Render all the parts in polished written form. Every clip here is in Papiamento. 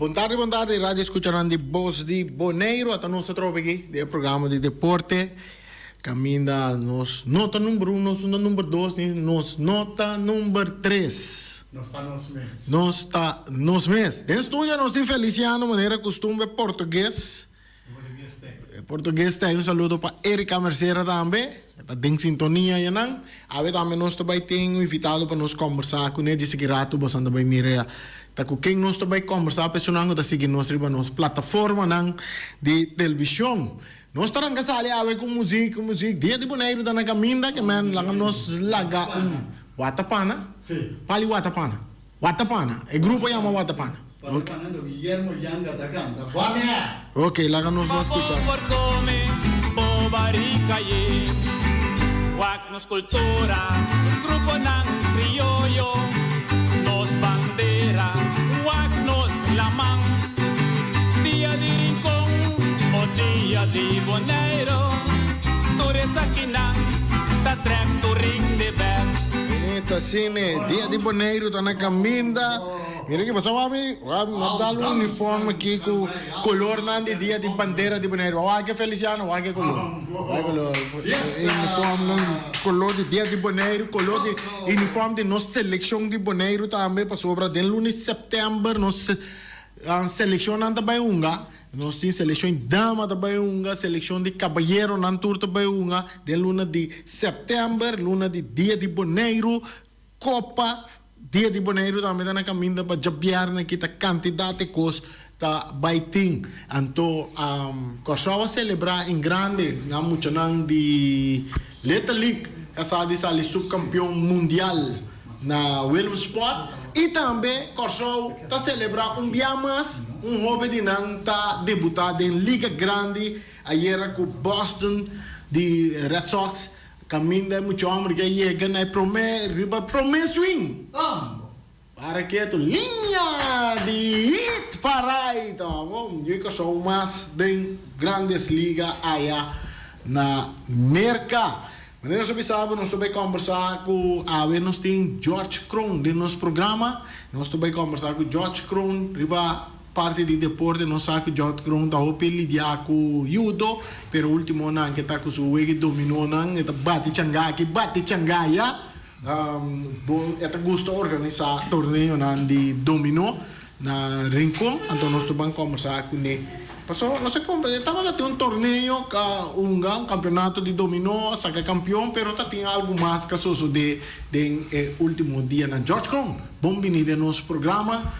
Bon tardi, bon tardi, radio escuchanan di Bos di Boneiru. Ata nos atrobe aki den e programa di deporte. Caminda nos no ta number un, nos no ta number dos, ni nos no ta number tres. Nos ta nos mes. Nos ta nos mes. Den studio nos tin Feliciano manera costumbre portugues. E portugues ta. Un saludo pa Erika Mercera tambe. E ta den sintonia yanan. Awe tambe nos ta bai tin un invitado pa nos kombersá kuné. Djis aki ratu boso ta bai mira ta ku ken nos ta bai kombersá. Personan ku ta sigui nos riba nos plataformanan di televishon. Nos ta ranka sali awe ku muzik, ku muzik. Dia di Boneiru ta na kaminda ke men laga nos laga un watapana. Pali watapana. Watapana. E grupo yama Watapana. Watapana do Guillermo Yanga ta canta. Bamea! Ok, laga nos ban scucha. Bo por come bo barika ye. Wak nos cultura, nos gruponan crioyo, nos bandera, wak nos laman. Dia di Rincon o dia di Boneiro, tur esakinan ta trek tur ring de bek. Bonito asina, dia di Boneiru ta na kaminda. Mira ki pasa wami, wami no dal un uniforme aki ku kolornan di dia di bandera di Boneiru. Wak e Feliciano, wak e kolor. Wak e kolor. Uniformnan kolor di dia di Boneiru, kolor di uniform di nos selekshon di Boneiru tambe pasobra den luna di sèptèmber nos selekshonnan ta bai hunga. Nos tin selekshon dama ta bai hunga, selekshon di kabayeronan tur ta bai hunga den luna di sèptèmber, luna di Dia di Boneiru, Kopa Dia di Boneiru tambe ta na kaminda pa djabièrnè ki ta kantidat di kos ta bai tin. Anto Kòrsou a selebrá en grande nan muchanan di Little League ka sa di sali supkampion mundial na Willemsport i tambe Kòrsou ta selebrá un bia mas un hoben di nan ta debutá den Liga Grandi ayera ku Boston di Red Sox. Kaminda e mucha homber ke a yega na e prome riba e prome swing. Para ketu liña di hit pa right. Bon, yu Kòrsou mas den Grandes Liga aya na Merka. Manera nos a bisa bo, nos ta bai kòmbersá ku awe nos tin George Kroon den nos programa. Nos ta bai kòmbersá ku George Kroon riba. Parti di deporte nos sa ku Jòt Kroon ta hopi lidiá ku yudo, pero ultimonan ke ta ku su wega dominonan e ta bati changá aki bati changá aya. Bon e ta gusta organisá torneonan di dominó na Rincon, anto nos ta ban kòmbersá kuné. Pasobra nos a komprendé tabata tin un torneo ka hunga un kampeonato di dominó a saka kampeon pero ta tin algu mas ka sosodé den e ultimo dianan. George Kroon, bon bini den nos programa.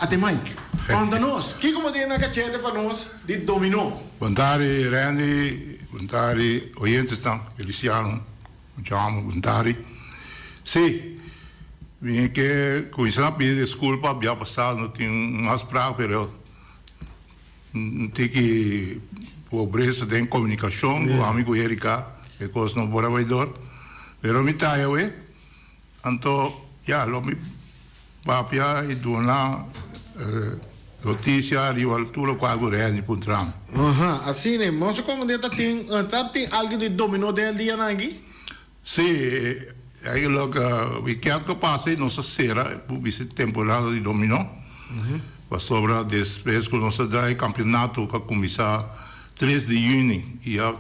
Ate Mike, konta nos, kiko bo tin na kachete pa nos di dominó? Bon tardi Randy, bon tardi oyentesnan, Feliciano, Muchamo, bon tardi. Si, mi ke kuminsá na pidi diskulpa, bia pasá no tin un afsprak pero un tiki pobresa den komunikashon ku ami ku Erika, e kos no por a bai dor, pero mi ta awe. Anto ya lo mi papia i duna notisia riba tur lokual ku Renny puntra mi. Aha, asina e. Nos a komprendé ta tin, ta tin algu di dominó den e dianan aki? Sí, eigenlijk wikènt ku pasa nos a sera por bisa temporada di dominó, pasobra despues ku nos a drai kampionato ku a kuminsá tres di yüni i a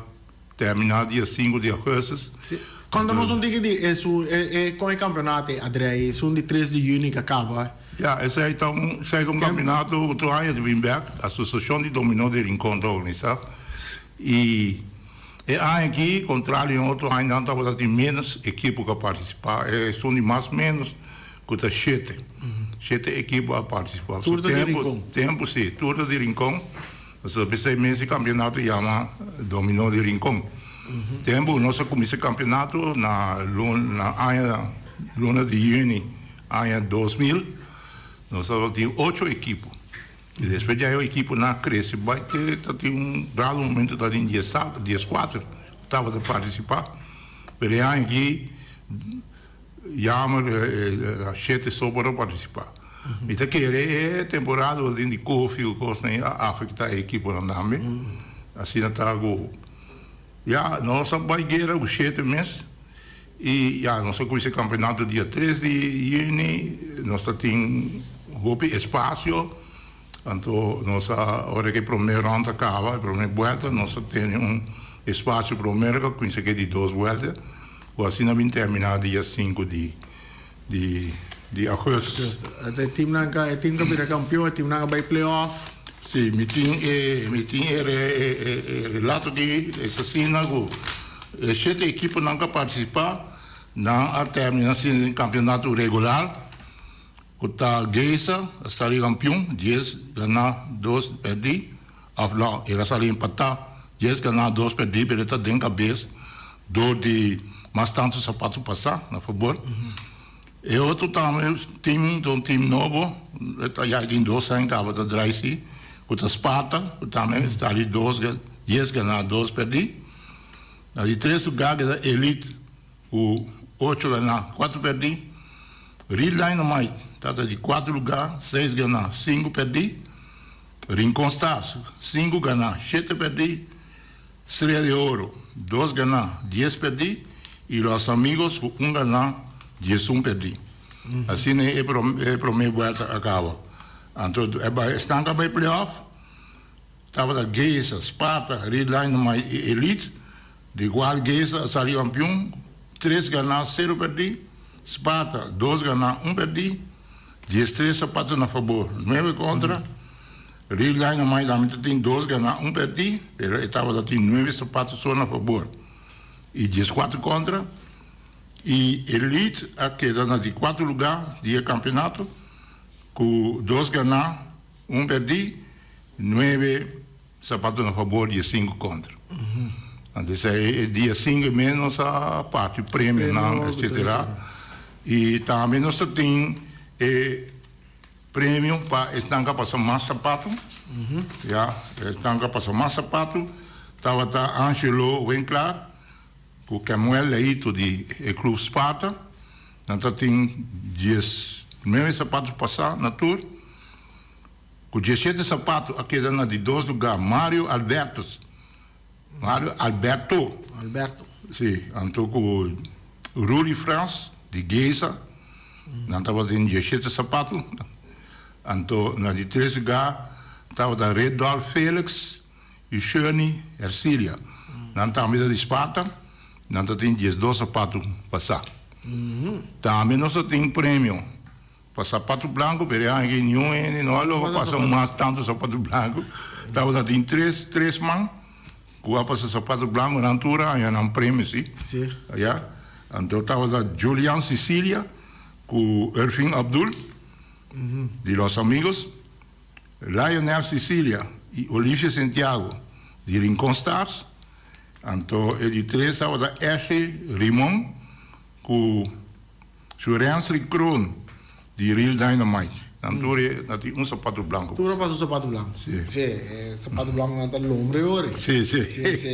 Terminá dia sinku di augustus. Sí. Konta nos un tiki di esun, e e kon e kampeonato ei a drei, esun di tres di yüni ku a kaba. Ya, esei ta un, esei ta un kampeonato ku tur aña ta bin bèk. Asosiashon di Dominó di Rincon ta organisá. I e aña aki, kontrario di otro añanan, tabata tin ménos ekipo ku a partisipá. Esun di mas ménos ku ta shete. Shete ekipo a partisipá. Tur ta di Rincon? Tempu, sí, tur ta di Rincon. Pasobra p'esei mes e kampionato yama Dominó di Rincon. Tempu nos a kuminsá e kampionato na na aña luna di yüni aña 2000, nos tabatin ocho ekipo. I despues di e ekiponan a krese bai te ta tin un dado momento tabatin dieskuater ku tabata partisipá. Pero e aña aki Jammer shete so por a partisipá. Mi ta kere e temporada lo tin di kofi ku kosnan ei a afektá e ekiponan tambe. Asina ta ku ya nos a bai guera ku shete mes. I ya, nos a kuminsá e kampeonato dia tres di yüni, nos ta tin hopi espasio, anto nos a ora ku e promé rònt a kaba, e promé buèlta, nos a tene un espasio promé ku a kuminsá ku e di dos buèlta, ku asina bin terminá dia sinku di di di augustus. E timnan ka e tim ka bira kampion, e timnan a bai play-off. Si, mi tin e mi tin e e relato di es asina ku e shete ekiponan ku a partisipá nan a terminá asina den kampionato regular ku ta Geisa a sali kampion dies ganá dos pèrdí òf no el a sali empatá dies ganá dos pèrdí pero e ta den kabes dor di mas tantu sapato pasá na fabor. E otro tambe team ta un team nobo, ya tin dos aña caba ta draai si, cu ta Sparta, cu tambe sta di dos, dies gana, dos perdi. Na di tres lugar keda Elite cu ocho gana, cuatro perdi. Real Dynamite ta ta di cuatro lugar, seis gana, cinco perdi. Rincon Stars, cinco gana, shete perdi. Strea di Oro, dos ganá, dies perdí, i Los Amigos ku un ganá, diesun perdí. Asina e promé buèlta a kaba. Anto esnan ku a bai play-off tabata Geisa, Sparta, Red Dynamite i Elite, di kual Geisa a sali kampion, tres ganá, sero perdí, Sparta, dos ganá, un perdí, diestres sapato na fabor, nuebe kontra. Real Dynamite ami ta tin dos ganá un pèrdí, pero e tabata tin nuebe sapato so na fabor i dieskuater kontra. I Elite a keda na di kuater lugá di e kampeonato ku dos ganá un pèrdí, nuebe sapato na fabor di e sinku kontra. Anto esei e dia sinku e mes nos a parti premionan etcetera. I tambe nos ta tin e. Premio pa esnan ku a pasa mas sapatu, ya, esnan ku a pasa mas sapatu tabata Angelo Winklaar ku Kemuel Leito di e Club Sparta. Nan ta tin 19 sapatu pasá na tur. Ku 17 sapatu a keda na di dos lugá Mario Albertus, Mario Alberto. Alberto. Si, anto ku Rudy Frans di Geza, nan tabatin dieshete sapatu. Anto na di tres lugá tabata Redolf Felix i Shirney Ercilia. Nan tambe ta di Sparta, nan ta tin 12 sapatu pasá. Tambe nos ta tin premio Pa sapatu blanku, pero e aña aki niun hende no a logra pasa mas tantu sapatu blanku. Tabata tin tres, tres man ku a pasa sapatu blanku, nan tur a haña nan premio si. Si. Ya. Anto tabata Julian Cicilia ku Ervin Abdul di Los Amigos, Lionel Cicilia i Olivia Santiago di Rincon Stars. Anto e di tres tabata Ashley Rimon ku. Su Rensley Kroon di Real Dynamite. Nan tur e na tin un sapato blanco. Tur a pasa un sapato blanco. Si. Si, e sapato blanco nan ta lombre ori. Si, si. Si, si.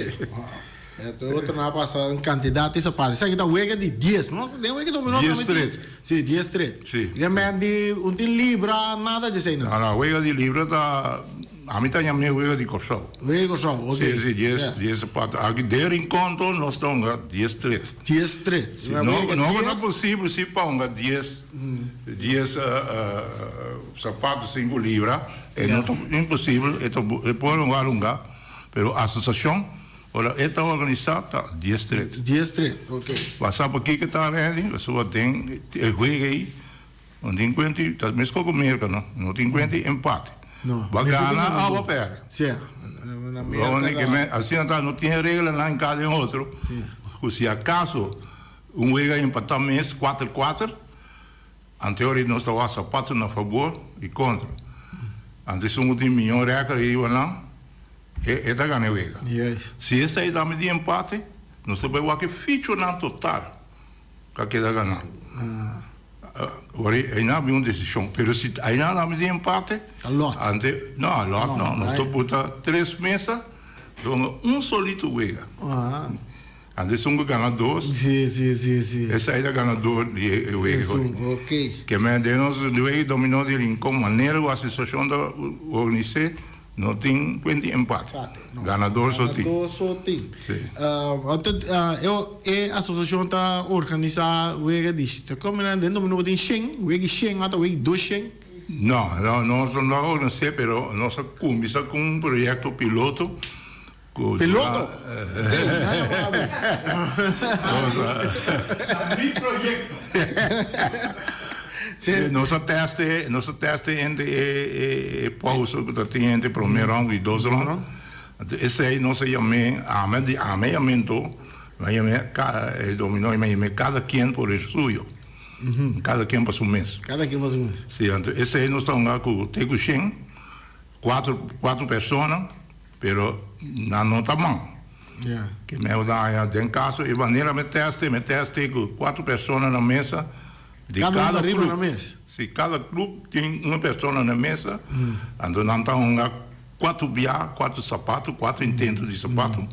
E tur otro nan a pasa un cantidad di sapato. Esaki ta wega di dies, no? Den wega dominó Dies tret. Si, dies tret. Si. E men di un tin libra nada djesei nan. No, no, wega di libra ta. Ami ta yam'é wega di Kòrsou. Wega di Kòrsou, ok. Si, si, dies, dies sapato. Aki den Rincon tur nos ta hunga dies tres. Dies tres. Si, no, no ta posibel si pa hunga dies, dies sapato sinku libra. E no ta imposibel, e ta, e por hunga hunga, pero asosiashon ora e ta organisá ta dies tres. Dies tres, ok. Bo sa pakiko ta ready? Pasobra den e wega ei. No tin cuenta y ta mesco cu Merca no, no tin cuenta y empate. No. Bo gana o bo perde. Si. Na Merca ta. Asina ta no tin reglanan en cada en otro. Si. Cu si acaso un wega empata mes cuater cuater, anteori nos ta wak sapato na fabor y contra. Antes esun cu tin miyon record riba nan e ta gana e wega. Yes. Si esey tambe tin empate nos ta bay wak e fichonan total. Ka keda gana. Ora einan a bin un desishon. Pero si einan a bin di empate. A lot. Ante, no, a lot no. Nos ta buta tres mesa donde un solito wega. Ante esun ku gana dos. Si, si, si, si. Esei ta ganador di e wega. Esun, ok. Ke men den nos wega dominó di Rincon manera ku asosiashon ta organis'é. No tin cuenta di empate. Ganador so tin. Ganador so tin. Anto e asociacion ta organisa wega di como nan den dominó bo tin shen, wega shen ata wega dos shen? No, no, nos no a organisa pero nos a cuminsa cu un proyecto piloto. Piloto? Mi proyecto. Nos a teste, nos a teste entre e e pausa ku ta tin entre prome round i dos round. Anto esei nos a yam'é, ame di ame yam'é mi a yam'é ka e dominó mi a yam'é kada kien por el suyo. Kada kien pa su mes. Kada kien pa su mes. Si, anto esei nos ta hunga ku te ku shen, kuatro kuatro persona. Pero nan no ta man. Ke me da haña den kaso e manera mi teste, mi teste ku kuatro persona na mesa di Kada kada un klup. na mes. Si, kada klup tin un persona na mesa, anto nan ta hunga kuatro bia, kuatro sapato, kuatro intento di sapato.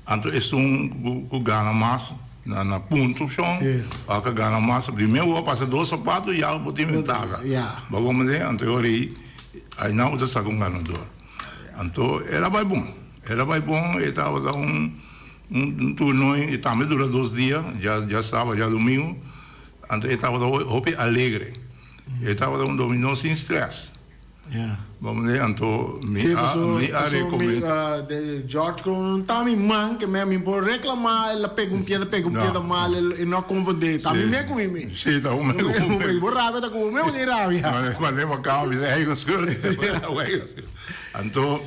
Anto esun ku gana mas na na punto shon, òf ku gana mas, primero bo a pasa dos sapato ya bo tin ventaha. Bo a komprende? Anto e ora ei, ainan bo ta saka un ganador. Anto el a bai bon, el a bai bon, e tabata un un turno i tambe dura dos dia, dja dja saba dja domingo, anto e tabata hopi alegre, e tabata un dominó sin stress. Bo mende anto mi a mi a recomenda. George ku ta mi man ke mi por reclama el a pega un piedra pega un piedra mal el no a comprende ta mi me ku mi me. Si ta bo me ku bo me. Bo rabia ta ku bo me bo tin rabia. Mane bo kaba bisa eigen schuld. Anto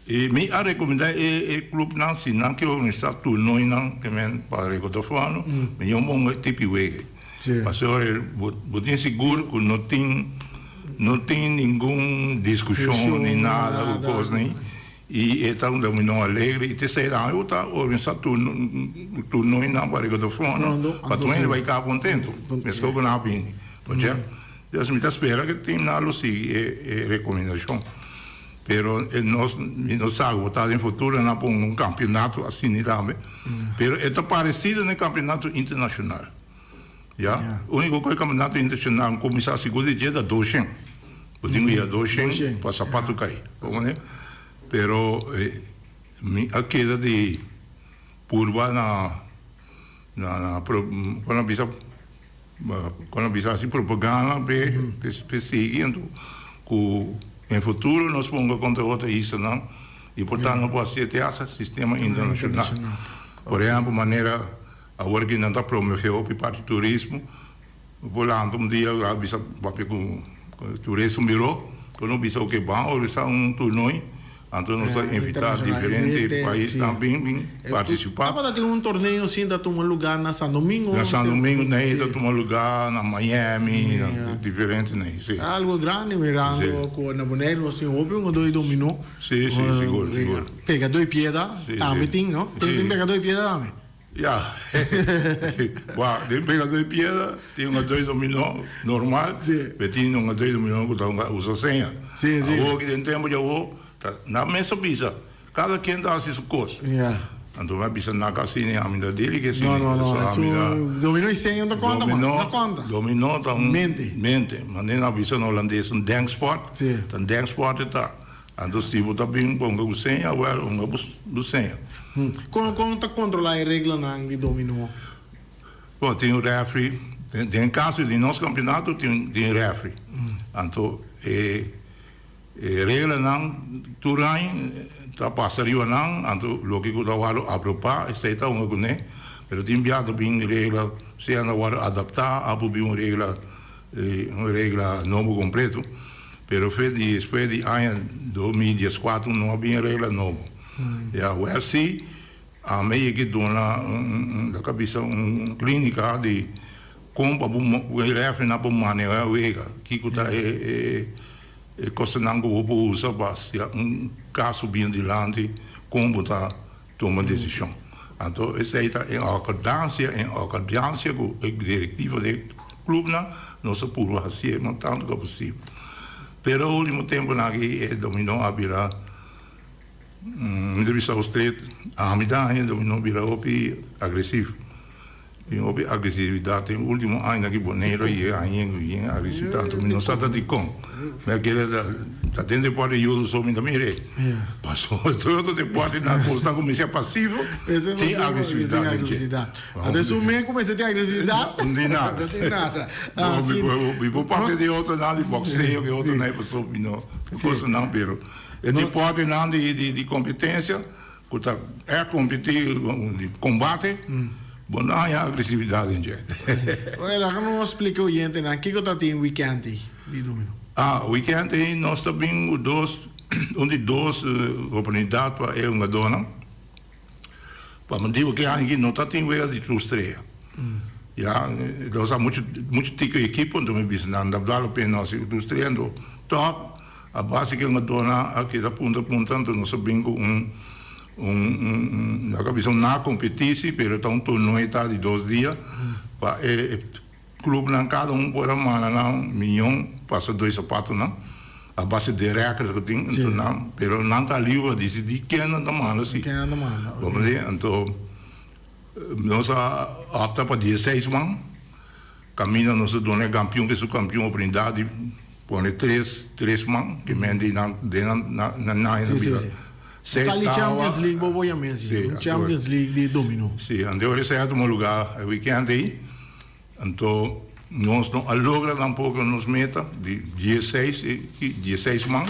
e mi a recomenda e e clubnan si nan ke organisa toernoinan ke men pa rekodo fondo mi yon ponga tipi wege. Pasobra bo bo tin sigur ku no tin no tin ningun diskushon ni nada ku kos ni i e ta un dominó alegre i te esei tambe bo ta organisa toernoinan pa rekodo fondo pa tur hende bai kaba kontento meskos ku nan a bini. Oca dus mi ta spera ku timnan lo sigui e e rekomendashon. Pero e nos, mi no sa ku bo ta den futuro nan pon un kampionato asina tambe, pero e ta paresido na e kampionato internashonal. Ya, uniko ku e kampionato internashonal kuminsá sigur di dje ta doshen. Bo tin ku yega doshen pa sapato kai, komprende? Pero mi a keda di purba na na na kon a bisa Kon a bisa hasi propaganda p'e p'e sigui anto ku den futuro nos ponga kontra otro islanan i por tanto por hasi te hasta sistema internashonal. Por ehèmpel manera awor ki nan ta promove hopi parti turismo por lanta un dia a bisa papia ku turismo biro ku no bisa oke ban organisá un toernooi. Anto nos ta invitá diferente pais tambe bin partisipá. Tabata tin un torneo sin ta tuma lugá na San Domingo. Na San Domingo nei ta tuma lugá, na Miami, na diferente nei, si. Algo grandi mirando ku na Boneiru nos tin hopi hungadó di dominó. Si, si, sigur, sigur. Pegadó di piedra tambe tin, no? Tin pegadó di piedra tambe? Ya, wak, den pegadó di piedra tin un adó di dominó normal, pero tin un adó di dominó ku ta usa seña. Awor ki den tempu di awor ta nan mes a bisa, kada ken ta hasi su kos. Anto mi a bisa nan ka asina ami ta dili ke asina. Dominó i seña no ta konta man, no konta. Dominó ta un mente, manera nan a bisa na holandes un denksport, ta un denksport e ta. Anto si bo ta bin ponga ku seña, wèl, ponga bo seña. Kon kon ta kontrolá e reglanan di dominó? Bon, tin un rèfri. Den kaso di nos kampionato tin tin rèfri. Anto e e reglanan tur aña ta pasa riba nan, anto loke ku ta wòrdu apropá esei ta hunga kuné. Pero tin bia ta bin regla, sea nan wòrdu adaptá, apo bin un regla un regla nobo kompleto. Pero fe di despues di aña 2014 no a bin regla nobo. Ya wel si ami yega duna un lo ke bisa un klinika di kon pa bo e refrinan por maneha wega, kiko ta e e kosanan ku bo por usa pa si un kaso bin dilanti kon bo ta tuma desishon. Anto esei ta en akordansia en akordansia ku e direktiva di e klupnan nos a purba hasié mas tantu ku posibel. Pero ultimo tempunan aki e dominó a bira mi ta bisa usted ami ta haña e dominó bira hopi agresivo. Tin hopi agresividat den ultimo añanan aki Boneiru a yega hañen ku yen agresividat anto mi no sa ta dikon. Mi a kere ta den deporte yudu so mi ta mir'é. Pasobra tur otro deportenan ku ta kuminsá pasivo tin agresividat den dje. Anto esun men kuminsá tin agresividat? No tin nada. No tin nada. Mi por papia di otronan di bokseo ku otronan pasobra mi no kosanan pero e deportenan di kompetensia. Ku ta e kompetí di kombate, bo no haña agresividat den dje. Oye, laga nos splika oyentenan kiko ta tin wikènt ei di Domino. Ah, wikènt ei nos ta bin ku dos, un di dos oportunidat pa e hungadónan. Pa motibu ku e aña aki no ta tin wega di tur strea. Ya, nos a muchu muchu tiki ekipo, enton mi bisa nan ta bal la pena nos hasi tur strea, enton tòg A base ku e hungadónan a keda punta punta anto nos a bin ku un un un laga bisa un na kompetisi pero ta un torneo ta di dos dia pa e klubnan kada un por a manda nan miyon pasa doy sapatonan a base di rèkòrt ku tin anto nan pero nan ta liber pa disidí ken nan ta manda si bo mira anto nos a opta pa dieseis man. Caminda nos a duna e campeon cu e subcampeon oportunidad di pone tres tres man que men di nan den nan nan nan nan Sí, sí, bira sí. seis Sali tawa. Champions League bo bo yam'é así, Sí, un Champions League di dominó. Sí, anto ora esei a tuma lugar e weekend ei, anto nos no a logra tampoco nos meta di dieseis dieseis man,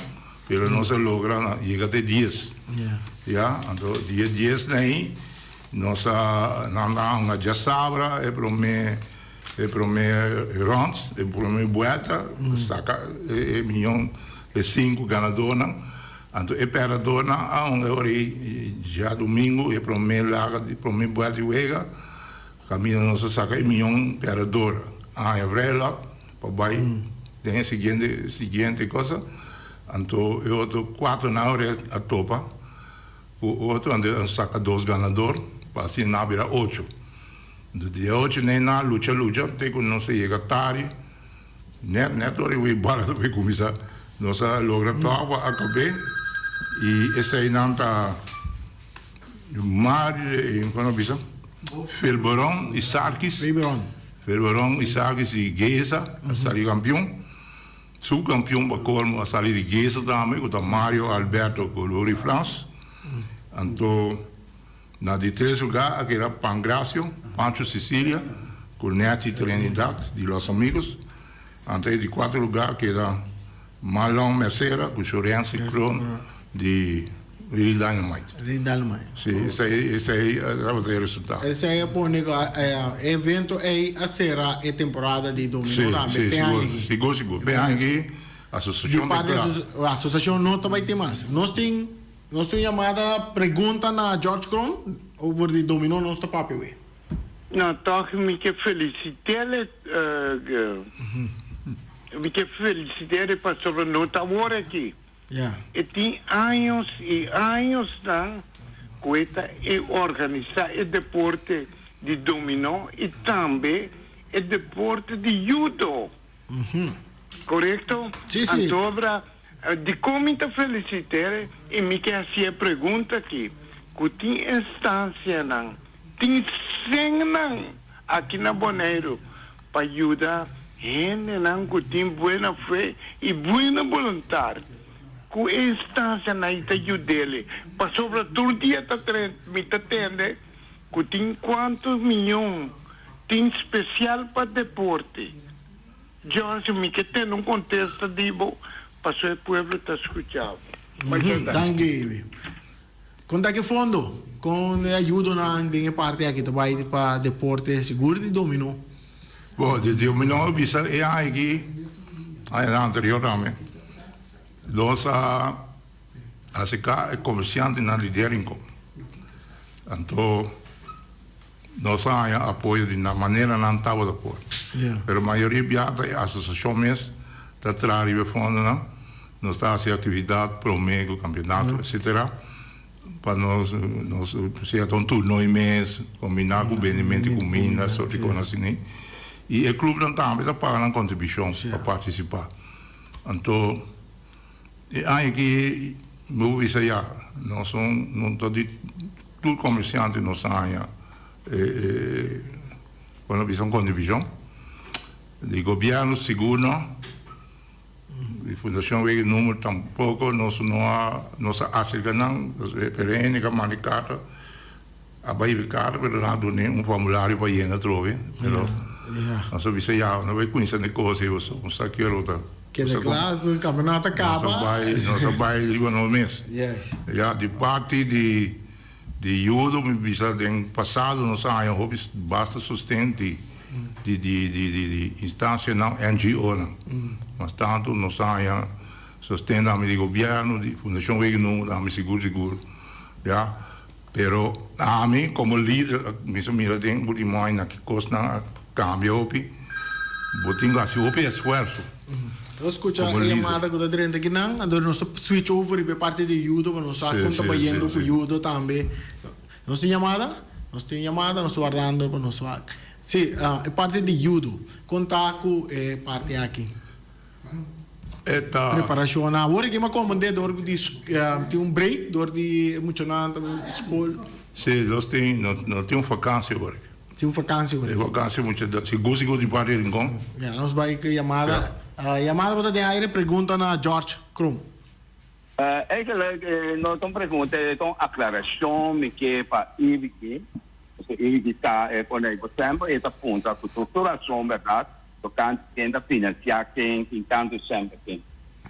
pero nos a logra na yega te dies. Yeah. Ya, anto di e dies nei Nos a nan a hunga djasabra e prome e prome rond, e prome buelta, saka e miyon e sinku ganadornan. Anto e perdedornan a hunga e ora ei djadumingu e prome laga di prome buelta di wega, kaminda nos a saka e miyon perdedor a haña vrijlot pa bai den e siguiente siguiente cosa. Anto e otro kuatronan ora a topa. Ku otro anto a saka dos ganador pa asina nan a bira ocho. Anto dia ocho nei nan a lucha lucha te ku nos a yega tari net net ora e wei bala ta bai kuminsá nos a logra tòg pa akab'é i eseinan ta Mario kon a bisa Felberon i Sarkis Felberon i Sarkis di Geza a sali kampion. Subkampion pa kolmo a sali di Geza tambe ku ta Mario Alberto Golori Frans. Anto na di tres lugar a keda Pangracio Pancho Cecilia ku Netty Trinidad di Los Amigos. Anto e di kuater lugar a keda Marlon Mercera ku Shorency Kroon di Real Dynamite. Real Dynamite. Si, esei esei tabata e resultado. Esei a pone ku e evento ei a sera e temporada di Domino tambe Si, pe aña sigur, aki. sigur, sigur. Pe aña aki asosiashon Di ta parti kla. asosiashon no ta bai tin mas. Nos tin nos tin un yamada pregunta na George Kroon over di Domino nos ta papia wei. No, tòg mi ke felisit'é mi ke felisit'é pasobra no ta awor aki. E tin años y añosnan cu e ta e organisa e deporte di dominó y tambe e deporte di judo. Corecto? Sí, sí. Antobra, dicon mi ta felicit'e y mi ke haci e pregunta aki, cu tin instancianan, tin sennan aki na Boneiru pa yuda hendenan ku tin buena fe i buena boluntat ku e instansianan ei ta yud'el pasobra tur dia ta mi ta tende ku tin kuantu miyon tin spesial pa deporte. George mi ke tende un kontesta di bo pasobra e pueblo ta skucha bo. Masha danki. Danki. Kon ta ki fondo? Kon e ayudonan den e parti aki ta bai pa deporte sigur di dominó? Bo, di dominó a bisa e aña aki, añanan anterior tambe, nos a aserká e komersiantenan di Derinko. Anto nos a haña apoyo di nan manera nan tabata por. Pero mayoria bia ta e asosiashon mes ta traha riba e fondonan. Nos ta hasi actividad prome cu campeonato etcetera pa nos nos sea ta un turnooi mes combina cu bendimento di cuminda soort di cosnan asina y e clubnan tambe ta paga nan contribucion pa participa anto e aña aki mi por bisa ya nos no ta di tur comerciante nos a haña e. Pa no bisa un kontribushon di gobièrnu sigur no, di Fundashon Wega Number tampoko nos no a nos a aserka nan, pero e hende ku a manda e karta a bai e karta pero nan a dun'é un formulario pa yena atrobe, pero nos a bisa ya no bai kuminsá na e kos ei pasobra nos sa kier ta. Keda kla ku e kampeonato a kaba. Nos a bai riba nos mes. Ya di parti di. Di yudo mi bisa den pasado nos a haña hopi basta sosten di di di di di di instancianan NGOnan. Mas tanto nos a haña sosten tambe di gobierno di Fundacion Wegen Numero tambe sigur sigur ya. Pero ami como lider a cuminsa mira den ultimo añanan ki cosnan a cambia hopi. Bo tin cu haci hopi esfuerzo. Nos scucha e yamada cu ta drenta akinan, anto nos ta switch over riba e parti di judo pa nos sa con ta bayendo cu judo tambe. Nos tin yamada? Nos tin yamada, nos ta wardando pa nos wak. Si, e parti di judo, con ta cu e parti aki? E ta. Preparacionnan. Awor aki mi a comprende dor cu di tin un break dor di e muchanan ta school. Si, nos tin, nos tin un vakantie awor aki. Tin un vakantie por E vakantie mucha da sigur sigur di parti Rincon. Ya, nos bai ku yamada. Yamada bo ta den aire, pregunta na George Kroon. Eigenlijk no ta un pregunta, e ta un aclaracion mi ke pa Ivy. Pasobra Ivy ta e pone bo semper e ta puntra cu tur su razon berdad tocante ken ta financia ken, ken tanto semper ken.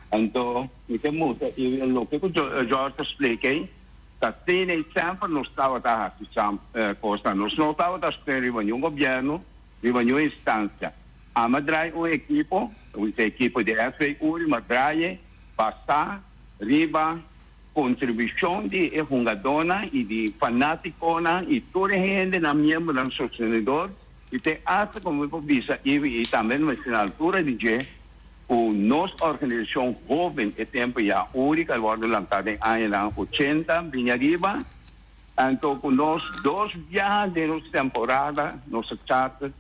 Anto mi ke mustra Ivy loke cu George ta splica ei. Ta tene i semper nos tabata hasi kosnan. Nos no tabata spera riba niun gobièrnu, riba niun instansia. Ama drai un ekipo, un ekipo di SV Uri, ma draie basá riba kontribushon di e hungadónan i di fanátikonan i tur e hendenan, miembronan sostenedor i te asta komo mi por bisa i tambe mester na altura di dje. Ku nos organisashon hóben e tempu ya uri ku a wòrdu lantá den añanan ochenta bini ariba, anto ku nos dos biaha den nos temporada nos a charter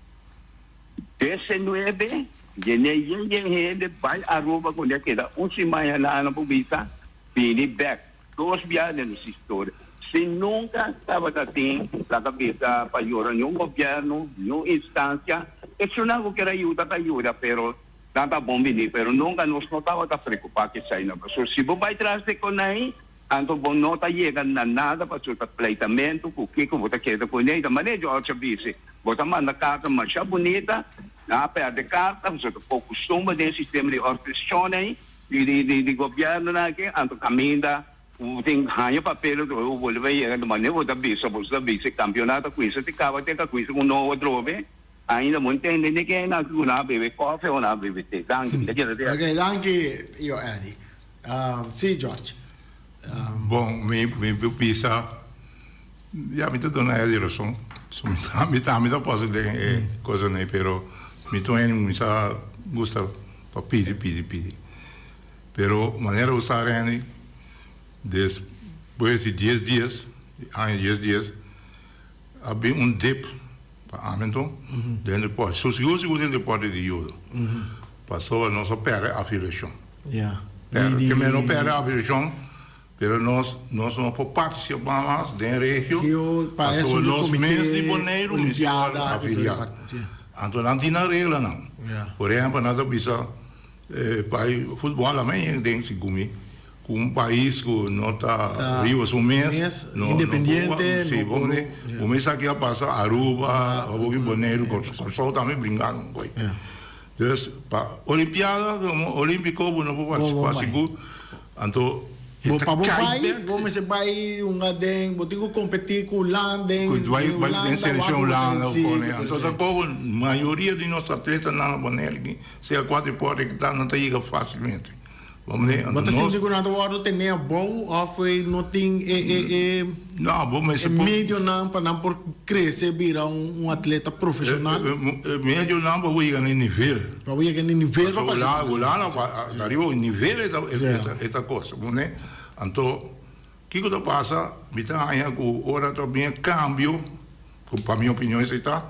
desenuebe yené yen yen hende bai Aruba ku a keda un siman ya nan por bisa bini bèk dos biaha den nos historia sin nunka tabata tin laga bisa pa yora niun gobièrnu niun instansia esunnan ku kier a yuda ta yuda pero Nan ta bon bini, pero nunca nos no tabata preocupa cu esainan. Pasobra si bo bay tras di conai, anto bo no ta yega na nada pasobra ta pleitamento cu kico bo ta keda cu ne. Ta manera George a bisa, bo ta manda carta masha bunita, nan a perde carta pasobra ta por custumber den e sistema di organisacion ey, di gobiernonan aki, anto caminda bo tin haña papel otro bo bolbe yega. Ta manera bo ta bisa, bo ta bisa e campeonato a cuminsa te caba te ca cuminsa cu un nobo atrobe. Ainda bo ntende ni ken nan ku nan a bebe koffie o nan a bebe te. Danki, mi ta keda te. Ok, danki yo Eddie. Si George. Bon, mi mi por bisa, ya mi ta duna Eddie rason. So mi ta mi tambe ta pasa den e kosanan ei, pero mi ta un hende ku mi sa gusta pa pidi pidi pidi. Pero manera bo sa Randy, despues di dies dies, di aña dies dies, A bin un dip pa Hamilton den deporte. So sigur sigur den deporte di judo. Pasobra nos a perde afiliashon. Perde. Ke men no perde afiliashon, pero nos nos no por partisipá mas den regio pasobra nos mes di Boneiru mester wòrdu afiliá. Anto nan tin nan reglanan. Por ehèmpel nan ta bisa Pai futbol a men den segun mi ku un pais ku no ta riba su mes no independiente si bo bo mes sa ke a pasa Aruba awor ki Boneiru Kòrsou tambe bringa un koi dus pa olimpiada komo olimpiko bo no por partisipa sigur anto Bo pa bo bai, bo mester bai hunga den, bo tin ku kompetí ku Hulanda, den Hulanda, den selekshon Hulanda, anto ta kobo mayoria di nos atletanan na Boneiru aki, sea kua deporte ki ta, nan ta yega fasilmente. Bo ta sinti ku nan ta wòrdu tené abou òf no tin e medionan pa nan por krese bira un atleta profeshonal? E medionan pa bo yega na e nivel. Pa bo yega na e nivel pa partisipá. Hulanda ta riba un nivel e ta cosa. Anto kiko ta pasa? Mi ta haña ku ora ta bin e kambio, ku pa mi opinion esei ta,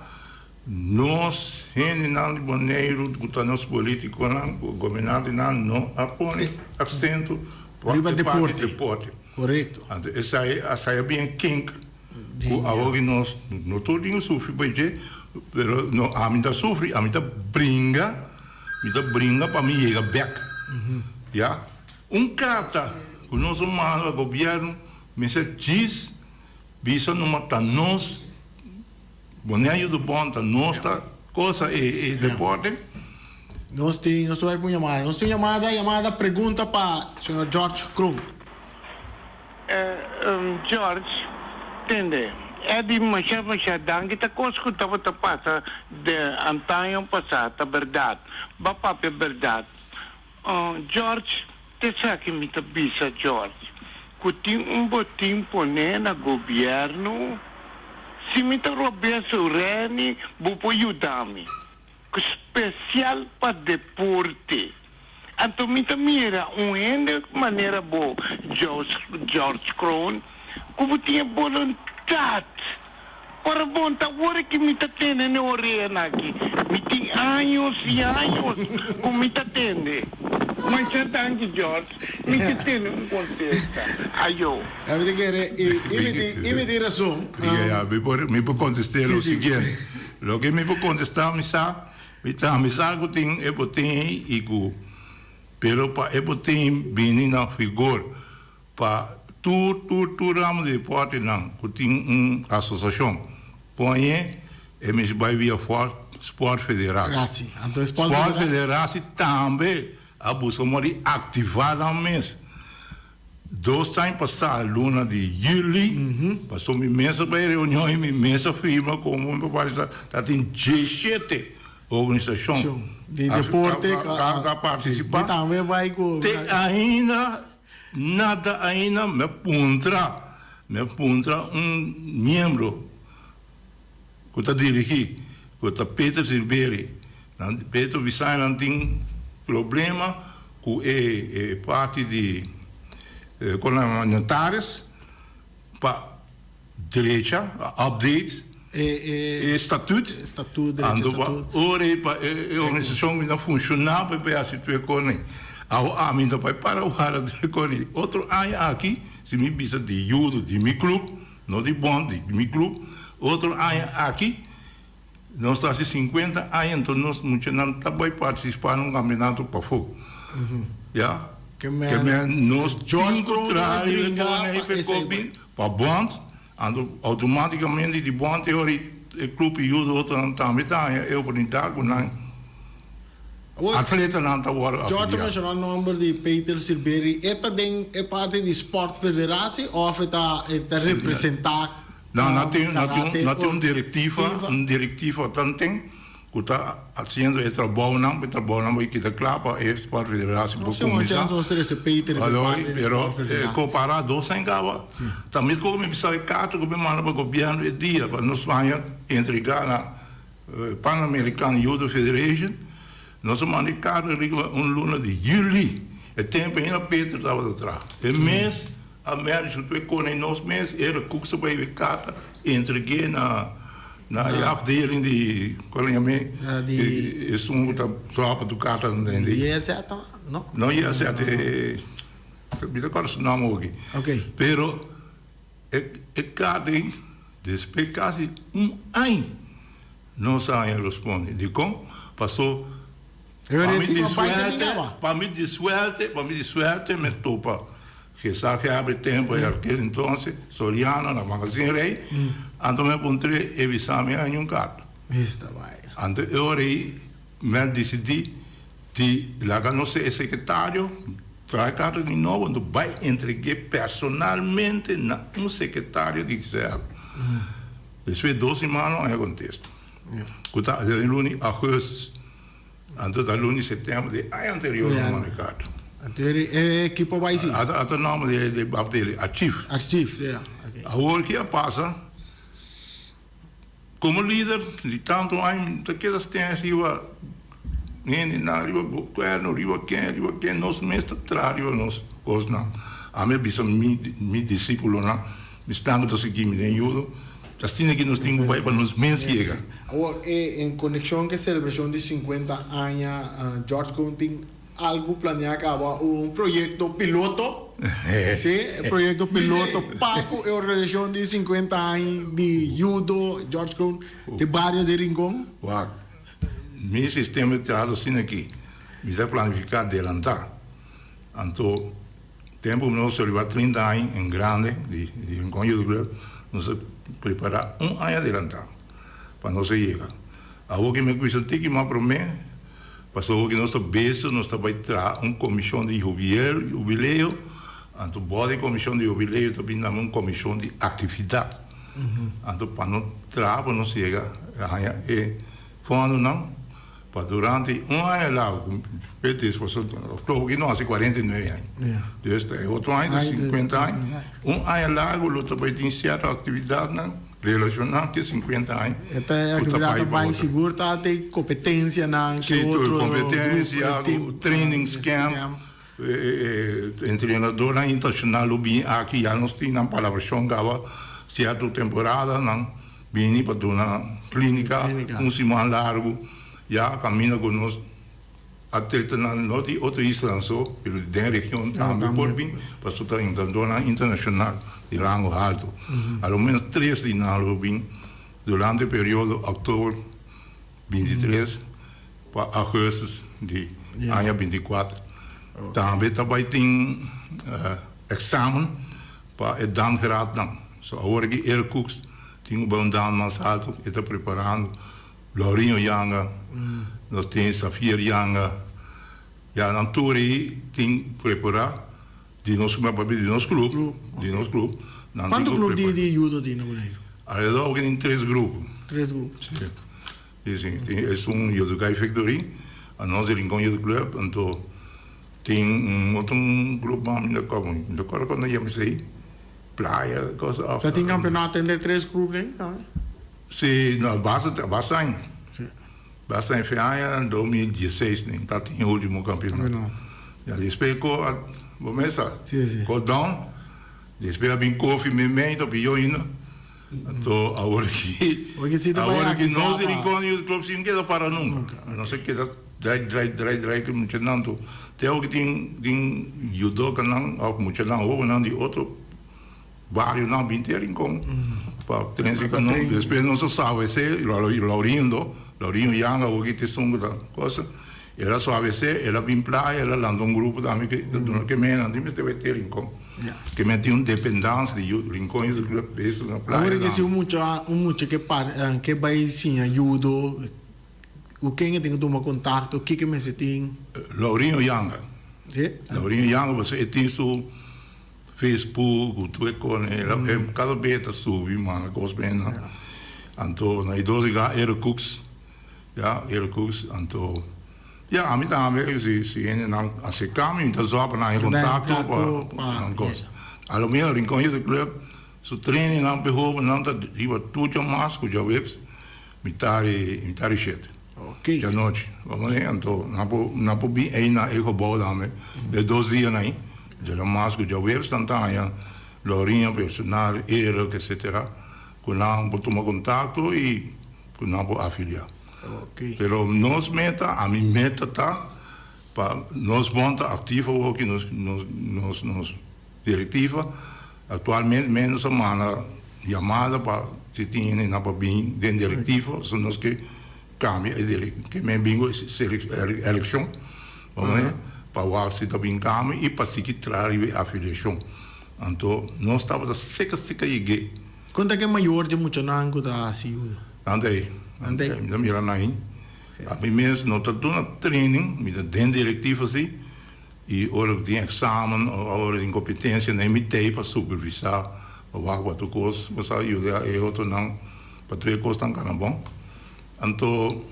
nos hendenan di Boneiru ku ta nos politikonan, gobernantenan no a pone aksento riba deporte. Korekto. Anto esei a bin e kink ku awor nos no tur tin sufri pa dje. Pero no, ami ta sufri, ami ta bringa, mi ta bringa pa mi yega bek. Ya. Un karta ku nos a manda gobièrnu mester djis bisa numa ta nos, Boneiru Judo Bond ta nos ta kosa e deporte. Nos tin, nos ta bai pa un yamada. Nos tin un yamada, yamada pregunta pa señor George Kroon. George, Tende, Eddy, masha masha danki. Ta kos ku tabata pasa den antaño pasá, ta bèrdat. Bo a papia bèrdat. George, T'esaki mi ta bisa, George, ku tin un botin poné na gobièrnu. Si mi ta robes Reni, bo por yuda mi. Spesial pa deporte. Anto mi ta mira un hende manera bo, George Kroon, ku bo tin e boluntat. Ora bon ta awor ki mi ta tende n'e oreanan aki. Mi tin años i años ku mi ta tende. Masha danki George, mi ke tende un kontesta. Ayo. Ya mi ta kere i mi tin rason. Ya, mi por kontest'é lo siguiente. Loke mi por contesta mi sa, mi tambe sa cu tin e botin ey y cu, pero pa e botin bini na vigor pa tur tur tur ramo di deportenan cu tin un asociacion pone e mester bay via Sport Federatie. Gratie. Anto e Sport Sport Federatie tambe a busca modo di activa nan mes. Dos aña pasá, luna di yüli, pasó mi mes a bai reunion i mi mes a firma komo mi papá ta ta tin diesshete organisashon Di deporte ka partisipá. Mi tambe bai ku. Te ainda nada ainda mi a puntra mi a puntra un miembro ku ta dirigí ku ta Peter Silberi nan Peter bisa nan tin problema ku e parti di kon nan yama notaris pa drecha update e statuut anto pa ora ei pa e organisashon kuminsá funshoná pa e hasi tur e kos awo ami no bai para wara tur e kos otro aña aki si mi bisa di yudo di mi club No di bon di mi club. Otro aña aki nos ta haci 50 aña enton nos muchanan ta bay participa na un campeonato pafo. Ya. Ke men nos tin cu traha riba e pone e pe copi pa bond anto automaticamente di bond e ora e club y yuda otronan tambe ta haña e oportunidad cu nan Atletanan ta wòrdu George a afiliá. menshoná nòmber di Peter Silberi. E ta den e parti di Sport Federatie òf e ta e ta representá No, no tin, no tin, karate no tin un direktiva, Direktiva. un direktiva tanten ku ta hasiendo e trabounan, pa e trabounan bai kita kla pa e Sport Federatie No por sé, un kuminsá. chèns nos trese Peter riba e Alor, parti di pero Sport Federatie. kompará dos aña kaba, Sí. ta mescos ku mi bisa e karta ku mi manda pa gobièrnu e dia pa nos haña entregá na Pan American Judo Federation, nos a manda e karta riba un luna di juli. E tempu ainda Peter tabata traha. E mes a mèrshu tur e kone nos mes e rekuksa pa hiba e karta entreg'é na na e afdeling di kua nan yam'é esun ku ta traha pa tur karta nan den Di IZ no? No IZ mi ta kòrda su nòmber oki. Pero E karta ei, despues kasi un aña, nos a haña responde. Dikon? Paso pa mi di suerte, pa mi di suerte, pa mi di suerte mi topa Gezaghebber habri tempo e aquel entonces, Soriano na Magazine Rey, anto mi a puntr'é, e bisa mi a haña un karta. Anto e ora ei mi a disidí Di laga nos e sekretario traha e karta di nobo, anto bai entreg'é personalmente na un sekretario di GCL. Despues dos siman no a kontesta. Ku ta den luna di augustus, anto ta luna di sèptèmber di aña anterior no manda e karta. Anto e ekipo bai si? Ata nòmber di e afdeling, archief. Archief, ya. Awor ke a pasa? Komo lider di tantu aña mi ta keda sten riba hendenan, riba gobièrnu, riba ken, riba ken, nos mes ta traha riba nos kosnan. Ami a bisa mi mi disípulonan, mi esnan ku ta sigui mi den yudo, asina ki nos tin ku bai pa nos mes yega. Awor, en konekshon ku e selebrashon di sinkuenta aña, George Groen tin. algu planeá kaba, un proyekto piloto, sí, e proyekto piloto pa ku e organisashon di 50 aña di judo George Kroon den bario di Rincon. Wak, mi sistema di traha ta asina aki, mi ta planifiká adelantá. Anto tempu nos riba 30 aña en grande di Rincon Judo Club, nos a prepará un aña adelantá pa nos a yega. Awor ki mi a kuminsá tiki mas promé, pasobra awor ki nos ta bezig, nos ta bai traha un komishon di hubileo, anto bou di e komishon di hubileo ta bin tambe un komishon di aktividat. Anto pa no traha pa nos yega haña e fondonan pa durante un aña largu, oktober ki no hasi 49 aña, dus ta e otro aña ta 50 aña, un aña largu lo ta bai tin sierto aktividatnan Relacioná ku e 50 aña E ta e ku ta actividad bai ta pa bai otro. sigur ta te competencianan ke Sí, tur otro grupo competencia, e team trainings camp, entrenadornan internacional lo bini aki, ya nos tin nan palabracion caba cierto temporada nan bini pa duna clinica Clinica. un siman largo ya caminda cu nos Atletanan no di otro islanan so, pero di den region tambe por bin, pasobra ta entrenadornan internashonal di rango halto. A lo menos tres di nan lo bin durante e periodo òktober 23 pa augustus di aña 24. Tambe ta bai tin eksamen pa e dangraadnan. So awor aki Eric Cooks tin ku bai un dan mas halto, e ta preparando. Laurinho Yanga, nos tin Safier Yanga, ya nan tur ei tin prepará di nos papia di nos club, di nos club, nan tin Cuanto ku club di prepará. di judo tin na Boneiru? Alrededor awor tin tres grupo. Tres grupo. Si, si, si. Tin esun Judokai Victory, anos di Rincon Judo Club, anto tin un otro grupo mas mi no kòrda, mi no kòrda kon nan yama esei, Playa, cosa òf. Sa tin campeonato entre tres club ei tambe? Si, no, basta, basta aña. Si. Basta aña, fe aña 2016 nen ta tin e ultimo campeonato. Campeonato. Ya despues ko a, bo mes sa. Si, si. Ko down, despues a bin kofi meimei ta piyo ainda. Anto awor aki, Awor ki si ta bai awor aki akisá nos di pa. Rincon Youth Club si no keda para nunca. Nunca, Nos a keda drai, drai, drai, drai ku muchanan to. Te awor ki tin, tin judokanan of muchanan hobennan di otro. Barionan bin te Rincon pa tren si kanon. Despues nos a suavesé, Laurindo, Laurindo Yanga awor ki ta esun ku ta cosa, el a suavesé, el a bin playa, el a lanta un grupo tambe ke ta duna ke men, nan mester bai te Rincon. Ke men tin un dependans di Rincon y su club bes na playa. Awor ke si un mucha, un mucha ke par, ke bai siña judo, ku ken e tin ku tuma kontakto, kiko e mester tin? Laurindo Yanga. Si. Laurindo Yanga pasobra e tin su. Facebook ku tur e kos e kada bes e ta subi manda kos pa hende anto na e dos liga Eric Cooks ya Eric Cooks anto ya ami tambe si si hendenan aserka mi mi ta zua pa nan e kontakto pa nan kos a lo mihor Rincon Youth Club su trainingnan pa e hobennan ta riba tur djamas ku djaweps mitari mitari shete djanochi anto nan por nan por bin ei na e gebou tambe e dos dianan ei. Djamas ku djaweps nan ta haña Lorinha, personal, Eric etcetera ku nan por tuma kontakto i ku nan por afiliá. Pero nos meta, ami meta ta pa nos bon ta aktivo awor ki nos nos nos direktiva aktualmente menos a manda yamada pa si tin hende nan pa bin den direktiva so nos ke Cambia e direc ke men bin ku eleccion pa wak si ta bin cambio y pa sigui traha riba e afiliacion. Anto nos tabata seca seca yeg'é. Kon ta ke mayor dje muchanan ku ta hasi yuda? Nan ta ei. Nan ta ei. Mi ta mira nan ei. Ami mes no ta duna training, mi ta den directiva si y ora ku tin examen o ora tin competencia nan mi ta ei pa supervisa pa wak wak tur kos, bo sa yuda e otronan pa tur e kosnan kana bon. Anto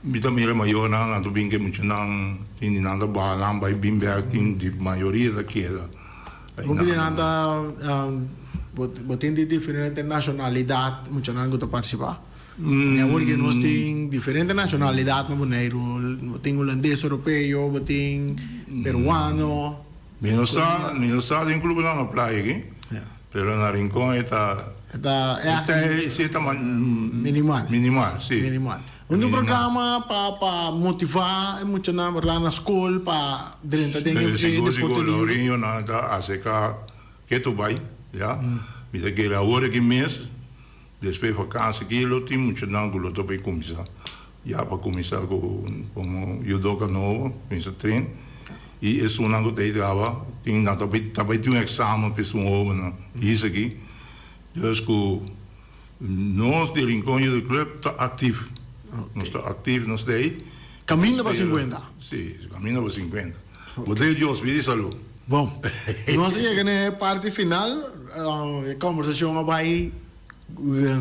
mi ta mira mayornan, anto bin ke muchanan tin di nan ta baha nan bai bin bek, tin di mayoria ta keda. Hopi di nan ta bo tin di diferente nashonalidat muchanan ku ta partisipá? Mi awor ke nos tin diferente nashonalidat na Boneiru, bo tin hulandes europeo, bo tin peruano. Mi no sa, mi no sa den clubnan na playa aki, pero na Rincon e ta, E ta e ta, si e ta minimal. Minimal, si. Minimal. Un programa pa pa motivá e muchanan berdad na skol pa drenta den e Sigur deporte sigur di judo. Laurinho nan ta aserká ketu bai ya mi ta kere awor aki mes despues vakansi aki lo tin muchanan ku lo ta bai kuminsá ya pa kuminsá ku komo judoka nobo kuminsá train i esunnan ku ta ei kaba tin nan ta bai ta bai tin un eksamen pa esun hobennan his aki dus ku. Nos di Rincon Judo Club ta actief. Nos ta actief, nos ta ey. Caminda pa 50. Si, caminda pa 50. Bo deu Dios pidi salud. Bon, nos a yega na e parti final. E conversacion a bay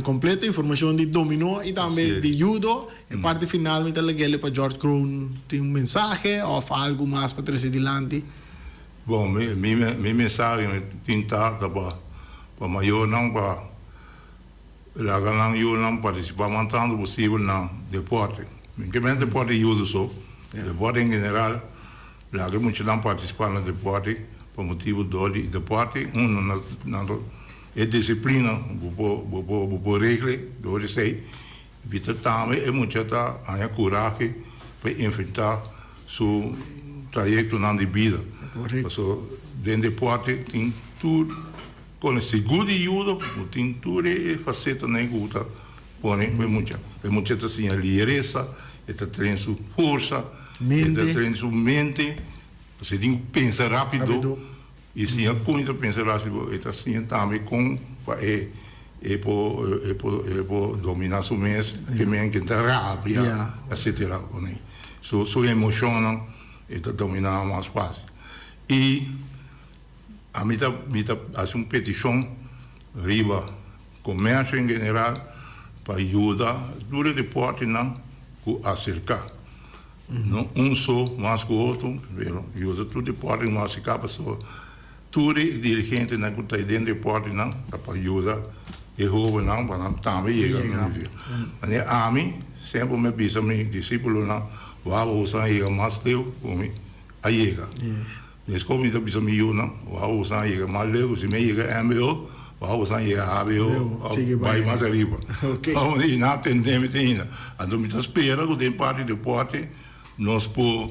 completo, informacion di domino y tambe di judo. E parti final mi ta lag'el pa George Kroon tin un mensahe of algo mas pa trece dilanti. Bon, mi mensahe mi tin ta ta pa pa mayornan pa laga nan yunan partisipá mas tantu posibel na deporte. Mi ke men deporte yuda so, deporte en general, laga e muchanan partisipá na deporte pa motibu dor di deporte unu nan nan ta e disiplina bo por bo por bo por regle dor di esei Bita tambe e mucha ta haña kurahe pa enfrentá su trayektonan di bida. Pasobra den deporte tin tur kos, sigur di yudo bo tin tur e fasetanan ku bo ta pone pa e mucha. E mucha ta siña lideresa, e ta train su forsa, e ta train su mente, pasobra e tin ku pensa rápido. I siña kon e ta pensa rápido, e ta siña tambe kon pa e e por e por e por dominá su mes, ke men ke ta rabia, etsetera. Su su emoshonnan e ta dominá mas fásil. I ami ta mi ta hasi un petishon riba komersio en general pa yuda tur e deportenan ku aserká. No un so mas ku otro, pero yuda tur deporte ku mas aserká pasobra tur e dirigentenan ku ta den deportenan ta pa yuda e hobennan pa nan tambe yega na nivel. Manera ami semper mi a bisa mi disipulonan wou boso a yega mas leu ku mi a yega. Meskos mi ta bisa mi yunan wou boso a yega mas leu ku si mi a yega mbo wou boso a yega hbo òf bai mas ariba. I nan a tende mi te ainda. Anto mi ta spera ku den parti deporte nos por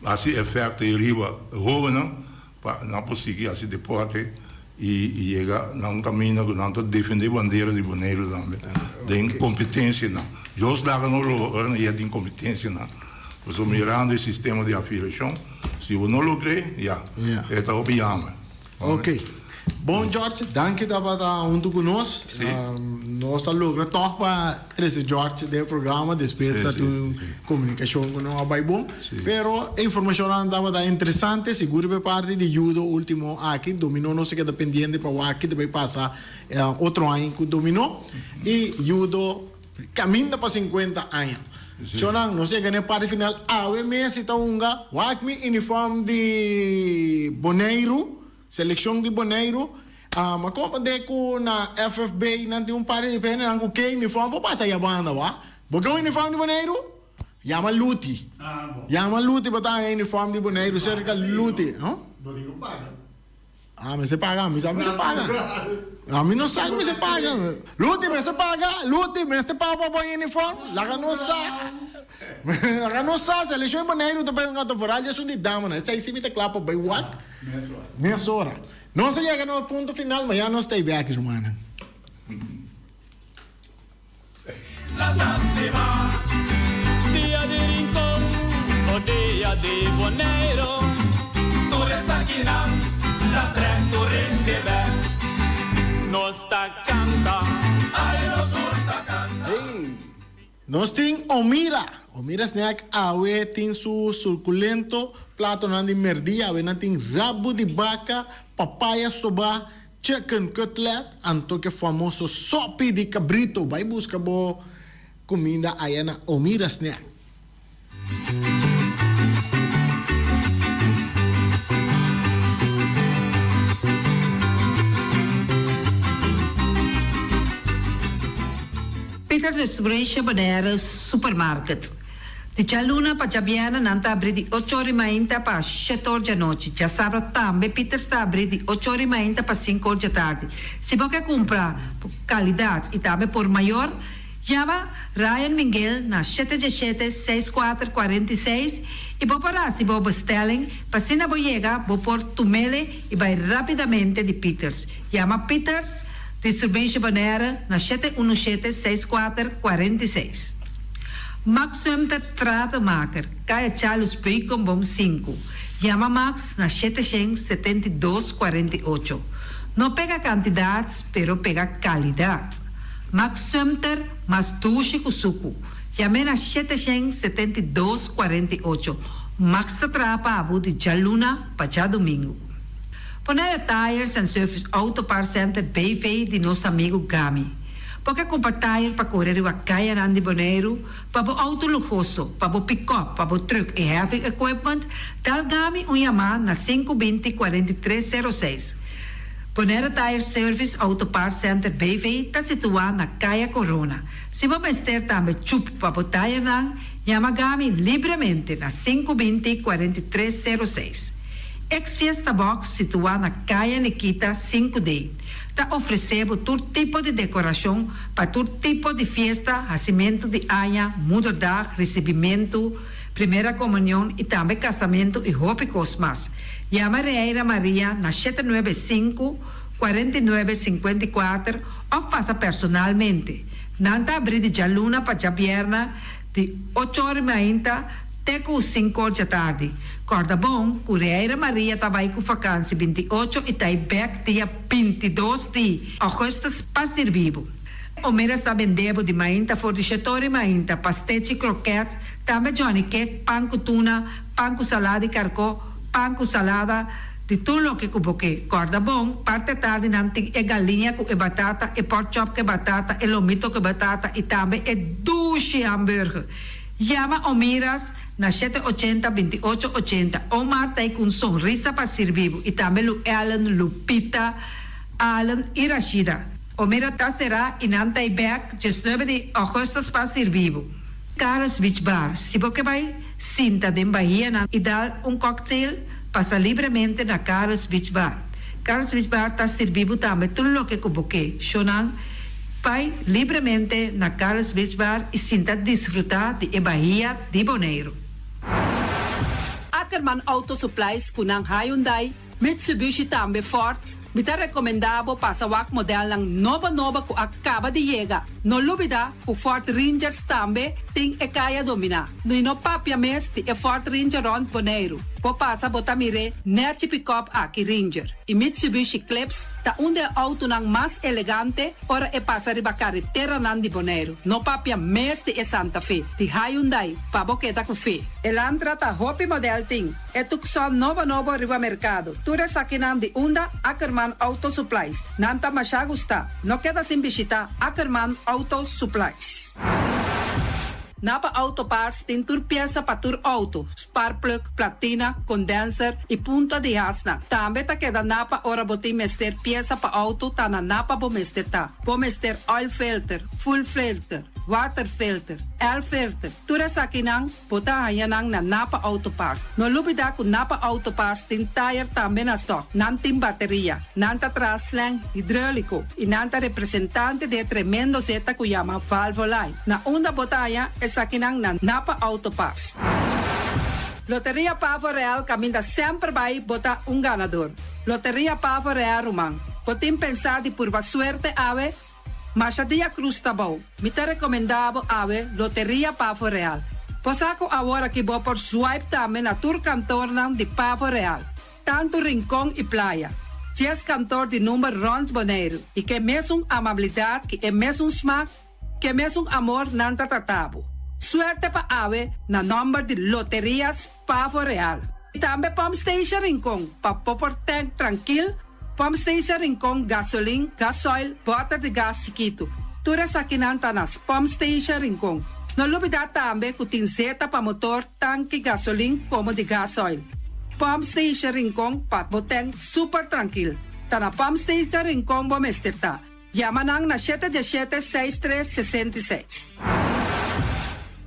hasi efekto ei riba e hobennan pa nan por sigui hasi deporte i yega na un kaminda ku nan ta defende bandera di Boneiru tambe den kompetensianan. Dios laga nos logra ora nan yega den kompetensianan. Pasobra mirando e sistema di afiliashon, si bo no logr'é, ya, e ta hopi jammer. Ok. Bon George, danki tabata huntu ku nos. Nos a logra tòg pa trese George den e programa, despues ta tin komunikashon ku no a bai bon. Pero e informashonnan tabata interesante, sigur riba e parti di judo ultimo aki. Dominó nos a keda pendiente pa wak ki ta bai pasa otro aña ku dominó. I judo kaminda pa sinkuenta aña. Shonnan, nos yega na e parti final. Awe mes si ta hunga, wak mi uniform di Boneiru. Selekshon di Boneiru a komprendé ku na FFB nan tin un par di hendenan ku ke uniform por pasa ya banda wak. Bo ke un uniform di Boneiru? Yama Luti. Yama Luti bo ta haña uniform di Boneiru serka Luti. Bo tin ku paga. Ah mester paga, mi sa mester paga. Ami no sa ku mester paga. Luti mester paga, Luti mester paga pa bo uniform? Laga nos sa. Laga nos sa, selekshon di Boneiru ta bai un gato foral dje esun di damanan. Esei si mi ta kla pa bai wak. Mesora. Nos a yega na punto final, mañana nos ta ei bek, rumannan. Dia di Rincon o dia di Boneiro Tur esakinan ta trek tur hende bek Nos ta canta, ay nos tur ta canta. Hey! Nos tin Omira. Omira Snack awe tin su surkulento platonan di merdia. Awe nan tin rabu di baka, papaya stobá, chicken cutlet, anto ke famoso sopi di kabrito. Bai buska bo kuminda aya na Omira Snack. Peter's Distribution Bonaire Supermarket. Di djaluna pa djabièrnè nan ta abrí di ocho ora i mainta pa shete or djanochi. Djasabra tambe Peter's ta abrí di ocho ora i mainta pa sinku or djatardi. Si bo ke kumpra kalidat i tambe por mayor. Yama Ryan Minguel na 717 64 46 i bo por hasi bo bestelling pa asina bo yega bo por tumele i bai rapidamente di Pieters. Yama Pieters Distribution Bonaire na 717 64 46. Max Sumter Stratenmaker, Kaya Charles Beukenboom 5. Yama Max na 772 48. No pega kantidat pero pega kalidat. Max Sumter mas dushi ku suku. Yam'é na 772 48. Max ta traha pa bo di djaluna pa djadumingu. Bonaire Tires and Service Auto Parts Center BV di nos amigu Gami. Bo ke kumpra tire pa kore riba kayanan di Boneiru, pa bo outo luhoso, pa bo pikòp, pa bo trùk i heavy equipment, dal Gami un yamá na 5 20 43 06. Bonaire Tire Service Auto Parts Center BV ta situá na Kaya Corona. Si bo mester tambe chup pa bo tayernan, yama Gami libremente na 5 20 43 06. Ex Fiesta Box situá na Kaya Nikita 5D ta ofresé bo tur tipo di dekorashon pa tur tipo di fiesta, hasimentu di aña, moederdag, risibimentu, primera komunion i tambe kasamentu i hopi kos mas. Yama Reira Maria na 795 49 54 òf pasa personalmente. Nan ta abrí di djaluna pa djabièrnè di ocho or i mainta te ku sinku or djatardi. Kòrda bon ku Reira Maria ta bai ku fakansi 28 i ta i bèk dia 22 di ògùstus pa sirbi bo. Omeras ta bende bo di mainta for di shete or i mainta, pastechi, krokèt, tambe johnny cake, pan ku tuna, pan ku salada di karkó, pan ku salada, di tur loke ku bo ke. Kòrda bon, parti atardi nan tin e galiña ku e batata, e pork chop ku e batata, e lomito ku e batata i tambe e dushi hamburger. Yama Omiras na 780 28 80. Omar ta ei ku un sonrisa pa sirbi bo i tambe Lu Ellen, Lupita, Allen i Rashida. Omira ta será i nan ta ei bèk 19 di ògùstus pa sirbi bo. Carlos Beach Bar, Si bo ke bai sinta den bahianan i dal un cocktail, pasa libremente na Carlos Beach Bar. Carlos Beach Bar ta sirbi bo tambe tur loke ku bo ke. Shownan, bai libremente na Carlos Beach Bar i sinta disfrutá di e bahia di Boneiru. Ackerman Auto Supplies ku nan Hyundai, Mitsubishi tambe Ford. Mi ta rekomendá bo pasa wak modelnan nobo nobo ku a kaba di yega. No lubidá ku Ford Rangers tambe tin e kaya dominá. I no papia mes di e Ford Ranger rònt Boneiru. Bo pasa bo ta mir'é nèchi pikòp aki Ranger. I Mitsubishi Eclipse ta un di e outonan mas elegante ora e pasa riba kareteranan di Boneiru. No papia mes di e Santa Fe di Hyundai pa bo keda ku fe. Elantra ta hopi modèl tin. E Tucson nobo nobo riba merkado. Tur esakinan di unda Ackerman Auto Supplies. Nan ta masha gusta. No keda sin bishita Ackerman Auto Supplies. Napa Auto Parts tin tur piesa pa tur auto, sparkplug, platina, condenser y punta di hasnan. Tambe ta keda Napa ora bo tin mester piesa pa auto ta na Napa bo mester ta. Bo mester oil filter, fuel filter, water filter, air filter, tur esakinan Bo ta haña nan na Napa Auto Parts. No lubidá ku Napa Auto Parts tin tayer tambe na stòk. Nan tin bateria, nan ta traha slang hidróliko i nan ta representante di e tremendo zeta ku yama Valvoline. Na unda bo ta haña esakinan na Napa Auto Parts. Loteria Pavo Real kaminda semper bai bo ta un ganador. Loteria Pavo Real ruman, bo tin pensá di purba suerte awe? Masha dia Cruz ta bou. Mi ta recomenda bo awe Loteria Pavo Real. Bo sa cu awor aki bo por swipe tambe na tur kantornan di Pavo Real, tanto Rincon y Playa. Dies kantor di number rond Boneiru y ke mesun amabilidad ki e mesun smaak, ke mesun amor nan ta trata bo. Suerte pa awe na nomber di Loterias Pavo Real. Y tambe Pump Station Rincon pa bo por tank trankil, Pump Station Rincon gasolin, gasoil, boter di gas chikitu. Tur esakinan ta na Pump Station Rincon. No lubida tambe cu tin zeta pa motor, tanki gasolin como di gasoil. Pump Station Rincon pa bo tank super trankil. Ta na Pump Station Rincon bo mester ta. Yama nan na 717 63 66.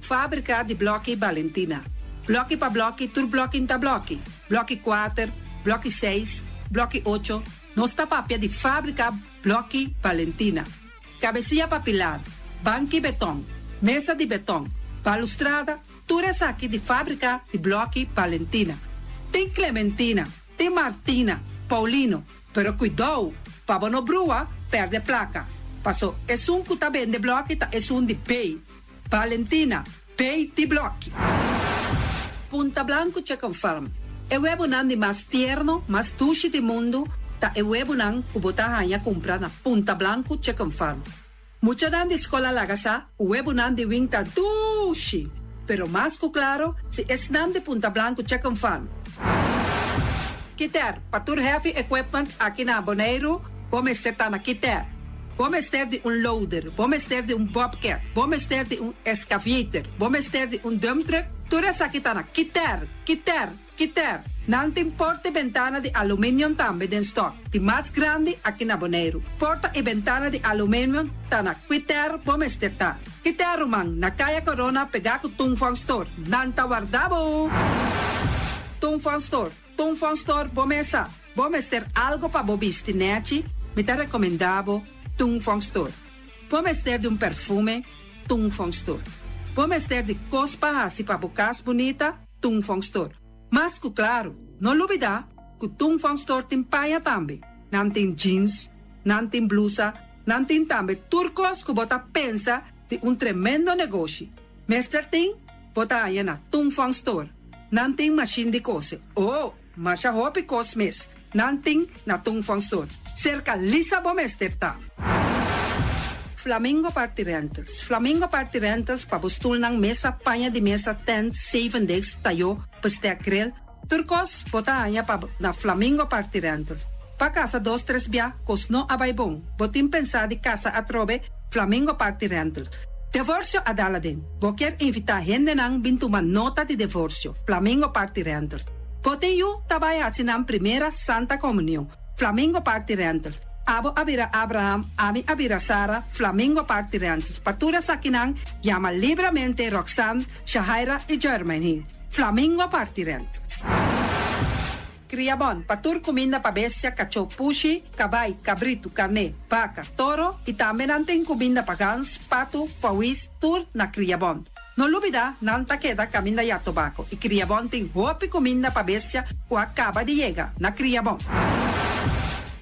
Fábrika di Blòki Balentina. Blòki pa blòki, tur blòki n'ta blòki. Blòki kuater, blòki seis, blòki ocho, nos ta papia di Fábrika Blòki Balentina. Kabesia pa pilado. Banki beton, mesa di beton, balustrada, tur esaki di fábrika di blòki Valentina. Tin Clementina, tin Martina, Paulino, pero kuidou pa bo no brua pèrdè plaka, paso esun ku ta bende blòki ta esun di B. Valentina, B di blòki. Punta Blanco Chicken Farm, E webonan di mas tierno, mas dushi di mundu ta e webonan ku bo ta haña kumpra na Punta Blanco Chicken Farm. Muchanan di skol a laga sa ku webonan di wing ta dushi, pero mas ku klaro si esnan di Punta Blanco Chicken Farm. Kiter, Pa tur heavy equipment aki na Boneiru bo mester ta na Kiter. Bo mester di un loader, bo mester di un bobcat, bo mester di un excavator, bo mester di un dump truck, tur esaki ta na Kiter, Kiter, Kiter. Nan tin porta i bentana di aluminium tambe den stock, di mas grandi aki na Boneiru. Porta i bentana di aluminium ta na Kiter bo mester ta. Kiter ruman, na Kaya Corona pegá ku Tung Fong Store. Nan ta warda bo! Tung Fong Store, Tung Fong Store bo mesa. Bo mester algo pa bo bisti nechi, mi ta recomenda bo Tung Fong Store. Bo mester di un perfume, Tung Fong Store. Bo mester di cos pa haci pa bo cas bunita, Tung Fong Store. Mas cu claro, no lubida cu Tung Fong Store tin paña tambe. Nan tin jeans, nan tin blusa, nan tin tambe tur cos cu bo ta pensa di un tremendo negoshi. Mester tin, bo ta haña na Tung Fong Store. Nan tin machine di cose. Oh! Masha hopi kos mes nan tin na Tung Fong Store. Serka Lisa bo mester ta. Flamingo Party Rentals Flamingo Party Rentals pa bo stulnan, mesa, paña di mesa, tent, zeven desk, tayó, bestek, grill, tur kos bo ta haña pa na Flamingo Party Rentals. Pa kasa dos tres bia kos no a bai bon, bo tin pensá di kasa atrobe? Flamingo Party Rentals. Devorsio a dal aden. Bo kier invitá hendenan bin tuma nota di devorsio? Flamingo Party Rentals. Bo tin yu ta bai hasi nan primera Santa Comunion? Flamingo Party Rentals. Abo a bira Abraham, ami a bira Sara, Flamingo Party Rentals. Pa tur esakinan, yama libramente Roxanne, Shahaira i Jermaine. Flamingo Party Rentals. Kriabon, pa tur kuminda pa bestia, kachó, pushi, kabai, kabritu, karné, baka, toro i tambe nan tin kuminda pa gans, patu, pawis, tur na Kriabon. No lubidá, nan ta keda kaminda ya tobako i Kriabon tin hopi kuminda pa bestia ku a kaba di yega na Kriabon.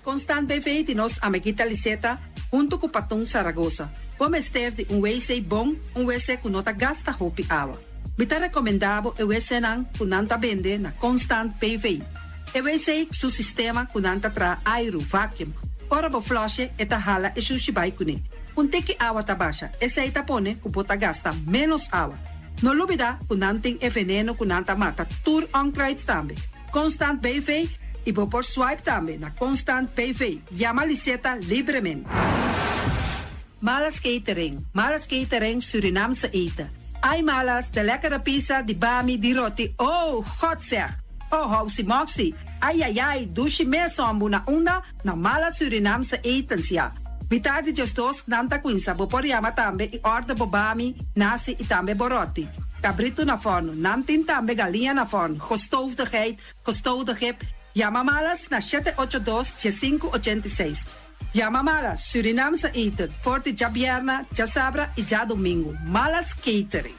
Constant BV di nos amiguita Liseta huntu ku Patun Saragosa. Bo mester di un wc bon, un wc ku no ta gasta hopi awa. Mi ta rekomendá bo e wcnan ku nan ta bende na Constant BV. E wc su sistema ku nan ta traha airu, vacuum. Ora bo flush'e e ta hala e shushi bai kuné. Un tiki awa ta basha, esei ta pone ku bo ta gasta ménos awa. No lubidá ku nan tin e veneno ku nan ta mata tur onkruid tambe. Constant BV i bo por swipe tambe na Constant BV. Yama Liseta libremente. Malas Catering, Malas Catering Surinaamse eten. Ai Malas, de lekkere pizza, di bami, di roti, oh, God zeg! Oh, housi moxi, ai ai ai, dushi mes hombu na unda? Na Malas Surinaamse etens ya. Mitar di djesdos nan ta cuinsa, bo por yama tambe y order bo bami, nasi y tambe bo roti. Cabrito na forno, nan tin tambe galiña na forno, gestoofde geit, gestoofde gip, yama Malas na shete ocho dos, diesinku ochenta i seis. Yama Malas Surinaamse eten for di djabierna, djasabra y djadomingo. Malas Catering.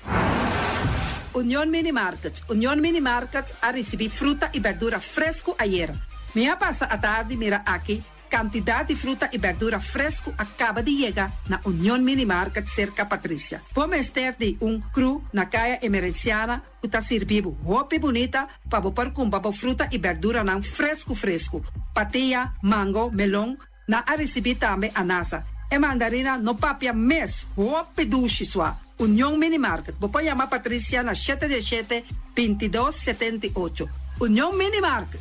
Union Mini Market Union Mini Market a ricibi fruta y berdura fresco ayera. Mi a pasa atardi mira aki cantidad di fruta y berdura fresco a caba di yega na Union Mini Market cerca Patricia. Bo mester di un cru na Caya Emerenciana ku ta sirbi bo hopi bunita pa bo por kumpra bo fruta i berduranan fresku fresku. Patia, mango, melon, nan a risibí tambe anasa. E mandarina no papia mes, hopi dushi sua. Union Mini Market, bo por yama Patricia na shete diesshete, bintidos, setenta i ocho. Union Mini Market.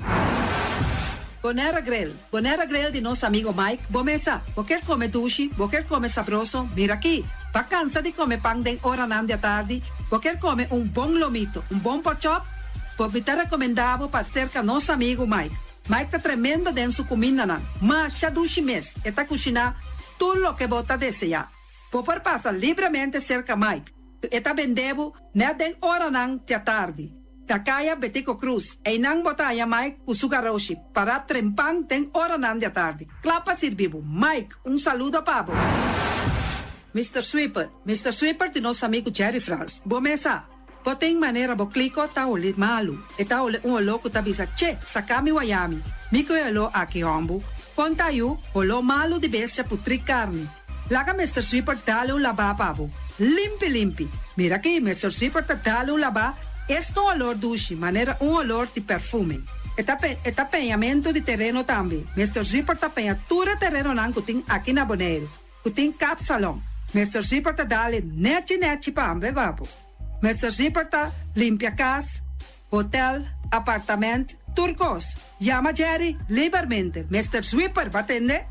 Bonera Grill, Bonera Grill di nos amigo Mike, bo mesa, bo kier come dushi, bo kier come sabroso, mira aki. Bo a cansa di come pan den oranan di atardi, bo kier come un bon lomito, un bon porkchop, bo mi ta recomenda bo pa cerca nos amigo Mike. Mike ta tremendo den su cumindanan, masha dushi mes, e ta cushina tur loke bo ta desea. Bo por pasa libremente cerca Mike, e ta bende bo net den oranan di atardi. Na Caya Betico Croes, einan bo ta haya Mike cu su garoshi, para trempan den oranan di atardi. Cla pa sirbi bo. Mike, un saludo pa bo. Mister Sweeper, Mister Sweeper di nos amigu Jerry Frans. Bo mes sa. Bo tin manera bo kliko ta holi malu. E ta holi un oló ku ta bisa che, saka mi wayami. Mi ku e oló aki hòmbu. Kon ta yu, holó malu di bestia putrí karni. Laga Mister Sweeper dale un labá pa bo. Limpi limpi. Mira aki, Mister Sweeper ta dale un labá, esta un olor dushi, manera un olor di perfume. E ta e ta peñamentu di tereno tambe. Mister Sweeper ta peña tur e terenonan ku tin aki na Boneiru. Ku tin kapsalon. Mister Zipper ta dale nechi nechi pa hambe babo. Mister Zipper ta limpia kas, hotel, apartament, tur kos. Yama Jerry libermente. Mister Zwipper ba tende?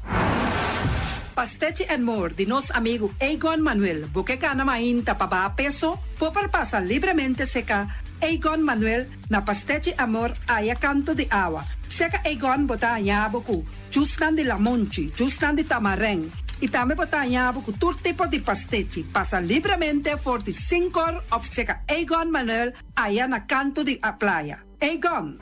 Pastechi and More di nos amigu Egon Manuel. Bo ke gana mainta pa baha peso? Bo por pasa libremente seka Egon Manuel na Pastechi Amor aya kanto di awa. Seka Egon bo ta haña bo ku Jusnan di lamonchi, jusnan di tamarèn i tambe bo ta haña bo ku tur tipo di pastechi. Pasa libremente for di Sinkor òf seka Egon Manuel aya na kantu di a playa. Egon!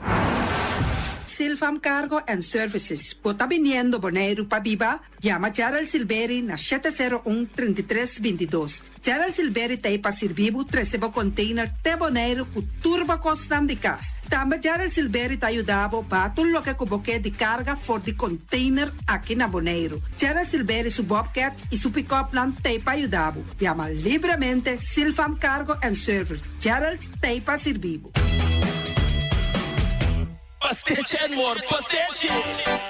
Silfam Cargo and Services, bo ta biniendo Boneiru pa biba? Yama Gerald Silberi na 701 33 22. Gerald Silberi ta ei pa sirbi bo trese bo container te Boneiru ku tur bo kosnan di kas. Tambe Gerald Silberi ta yuda bo baha tur loke ku bo ke di karga for di container aki na Boneiru. Gerald Silberi su bobcat i su pick-upnan ta ei pa yuda bo. Yama libremente Silfam Cargo and Service. Gerald ta ei pa sirbi bo. Pastechi and more pastechi!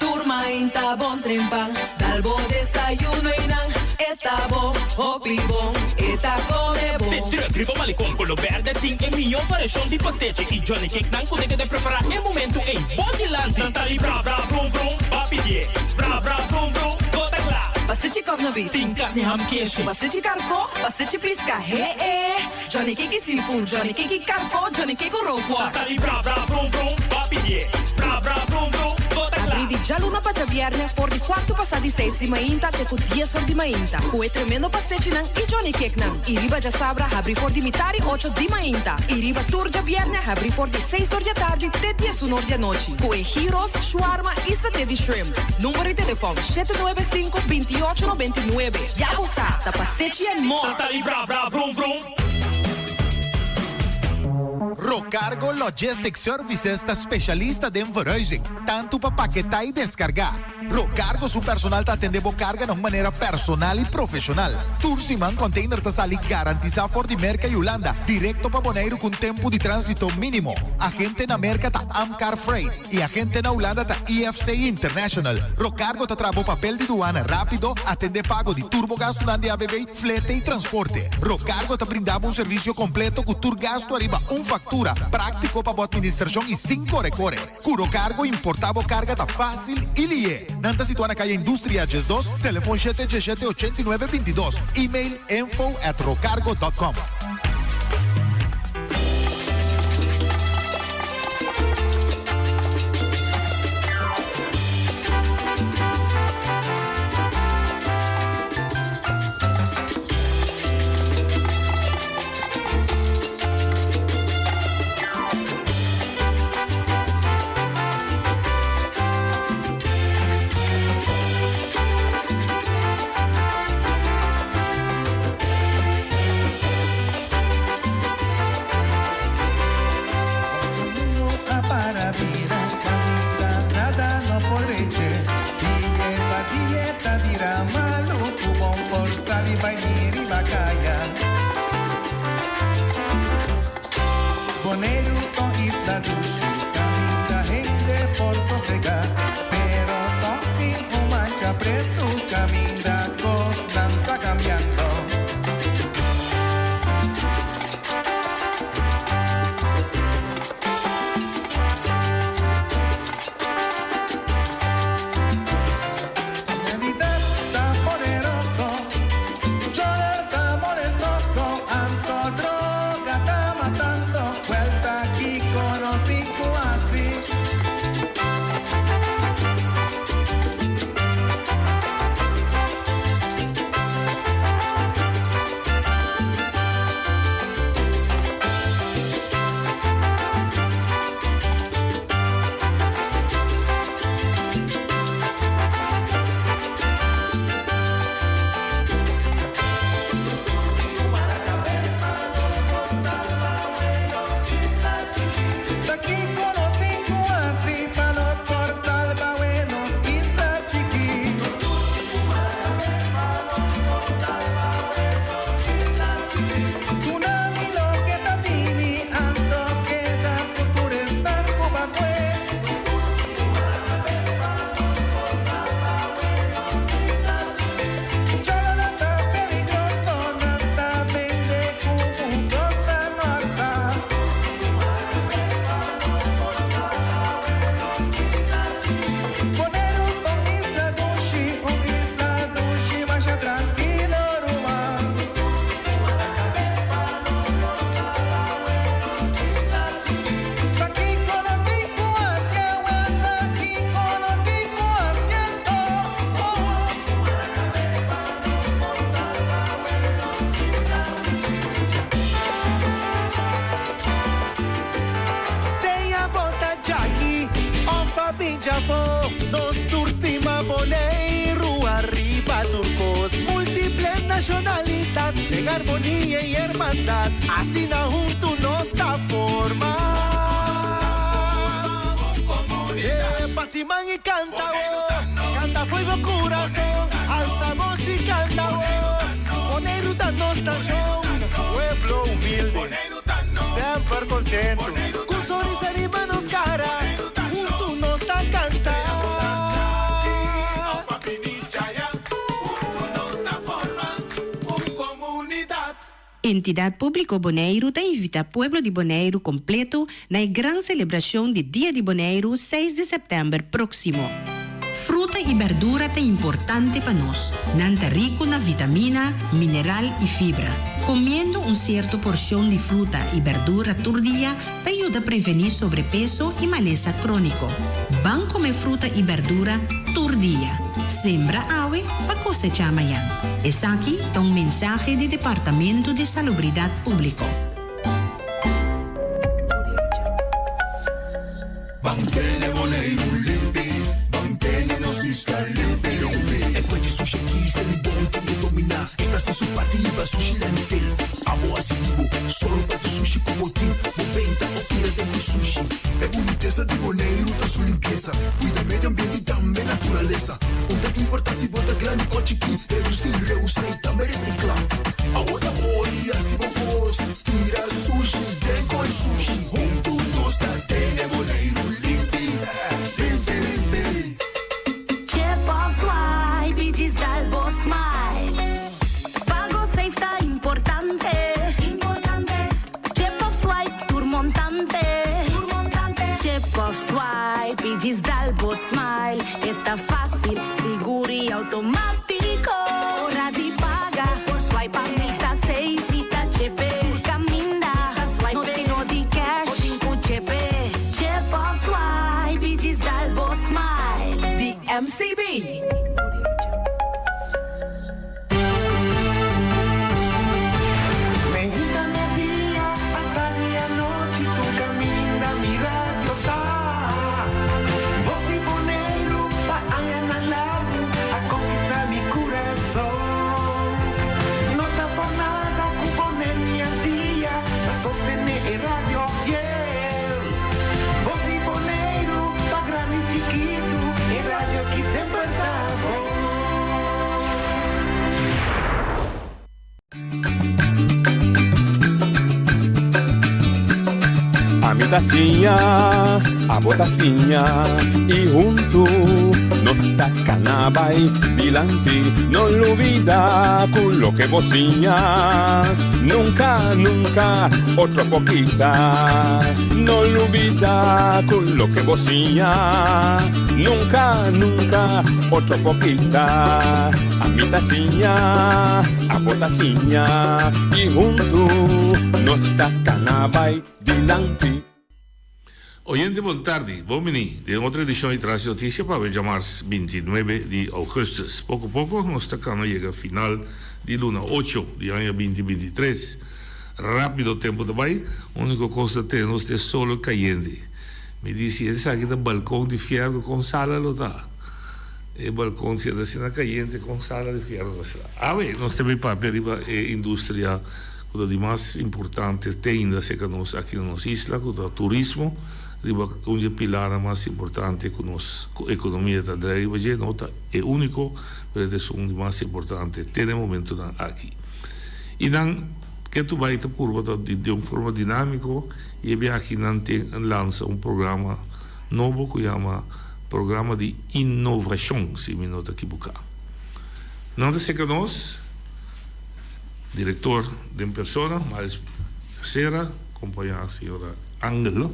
Tur mainta bon trempan, dal bo desayuno y nan e ta bo hopi bon, e ta come bon. De truck riba Malecon Colo Berde tin e miyo variacion di pastechi y Johnny Cake nan cu ta keda prepara e momento ey bo dilanti. Nan ta di bra bra vrum vrum, ba pidie bra bra vrum vrum, bo ta cla. Pastechi cosna beef. Tin carni ham keshi. Pastechi carco, pastechi pisca, he e. Johnny Cake seafood, Johnny Cake carco, Johnny Cake rookworst. Ta di bra bra vrum vrum, ba pidié. Bra bra vrum vrum, bo ta kla. Abrí di djaluna pa djabièrnè for di kuartu pasá di seis di mainta te ku dies or di mainta ku e tremendo pastechinan i Johnny Cakenan. I riba djasabra habrí for di mitari ocho di mainta i riba tur djabièrnè habrí for di seis or di atardi te diesun or di anochi ku e gyros, shawarma i saté di shrimp. Number di telefòn, 795 28 99. Ya bo sa, ta pastechi and more! Ta di bra bra vrum vrum. Rocargo Logistic Services ta specialista den verhuizing, tanto pa paketá y descargá. Rocargo su personal ta atende bo carga na un manera personal y profesional. Tur siman container ta sali garantisa for di Merca y Hulanda directo pa Boneiru cu un tempo di transito minimo. Agente na Merca ta Amcar Freight. E agente na Hulanda ta IFC International. Rocargo ta traha bo papel di duana rápido, atendé pago di tur bo gastunan di ABV, flete i transporte. Rocargo ta brinda bo un servisio kompleto ku tur gastu ariba un faktura, práktiko pa bo atministrashon i sin kore kore. Ku Rocargo importá bo karga ta fásil i lié. Nan ta situá na Kaya Industria 12, telefon shete djeshete 89 22, email info at rocargo dot com. Den armonia i hermandat, asina huntu nos ta forma un Bati man i kanta oh, kanta fo'i bo kurason, alsa bos i kanta oh, Boneiru ta nos nashon, pueblo humilde, semper kontentu, ku sonrisa riba nos kara, huntu nos ta kanta. Entidat Públiko Boneiru ta invitá pueblo di Boneiru kompleto na e gran selebrashon di Dia di Boneiru seis di sèptèmber próksimo. Fruta i bèrdura ta importante pa nos. Nan ta riku na vitamina, mineral i fibra. Komiendo un sierto porshon di fruta i bèrdura tur dia ta yuda prevení sobrepeso i malesa króniko. Ban kome fruta i bèrdura tur dia. Sembra awe pa kosechá mañan. Esaki ta un mensahe di Departamento di Salubridat Públiko. Ban tene Boneiru limpi, ban tene nos isla limpi limpi. E kue di sushi aki ser mi bon tin e dominá. E ta hasi su parti riba sushi landfill. Abo hasi di bo, solo pa tu sushi ku bo tin. Bo benta o tira den ku sushi. E bunitesa di Boneiru ta su limpiesa. Kuida medio ambiente i tambe naturalesa. Un ta importá si bo ta grandi o chikí. Redusí, reusá i tambe resiklá. Abo ta ora i hasi bo kos. Tira sushi den koi sushi. Huntu nos ta tene Boneiru limpi, limpi, limpi. Chip of swipe i djis dal bo smile. Pago safe ta importante. Chip of swipe tur montante. Chip of swipe i djis dal bo smile. E ta fácil, sigur i automático. Ora di paga, por swipe mi ta safe, mi ta chepe. Tur caminda, swipe no tin no di cash, bo tin cu chepe. Chip of swipe i djis dal bo smile. Di MCB. Meinta media, atardi anochi tur caminda mi radio ta. Bos di Boneiru pa añanan largu a conquista mi curason. No ta por nada cu Boneiru i Antia ta sostene e radio fiel. Bos di Boneiru pa grandi i chikitu e radio ki semper ta bon. Ami ta siña, abo ta siña i huntu nos ta kana bai dilanti. No lubida ku loke bo siña nunka, nunka otro por kita. No lubida ku loke bo siña nunka, nunka otro por kita. Ami ta siña, abo ta siña i huntu nos ta kana bai dilanti. Oyente bon tardi, bon bini den otro edicion di Tras di Noticia pa awe djamars 29 di augustus. Poco poco nos ta cana yega final di luna ocho di aña binti binti tres. Rapido tempo ta bay, unico cos ta tene nos ta e solo cayente. Mi di si esaki ta balcon di fierno con sala lo ta? E balcon si ta asina cayente con sala di fierno lo ta? Awe nos ta bay papia riba e industria cu ta di mas importante te ainda acerca nos aki na nos isla cu ta turismo riba un di e pilarnan mas importante cu nos economia ta drai riba dje no ta e unico pero e ta esun di mas importante te na e momentonan aki y nan ke tu bay ta purba ta di un forma dinamico y e biaha aki nan tin lansa un programa nobo cu yama programa di innovacion si mi no ta ekiboca nan ta acerca nos. Director den persona, Miles Becerra, compaña señora Angel,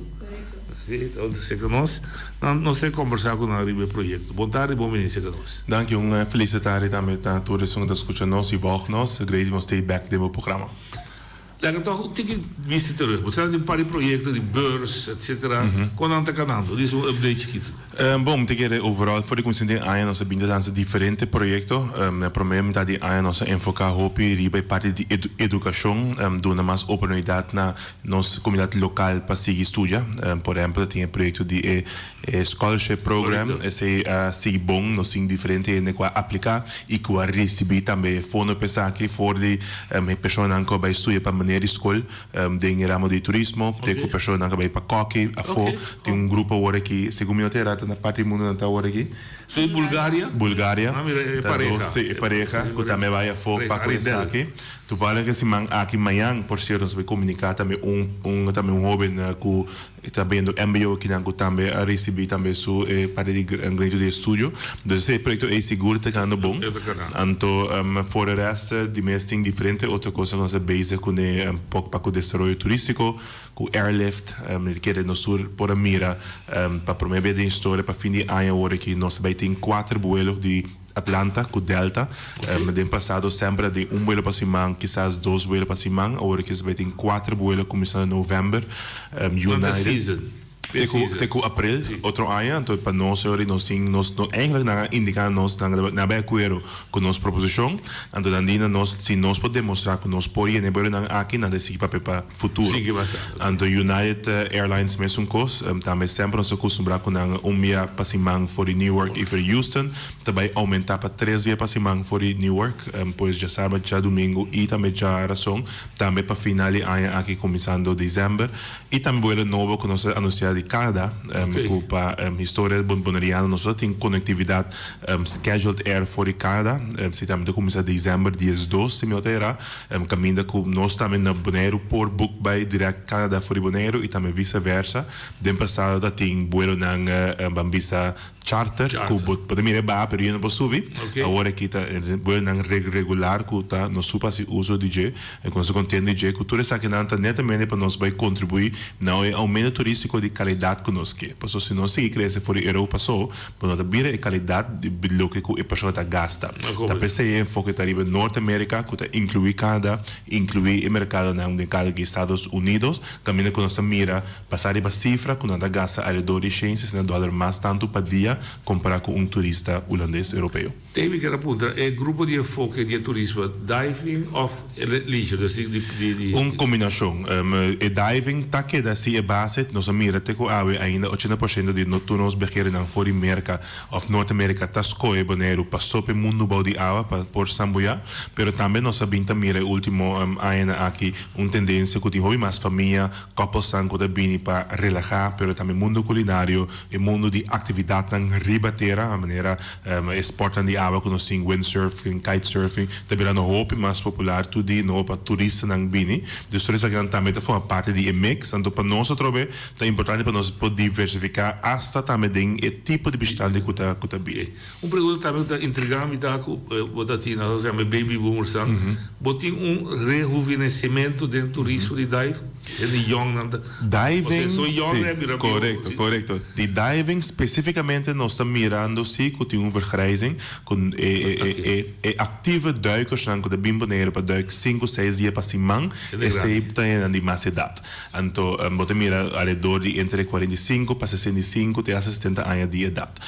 sí, ta un cerca nos. Nan nos ta conversa cu nan riba e proyecto. Bon tardi, bon bini cerca nos. Danki, un feliz tardi tambe ta tur esun cu ta scucha nos y volg nos. Great di nos stay back den bo programa. Laga tòg un tiki bista terug. Bo sa tin un par di proyekto di beurs etcetera. Kon nan ta kanando? Dis un update chikitu. Bon, mi ta kere overall for di kuminsamentu di e aña nos a bin ta lansa diferente proyekto. Na promé mitad di aña nos a enfoká hopi riba e parti di edukashon, duna mas oportunidat na nos komunidat lokal pa sigui studia. Por ehèmpel ta tin e proyekto di e scholarship program. Esei a sigui bon, nos tin diferente hende ku a apliká i ku a risibí tambe e fondo pa esaki for di e personanan ku a bai studia pa manera di skol den e ramo di turismo, te ku personanan ku a bai pa kòki afó. Tin un grupo awor aki, segun mi no ta erá ta na parti di mundu nan ta awor aki. So Bulgaria? Bulgaria. Ah, mira, e pareha. Si, e pareha ku tambe a bai afó pa ku esaki. Toevallig e siman aki, mañan, por sierto, nos a bai komuniká tambe un un tambe un hóben ku ta bayendo mbo akinan ku tambe a risibí tambe su e parti di grado di estudio. Dus e proyekto ei sigur ta ganando bon. Anto for de rest di mes tin diferente otro kosnan ku nos ta bezig kuné pok pa ku desaroyo turístiko, ku airlift. Mi ta kere nos tur por a mira pa promé bes den historia pa fin di aña awor aki nos ta bai tin kuater buelo di Atlanta ku Delta. Den pasado semper a den un buelo pa siman, kisas dos buelo pa siman. Awor aki nos bai tin kuater buelo kuminsando novèmber. United te ku te ku aprel otro aña. Anto pa nos awor nos tin nos no eigenlijk nan a indiká nos nan nan a bai akuerdo ku nos proposishon. Anto nan di na nos si nos por demostrá ku nos por yena e buelonan aki nan ta sigui papia pa futuro. Anto United Airlines mesun kos. Tambe semper nos a kustumbrá ku nan un bia pa siman for di Newark i for di Houston. Ta bai oumentá pa tres bia pa siman for di Newark, pues djasabra, djadumingu i tambe djarason, tambe pa final di aña aki kuminsando desèmber. I tambe buelo nobo ku nos a anunsiá di Canada, ku pa historia boneriano nos lo tin konektividat scheduled air for di Canada, si tambe ta kuminsá desèmber diesdos si mi no ta erá, kaminda ku nos tambe na Boneiru por book bai dirèkt Canada for di Boneiru i tambe vise versa. Den pasado ta tin buelonan ban bisa Charter, ku bo ta mira e baha pero yo no por subi. Awor aki ta buelonan regular ku ta nos supo hasi uso di dje i ku nos ta kontento di dje ku tur esakinan ta netamente pa nos bai kontribuí na e oumento turístiko di kalidat ku nos ke. Pasobra si nos sigui krese for di Europa so, bo no ta bira e kalidat di loke ku e persona ta gasta. Ta p'esei e enfoke ta riba Norte Amerika ku ta inkluí Canada, inkluí e merkadonan den kada di Estados Unidos, kaminda ku nos ta mira Basá riba sifra ku nan ta gasta alrededor di shen sesenta dòler mas tantu pa dia kompará ku un turista hulandes europeo. Tei mi kier a puntra, e grupo di enfoke di e turismo diving of leisure, dus di di di. Un kombinashon. E diving ta keda si e base, nos a mira te ku awe ainda 80% di tur nos biaheronan for di Merka of Noord Amerika ta skohe Boneiru pa sop e mundu bou di awa pa por sambuyá, pero tambe nos a bin ta mira e ultimo añanan aki un tendensia ku tin hopi mas famia Koppelsnan ku ta bini pa relahá, pero tambe mundu kulinario, e mundu di aktividatnan riba tera, a manera e sportnan di awa ku nos tin, windsurfing, kitesurfing, ta birando hopi mas popular tur di nobo pa turistanan bini. Dus tur esakinan tambe ta forma parti di e mix. Anto pa nos atrobe ta importante pa nos por diversifiká asta tambe den e tipo di bishitante ku ta ku ta bini. Un pregunta tambe ku ta intrigá mi ta ku bo ta tin, nos ta yama e baby boomersnan, bo tin un rehuvenesementu den turismo di dive? Hende yòngnan ta, Diving, osea so yòn si, e bira bieu, korekto, si. korekto. Di diving spesifikamente nos ta mirando si ku tin un vergrijzing ku e e e e e aktive duikersnan ku ta bin Boneiru pa duik sinku seis dia pa siman, Hende esei grandi. ta hendenan di mas edat. Anto bo ta mira alrededor di entre 45 pa 65 te hasta 70 aña di edat.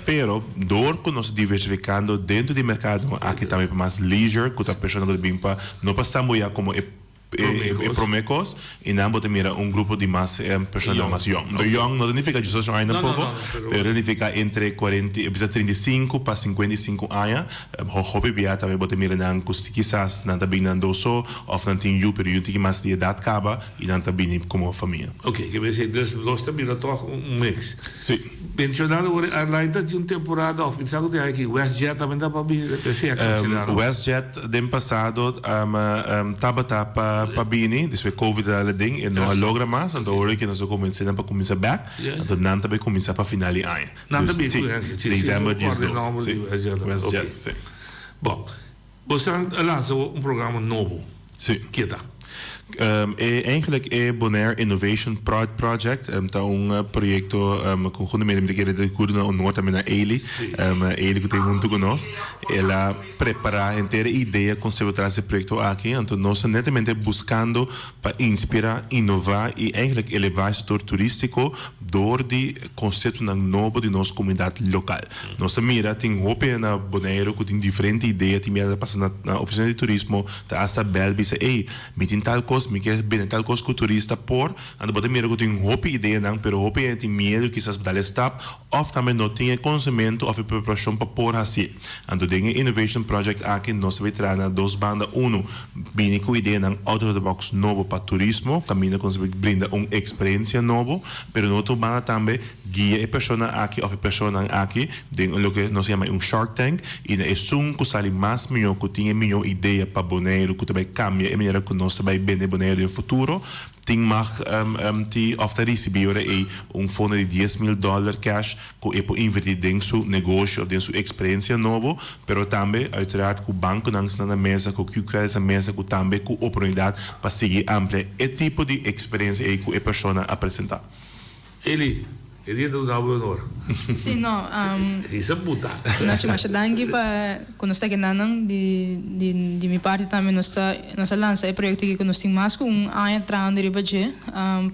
Pero door cu nos ta diversificando dentro di mercado aki tambe pa mas leisure cu ta persona cu ta bin pa no pa sambuya como e e prome cos y nan bo ta mira un grupo di mas persona mas yong. Anto yong no ta nifica diesocho aña tampoco pero ta nifica entre cuarenta y bisa 35 pa 55 aña. Hopi bia tambe bo ta mira nan cu kisas nan ta bin nan dos so of nan tin yu pero yu tin mas di edad caba y nan ta bini como famia. Ok, ke mester dus nos ta mira toch un mix. Si. Mencionando ora e airline ta tin un temporada of mi sa cu tin aki WestJet tambe ta pa bini esey a cancela no? WestJet den pasado tabata pa bini despues covid a dal aden e no a logra mas anto ora ke nos a convence nan pa cuminsa bek anto nan ta bay cuminsa pa final di aña. Nan ta Dus bini si, cu si, si, december mi acorda e 12 nomber si di WestJet WestJet ok. si. Bon. Bo sa a lansa un programa nobo. Si. Ke ta? E eigenlijk e Bonaire Innovation Project ta un proyecto conhuntamente mi ta kere ta cur na honor tambe na Eli, Eli cu ta hunto cu nos. El a prepara henter e idea concepto tras di e proyecto aki, anto nos ta netamente buscando pa inspira, innova y eigenlijk eleva e sector turistico door di conceptonan nobo di nos comunidad local. Nos ta mira tin hopi na Bonaire cu tin diferente idea, tin mira ta pasa na oficina di turismo ta hasta bel bisa ey mi tin tal cos, mi kier bende tal cos cu turista por, anto bo ta mira cu tin hopi ideanan pero hopi hende tin miedo kisas dal e stap of tambe no tin e conocemento of e preparacion pa por hacié. Anto den e Innovation Project aki nos ta bay traha na dos banda, uno bini cu ideanan out of the box nobo pa turismo caminda cu nos ta bay brinda un experiencia nobo, pero na otro banda tambe Guia e persona aki òf e personanan aki den loke nos yama un shark tank i na esun ku sali mas mihó, ku tin e mihó idea pa Boneiru ku ta bai kambia e manera ku nos ta bai bende Boneiru den futuro, tin mag ti òf ta risibí ora ei un fondo di 10,000 dòler cash ku e por invertí den su negoshi òf den su eksperensia nobo, pero tambe uiteraard ku bankonan sna na mesa, ku Qcredits na mesa ku tambe ku oportunidat pa sigui amplia e tipo di eksperensia ei ku e persona a presentá. Eli, e dia ta duna bo e honor. Si, no. Hisa buta. Nacho, masha danki pa ku nos ta kenanan. Di di di mi parti tambe nos ta nos a lansa e proyekto aki ku nos tin mas ku un aña trahando riba dje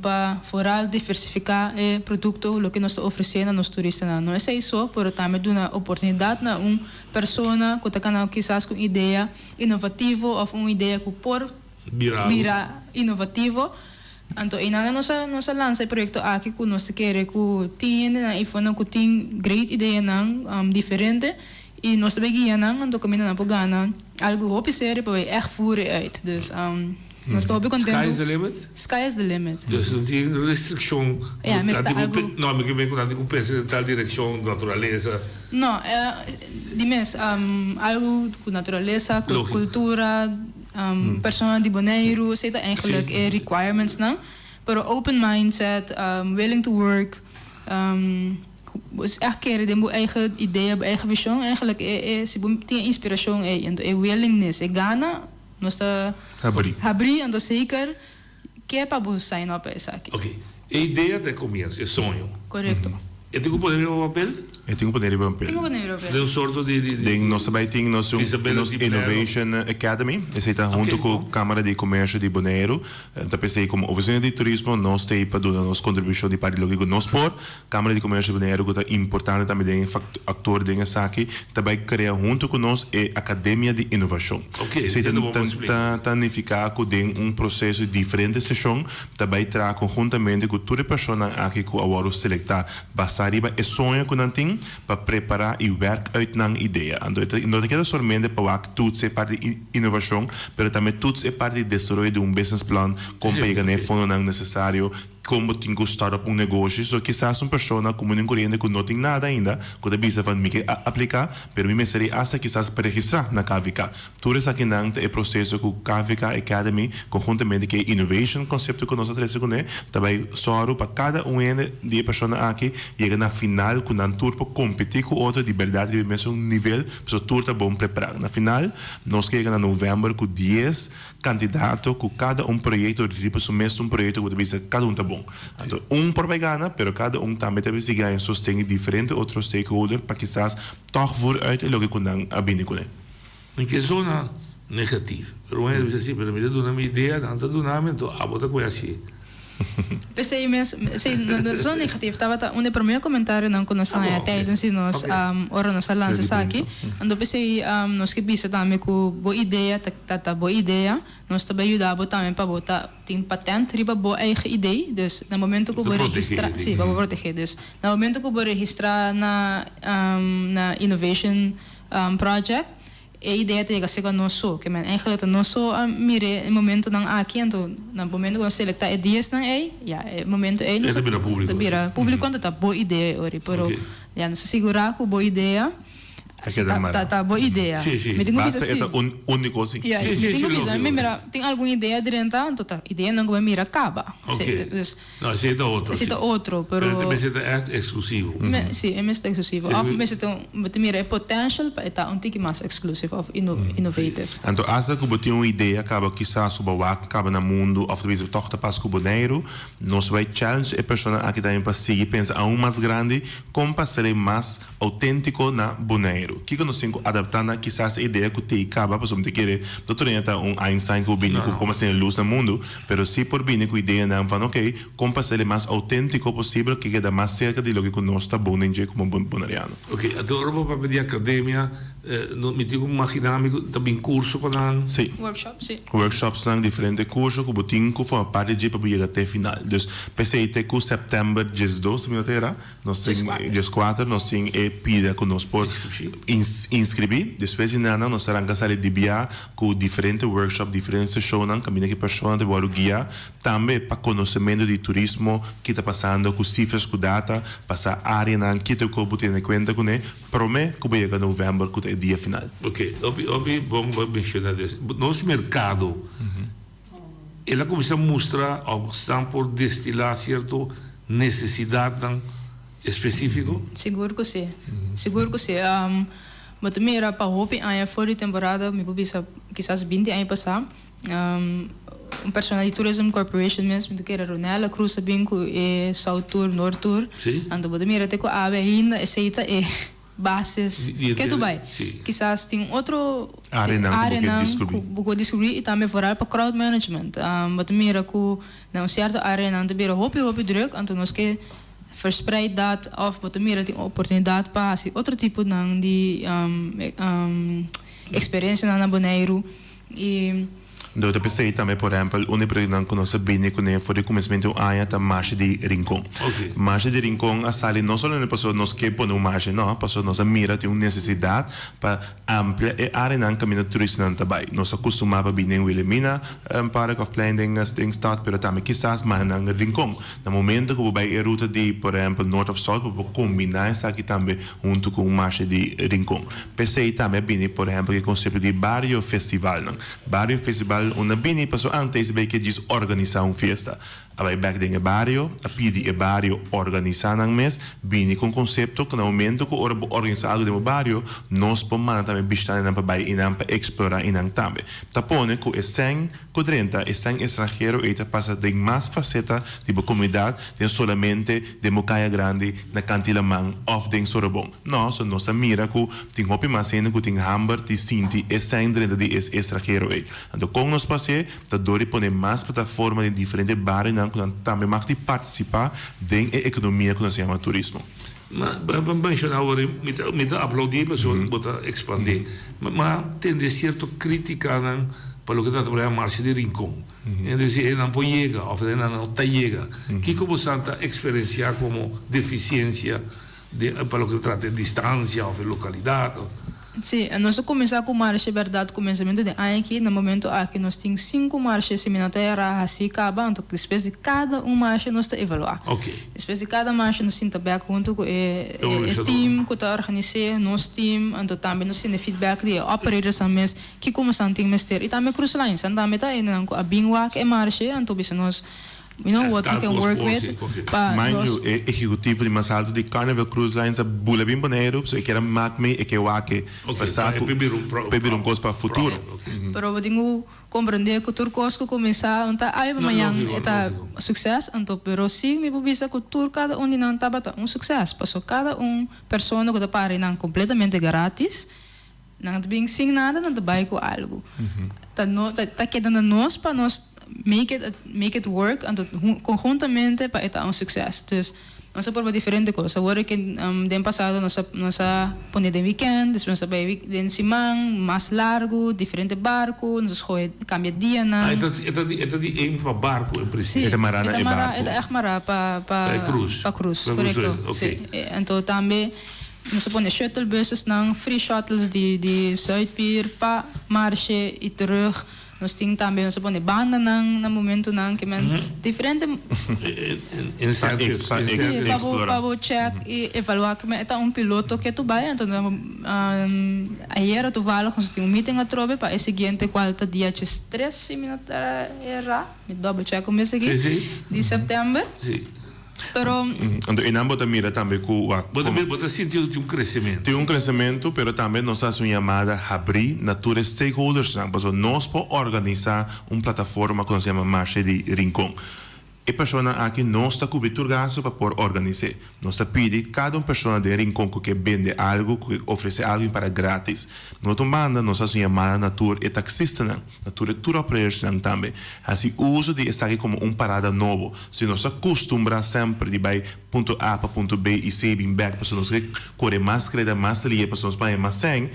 pa foral diversifiká e produkto loke nos ta ofresé na nos turistanan. No esei so, pero tambe duna oportunidat na un persona ku ta kana kisas ku un idea inovativo òf un idea ku por bira inovativo. Anto einan nos a nos a lansa e proyekto aki ku nos ta kere ku tin hendenan eifonan ku tin great ideanan diferente i nos ta bay guia nan anto kaminda nan por gana algu hopi serio pa bay ègt voer e uit. Dus nos ta hopi kontentu. Sky is the limit? Sky is the limit. Dus no tin restrikshon ku Ja, mester nan tin ku algu. no mi ke men ku nan tin ku pensa den tal direkshon, naturalesa. No, di mes algu ku naturalesa, ku kultura. Personanan di Boneiru, esei ta eigenlijk e requirementsnan. Pero open mindset, willing to work, bo echt kere den bo eigen idea, bo eigen vision, eigenlijk e e si bo tin e inspiracion ei, enton e willingness, e gana, nos ta Habrí. habrí, anto zeker ke pa bo sign up pa esaki. Oké, e idea ta e comienzo, e soño. Correcto. E tin ku pone riba papel? E tin ku pone riba papel. Tin ku pone riba papel. Den un sorto di di Den nos ta bai tin nos un nos feasibility plan. Innovation Academy, esei ta hunto ku Kamara di Komersio di Boneiru. Ta p'esei komo Ofisina di Turismo nos ta ei pa duna nos kontribushon di parti loke ku nos por. Kamara di Komersio di Boneiru ku ta importante tambe den e aktor den esaki ta bai krea hunto ku nos e Akademia di Inovashon. Esei ta ta ta nifiká ku den un proseso di diferente seshon ta bai traha konhuntamente ku tur e personanan aki ku a wòrdu selektá basá riba e soño ku nan tin pa prepará i wèrk uit nan idea. Anto e ta no ta keda solamente pa wak toets e parti di inovashon, pero tambe toets e parti di desaroyo di un business plan, kon pa yega na e fondonan nesesario, kon bo tin ku start up un negoshi. So kisas un persona komun i koriente ku no tin nada ainda ku ta bisa van mi ke apliká, pero mi mester ei asta kisas pa registrá na KVK. Tur esakinan ta e proseso ku KVK Academy konhuntamente ku e Innovation konsepto ku nos a trese kuné ta bai sòru pa kada un hende di e persona aki yega na final ku nan tur por kompetí ku otro di bèrdat riba e mesun nivel pasobra tur ta bon prepará. Na final nos ke yega na novèmber ku dies kandidato ku kada un proyekto riba su mesun proyekto ku bo ta bisa kada un ta bon. Anto un por bai gana pero kada un tambe ta mester gaña sosten di diferente otro stakeholder pa kisas tòg vooruit e loke ku nan a bini kuné. Mi ke zona negatief. Pero un hende bisa si, pero mi ta duna mi idea, nan ta duna mi, anto abo ta koe hasié. P'esei mes, si, no zona negatief tabata un di e promé komentarionan ku nos a haña tijdens di nos, ora nos a lansa esaki. Anto p'esei nos ke bisa tambe ku bo idea ta ta bo idea, nos ta bai yuda bo tambe pa bo ta tin patent riba bo eigen idee. Dus na momento ku bo registrá, si, pa bo protegé. Dus na momento ku bo registrá na na Innovation Project, e idea ta yega serka nos so. Ke men eigenlijk ta nos so a mir'é e momentonan aki, anto na momento ku nos selektá e diesnan ei, ya, e momento ei nos E ta bira públiko. ta bira públiko, anto ta bo idea e ori. Pero ya nos a sigurá ku bo idea. Ta keda mara. Ta ta bo idea. Sí, sí. Mi tin ku bisa Basta si. e ta un úniko si. Ja, Sí, mi sí, tin sí, ku bisa. lógiko. Mi mira tin algun idea drenta, anto ta ideanan ku mi mira kaba. Ok. Sí, dus No, esei ta otro. Esei sí. ta otro, pero. Pero e mester ta ègt eksklusivo. Me, sí, e mester ta eksklusivo. E Òf mester ta un, bo ta mira e potential pa e ta un tiki mas exclusive òf ino, innovative. Anto asta ku bo tin un idea kaba kisas ku bo wak kaba na mundu òf ta bisa tòg ta pas ku Boneiru, nos bai challenge e persona aki tambe pa sigui pensa aun mas grandi kon pa sali mas Outéntiko na Boneiru. Kiko nos tin ku adaptá na kisas e idea ku tei kaba, pasobra mi ta kere no tur hende ta un Einstein ku bini ku komo asina lus na mundu, pero si por bini ku ideanan van oké, kon pa hacer mas outéntiko posibel ke keda mas serka di loke ku nos ta bon den dje komo boneriano. Oké, anto ora bo papia di akademia, no mi tin ku maginá mi ku ta bin kurso pa nan? Sí. Workshop, sí. Workshopsnan, diferente kurso ku bo tin ku forma parti di dje pa bo yega te final. Dus, p'esei te ku sèptèmber diesdos, si mi no ta erá, Nos tin dieskuater, nos tin e pida ku nos por inskribí. Despues di nan nos ta ranka sali di bia ku diferente workshop, diferente seshonnan kaminda ku e persona ta wòrdu guiá. Tambe pa konosementu di turismo, ki ta pasando ku sifras, ku data, pa sa áreanan ki ta ku bo tene kuenta kuné promé ku bo yega novèmber ku ta e dia final. Oke, hopi hopi bon bo menshoná des. Nos merkado El a kuminsá mustra òf stan por destilá sierto nesesidatnan espesífiko? Sigur ku sí. Sigur ku sí. Bo ta mira pa hopi aña for di temporada, mi por bisa kisas binti aña pasá, un persona di Tourism Corporation mes, mi ta kere Ronella Cruz a bin ku e South Tour, Noord Tour. Anto bo ta mira te ku awe ainda esei ta e. Bases ke tu bai. Kisas tin otro areanan ku bo por diskubrí i tambe vooral pa crowd management. Bo ta mira ku na un sierto areanan ta bira hopi hopi druk, anto nos ke verspreid dat òf bo ta mira tin oportunidat pa hasi otro tiponan di eksperensianan na Boneiru i. Dor ta p'esei tambe, por ehèmpel, un di e proyektonan ku nos a bini kuné for di kuminsamentu di un aña ta Marshe di Rincon. Marshe di Rincon a sali no solamente pasobra nos ke pone un marshe, no, pasobra nos a mira tin un nesesidat pa amplia e áreanan kaminda turistanan ta bai. Nos a kustumá pa bini den Wilhelmina Park òf plein den den stad, pero tambe kisas manda nan Rincon. Na momento ku bo bai e ruta di, por ehèmpel, Noord òf Zuid, bo por kombiná esaki tambe huntu ku un marshe di Rincon. P'esei tambe a bini, por ehèmpel, e konsepto di bario festivalnan. Bario Festival unda bini paso antes bay ke djis organisa un fiesta. A bay bek den e bario, a pidi e bario organisa nan mes, bini ku un konsepto ku na momento ku ora bo organisa algu den bo bario, nos por manda tambe bishitantenan pa bay einan pa eksplora einan tambe. Ta pone ku e sèn ku drenta, e sèn estranhero ei ta pasa den mas faseta di bo komunidat den solamente den bo kaya grandi, na kanti laman òf den Sorobon. No, so nos a mira ku tin hopi mas hende ku tin hamber di sinti e sèn drenta di es estrahero ei. Anto kon nos pas'é? Ta dor di pone mas plataforma den diferente barionan ku nan tambe mag di partisipá den e ekonomia ku nos yama turismo. Ma bo a menshoná awor i mi ta mi ta aplaudí pasobra bo ta ekspandé. Ma a tende sierto krítikanan pa loke ta trata Marshe di Rincon. Hende di si nan por yega òf nan no ta yega. Kiko bo sa ta eksperensiá komo defisiensia De pa loke ta trata e distancia of e localidad of. Sí, nos a cuminsa cu marshe berdad cuminsamentu di aña aki. Na momento aki nos tin sinku marshe si mi no ta era haci caba, anto despues di cada un marshe nos ta evalua. Oké. Despues di cada marshe nos sinta bek hunto cu e e team cu ta organise, nos team, anto tambe nos tende feedback di e operatorsnan mes kico nos tin mester y tambe cruise lines nan tambe ta hendenan cu a bin wak e marshe anto bisa nos You know what we can work with pa Mind nos. you, e ehecutivo di mas alto di Carnival Cruise Lines a bula bin Boneiru, so e kier a mak mee, e ke wak e Ok, pa sa pa ku e bira un pro- pa e bira un kos pa futuro. Ok. Pero bo tin ku comprende ku tur kos ku kuminsá un ta awe pa No, mañan lógico, e ta lógico. sukses, anto pero si mi por bisa ku tur kada un di nan tabata un sukses, paso kada un persona ku ta para einan kompletamente gratis, Nan ta bin sin nada, nan ta bai ku algu. Ta no ta ta keda na nos pa nos make it make it work anto konhuntamente pa e ta un sukses. Dus nos a proba diferente kos. Awor ke den pasado nos a nos a pone den wikènt, despues nos a bai den siman mas largu, diferente barku, nos a skohe kambia dianan. Ah, e ta e ta di e ta di aim pa barku en prinsipio. Si, E ta mará e na ta e mará barku. e ta ègt mará pa pa Pa e krus. pa krus, Pa krus, korekto. oké. Si, anto tambe. Nos a pone shuttlebuses nan, free shuttles di di Zuidpier pa Marshe y terug. Nos tin tambe nos a pone bandanan na momentonan ke men diferente. Incentives. Sí, pa bo pa bo check i evaluá ke men e ta un piloto ke tu bai anto ayera toevallig nos tin un meeting atrobe pa e siguiente kual ta dia djestres si mi no ta erá mi double check un mes aki di september. Pero. Anto einan bo ta mira tambe ku wak. Bo ta mira, bo ta sinti ku tin un kresementu. Tin un kresementu, pero tambe nos a hasi un yamada habrí na tur e stakeholdersnan, pasobra nos por organisá un plataforma ku nos yama Marshe di Rincon. E personanan aki nos ta kubri tur gastu pa por organis'é. Nos ta pidi kada un persona den Rincon ku ke bende algu, ku ke ofresé algu para grátis. Na otro banda nos a hasi un yamada na tur e taksistanan. Na tur e tour operatorsnan tambe. Hasi uso di esaki komo un parada nobo. Si nos ta kustumbrá semper di bai punto A pa punto B i C bin bèk pasobra nos ke kore mas kreda, mas lie pasobra nos paña mas sèn,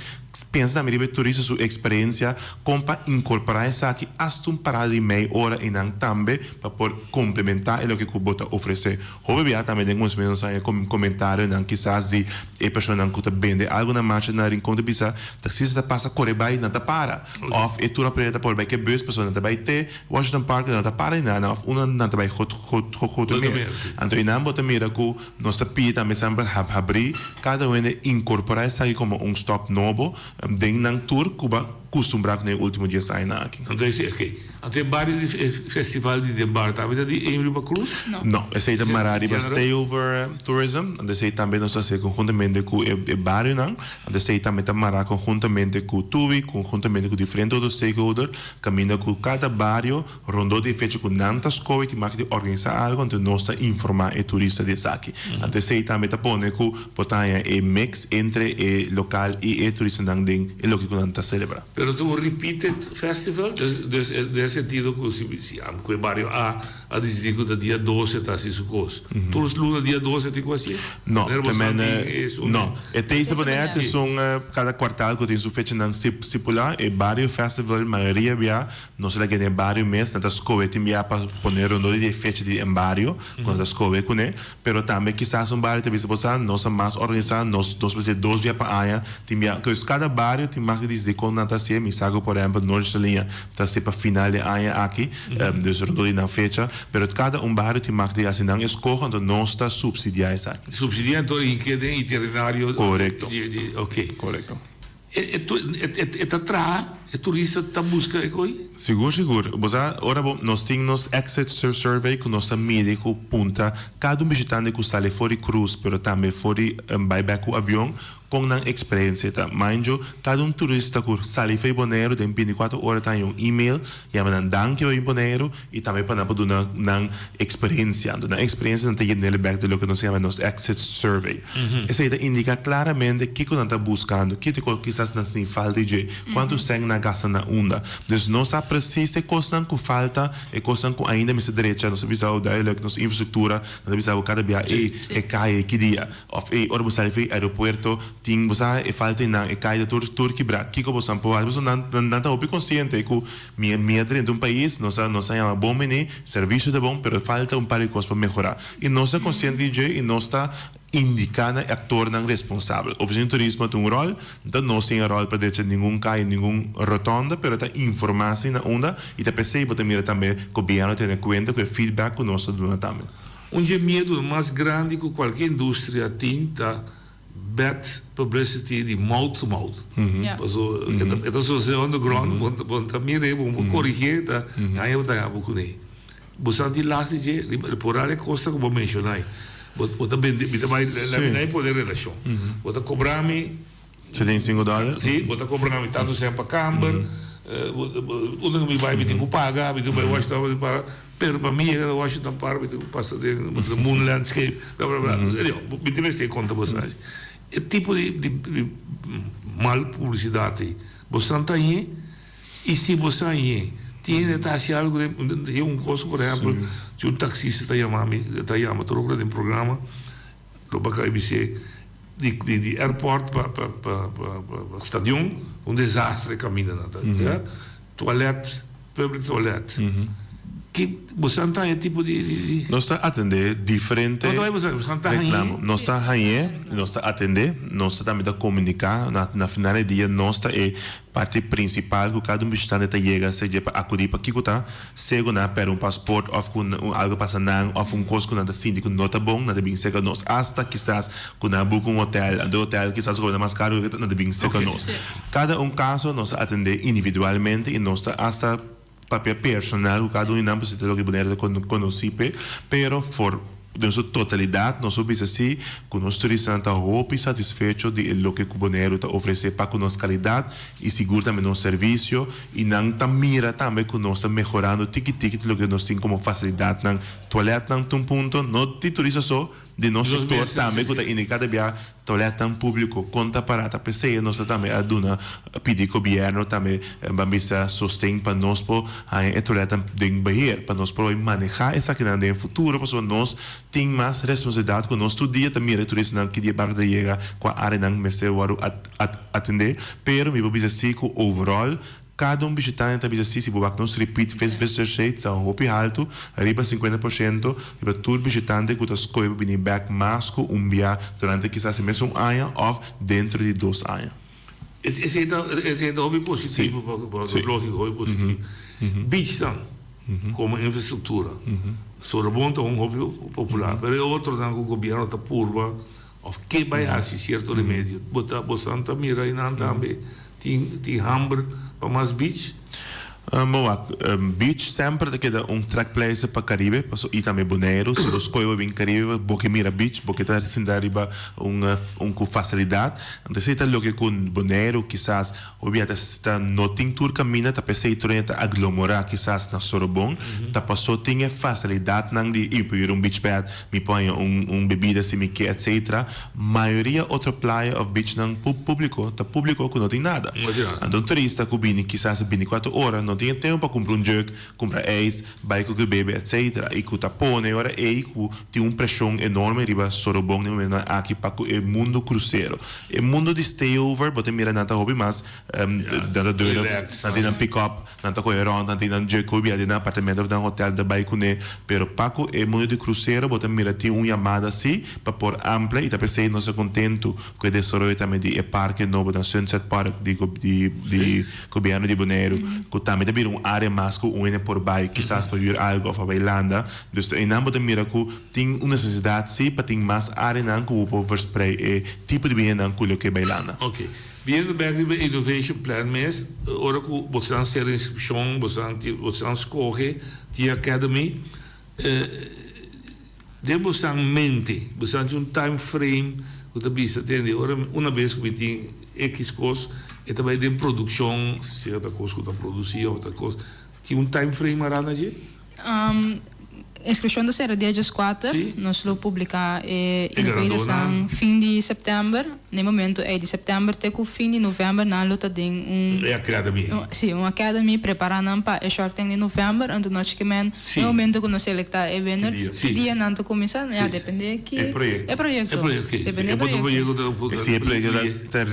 pensa tambe riba e turista su eksperensia kon pa inkorporá esaki asta un parada di mei ora einan tambe pa por komplementá e loke ku bo ta ofresé. Hopi bia tambe den kuminsamentu nos haña komentarionan kisas di e personanan ku ta bende algu na marcha na Rincon ta bisa taksista ta pasa kore bai nan ta para. Of e tur apreta ta por bai ke bus pasobra nan ta bai te Washington Park nan no ta para einan of unda nan ta bai Gotomeer. Anto einan bo ta mira ku nos ta pidi tambe semper habri kada un hende inkorporá esaki komo un stop nobo den nan tur ku bo a kustumbrá ku den e ultimo dies añanan aki. Anto esei oke. Anto e bario di e festival di den bar tambe ta di Amy riba Cruz? No. No, esei ta mará riba Stayover Tourism. Anto esei tambe nos ta hasi konhuntamente ku e barionan. Anto esei tambe ta mará konhuntamente ku Tubi, konhuntamente ku diferente otro stakeholder, kaminda ku kada bario rondó di e fecha ku nan ta skohe tin maki di organisá algu, anto nos ta informá e turista di esaki. Anto esei tambe ta pone ku bo ta haña e mix entre e lokal i e turistanan den e loke ku nan ta selebrá. Pero ta un repeated festival, dus dus den e sentido ku si si ku e bario A a disidí ku ta dia 12 ta hasi su kos. Tur luna dia 12 tin ku hasié? No, Manera bo te sa men tin esun no. E Taste of Bonaire ta esun kada kuartal ku tin su fechanan stipulá. E bario festival mayoria bia nos ta laga den e bario mes, nan ta skohe tin bia pa pone rondó di e fecha di e bario ku nan ta skohe kuné. Pero tambe kisas un bario ta bisa bo sa nos ta mas organisá, nos nos mester dos bia pa aña, tin bia, dus kada bario tin mag di disidí kon nan ta hasié, mi sa ku por ehèmpel Noord Saliña ta hasié pa final di aña aki, dus rondó di nan fecha, pero kada un bario tin mag di hasi nan eskoho, anto nos ta supsidiá esaki. Supsidiá anto e keda den itinerario Korekto. di di oke. Korekto. E ta traha, e turista ta buska e koi? Sigur, sigur. Bo sa, ora bo, nos tin nos exit survey ku nos ta midi ku punta kada un bishitante ku sali for di cruise pero tambe for di bai bek ku avion, kon nan eksperensia ta. Mind you, kada un turista ku sali for di Boneiru den bintikuater ora ta haña un email yama nan danki pa bin Boneiru i tambe pa nan por duna nan eksperensia. Anto nan eksperensia nan ta yenel bek den loke nos ta yama nos exit survey. Esei ta indiká klaramente kiko nan ta buskando, kiko kisas nan sinti falta di dje, kuantu sèn nan a gasta na unda. Dus nos sa presis e kosnan ku falta, e kosnan ku ainda mester drecha. Nos ta bisa bo duidelijk, nos infrastruktura, nan ta bisa bo kada bia, ey, e kaya ki dia. Òf ey, ora bo sali for e aeropuerto, tin, bo sa e falta einan, e kaya ta tur tur kibrá. Kiko bo san por hasi? Pasobra nan nan ta hopi konsiente ku Mi mi a drenta un pais, nos a nos a yama bon bini, servicio ta bon, pero falta un par di cos pa mehora. Y nos ta consciente di dje y nos ta indica na e actornan responsabel. Oficina di Turismo tin un rol, no ta nos tin e rol pa drecha ningun calle, ningun rotonda, pero ta informa si na unda y ta p'esey bo ta mira tambe gobierno tene cuenta cu e feedback cu nos ta duna tambe. Un dje miedonan mas grandi cu cualkier industria tin ta Bad publicity di mouth to mouth. Paso e ta sosede on the ground, bo ta mir'é, bo corrigié, ta haña bo ta haña bo kuné. Bo sa di las di dje, riba por al e kosta ku bo menshoná ei. Bo ta bende, mi ta bai laga mi nai pone relashon. Bo ta kobra mi. 75 dòler. Si, bo ta kobra mi tantu sèn pa kamber, unda ku mi bai mi tin ku paga, mi tin ku bai Washington mi tin ku paga. Pero pa mi yega na Washington Park mi tin ku pasa den the moon landscape bla bla bla. Anyhow, mi tin mester konta boso esaki. E tipo di di mal publisidat ei, boso ta hañ'é? I si boso hañ'é, tin hende ta hasi algu den tin un kos por ehèmpel, si un taksista ta yama mi, ta yama tur ora den programa, lo baka e bis'é di di di airport pa pa pa pa stadion, un desastre e kamindanan ta, ya. Toilet, public toilet. Ki bosan ta e tipo di di. Nos ta atendé diferente No ta bosan, bosan ta hañ'é? reclamo. Nos ta hañ'é, nos ta atendé, nos ta tambe ta comunica. Na na final di dia nos ta e parti principal cu cada un bishitante ta yega se dje pa acudi pa kico ta, sea cu nan a perde un paspoort of cu un algo a pasa nan of un cos cu nan ta sinti cu no ta bon, nan ta bin cerca nos. Hasta kisas cu nan a boek un hotel, anto e hotel kisas cobra mas caro cu nan ta bin cerca nos. Cada un caso nos ta atendé individualmente y nos ta hasta. Papia personal ku kada un di nan pasobra ta loke Bonaire ta konosí p'e, pero for den su totalidat nos por bisa si ku nos turistanan ta hopi satisfecho di e loke ku Boneiru ta ofresé pa ku nos kalidat i sigur tambe nos servisio i nan ta mira tambe ku nos ta mehorando tiki tiki loke nos tin komo fasilidatnan, tualètnan ta un punto no di turista so, Di nos sector tambe cu ta indica ta bia toiletnan publico con ta para ta pesey nos ta tambe a duna pidi gobierno tambe ban bisa sosten pa nos por haña e toiletnan den beheer pa nos por bay maneha esakinan den futuro pasobra nos tin mas responsabilidad cu nos tur dia ta mira e turistanan ki dia barco ta yega cua areanan mester wordo atende pero mi por bisa si cu overall Kada un bishitante ta bisa si si bo wak nos repeat visitors rate ta hopi haltu, riba 50%, riba tur bishitante ku ta skohe pa bini bèk mas ku un bia durante kisas e mesun aña òf dentro di dos aña. Esei ta esei ta hopi positivo pa pa lógiko hopi positivo. Beachnan komo infrastruktura Sorobon ta un hopi popular pero e otronan ku gobièrnu ta purba Of ke bai hasi sierto remedio. Bo ta bosan ta mira einan tambe tin tin hamber pa mas beach? Bo wak, beach semper ta keda un trekpleister pa Caribe paso i tambe Boneiru. Si bo skohe bo bin Caribe bo ke mira beach, bo ke ta sinta riba un un ku fasilidat. Anto esei ta loke ku Boneiru kisas hopi bia ta ta no tin tur kaminda ta p'esei tur hende ta aglomorá kisas na Sorobon ta paso tin e fasilidatnan di i por yura un beach bed. Mi por haña un un bebida si mi ke etcetera. Mayoria otro playa of beachnan pu publico ta publico ku no tin nada. Anto un turista ku bini kisas binticuatro ora no tin e tempo pa kumpra un jug, kumpra ijs, bai ku ku bebe etcetera. I ku ta pone e ora ei ku tin un preshon enorme riba Sorobon den momentonan aki pa ku e mundo krusero. E mundo di stayover bo ta mira nan ta hopi mas nan ta durf, nan tin nan pick up. Nan ta kohe rònt, nan tin nan dje koe bia den nan apartamento òf nan hotèl ta bai kuné. Pero pa ku e mundu di krusero bo ta mira tin un yamada si pa por amplia i ta p'esei nos ta kontentu ku e desaroyo tambe di e parke nobo na Sunset Park di di di gobièrnu di Boneiru ku tambe ta bira un área mas ku un hende por bai kisas pa hür algu òf pa bai landa. Dus einan bo ta mira ku tin un nesesidat si pa tin mas áreanan ku bo por versprei e tipo di biennan ku lo ke bai landa. Biendo bek riba e Innovation Plan mes, ora ku boso sera inskripshon, boso boso skohe T Academy, den boso mente, boso tin un time frame ku ta bisa tende ora una bes ku mi tin ekis kos e ta bai den produkshon, sea ta kos ku ta produsi òf ta kos, tin un time frame mará na dje? Inskripshon ta sera dia dieskuater. Nos lo publiká e innovators fin di sèptèmber. Na e momento ei di sèptèmber te ku fin di novèmber nan lo ta den un. E academy. Sí, un academy prepará nan pa e Shark Tank di novèmber. Anto nochi ke men na e momento ku nos selektá e winner, ki dia nan ta kuminsá? Ya dependé ki. E proyekto. E proyekto. Dependé e proyekto. Si e proyekto ta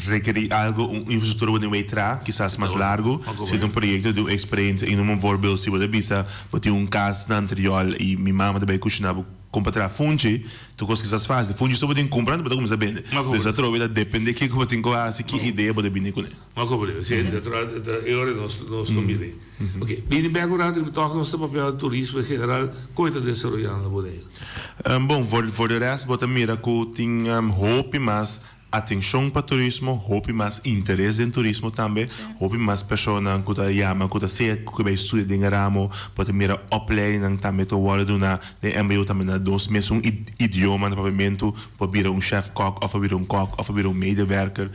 rekerí algu, un infrastruktura bo tin wei traha, kisas mas largu. Si ta un proyekto di un eksperensia, i noem un voorbeeld, si bo ta bisa bo tin un kas na Antriol i mi mama ta bai kushiná bo kumpra traha funchi, tur kos kisas fásil. Funchi so bo tin kumpra anto bo ta kuminsá bende. Dus atrobe ta dependé kiko bo tin ku hasi, ki idea bo ta bini kuné. M'a komprendé. Si, ta e ora nos nos lo mira ei. Oké, bini bèk un rato riba tòg nos ta papia di turismo en general, kon e ta desaroyando na Boneiru? Bon, voor de rest bo ta mira ku tin hopi mas Atencion pa turismo, hopi mas interes den turismo tambe, hopi mas personanan cu ta yama cu ta sea cu bay studia den e ramo, bo ta mira opleidingnan tambe ta wordo duna den mbo tambe na nos mesun idioma na papiamentu, bo bira un chef kok of a bira un kok of a bira un medewerker,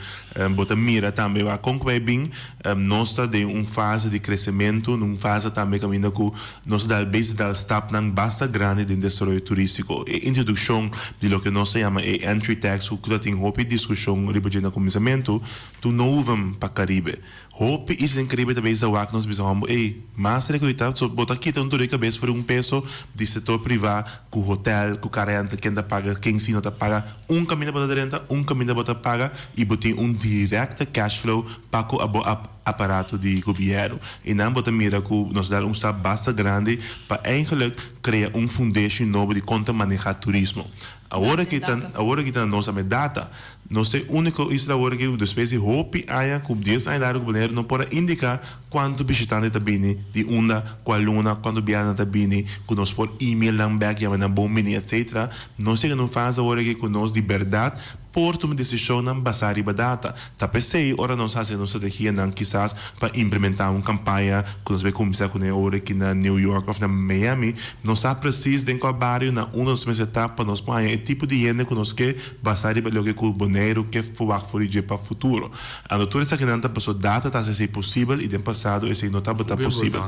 bo ta mira tambe wak con cu bay bin, nos ta den un fase di crecemento, un fase tambe caminda cu Nos ta dal bezig dal stapnan basta grandi den desaroyo turístiko. E introdukshon di loke nos ta yama e entry tax ku ta tin hopi diskushon riba dje na kuminsamentu, ta un novum pa Karibe. Hopi isla den Karibe ta bezig ta wak nos bisa hombo, ey, mas rekoitá, so bo ta kita un dor di kabes for di un peso di sektor privá ku hotel, ku car rental, ken ta paga, ken si no ta paga. Un kaminda bo ta drenta, un kaminda bo ta paga i bo tin un direkte cash flow pa ku abo a. aparato di gobièrnu. I nan bo ta mira ku nos dal un stap basta grandi pa eigenlijk krea un fundeshi nobo di kon ta manehá turismo. Awor aki ta awor aki ta na nos ame data. Nos ta e úniko isla awor aki despues di hopi aña ku dies aña largu ku Boneiru no por a indiká kuantu bishitante ta bini, di unda, kua luna, kuantu biaha nan ta bini, ku nos por email nan bèk, yama nan bon bini, etcetera. Nos yega na un fase awor aki ku nos di bèrdat por tuma desishonnan basá riba data. Ta p'esei ora nos hasi nos strategianan kisas pa implementá un kampaña ku nos bai kuminsá kuné ora aki na New York òf na Miami, nos sa presis den kua bario na unda nos mester ta pa nos por haña e tipo di hende ku nos ke basá riba loke ku Boneiru ke ferwagt for di dje pa futuro. Anto tur esakinan ta pasobra data ta hasi esei posibel i den pasado esei no tabata posibel.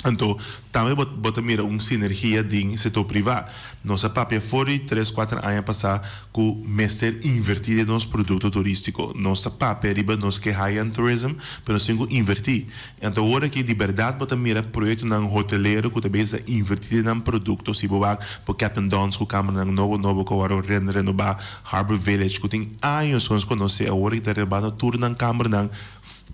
Anto, tambe bo bo ta mira un sinergia den sector priva. Nos a papia for di tres, kuater aña pasá ku mester invertí den nos produkto turístiko. Nos ta papia riba nos ke high-end tourism, pero nos tin ku invertí. Anto awor aki di bèrdat bo ta mira proyektonan hotelero ku ta bezig ta invertí den nan produkto. Si bo wak bo Captain Don's ku kameranan nobo nobo ku awor a renobá, Harbor Village ku tin años ku nos konosé awor aki ta renobando tur nan kameranan,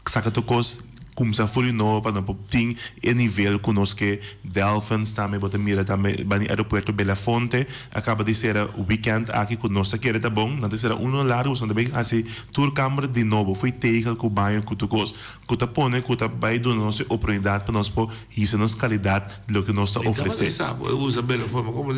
saka tur kos. Kumsa for di nobo pa no por tin e nivel ku nos ke. Delfins tambe bo ta mira tambe bani aeropuerto Belafonte a kaba di sera weekend aki ku nos ta kere ta bon. Nan ta sera un luna largu pasobra nan ta bin hasi tur kamber di nobo fo'i tegel ku baño ku tur kos ku ta pone ku ta bai duna nos e oportunidat pa nos por hisa nos kalidat di loke nos ta Mi tabata ofresé. sa bo usa Belafonte ma komo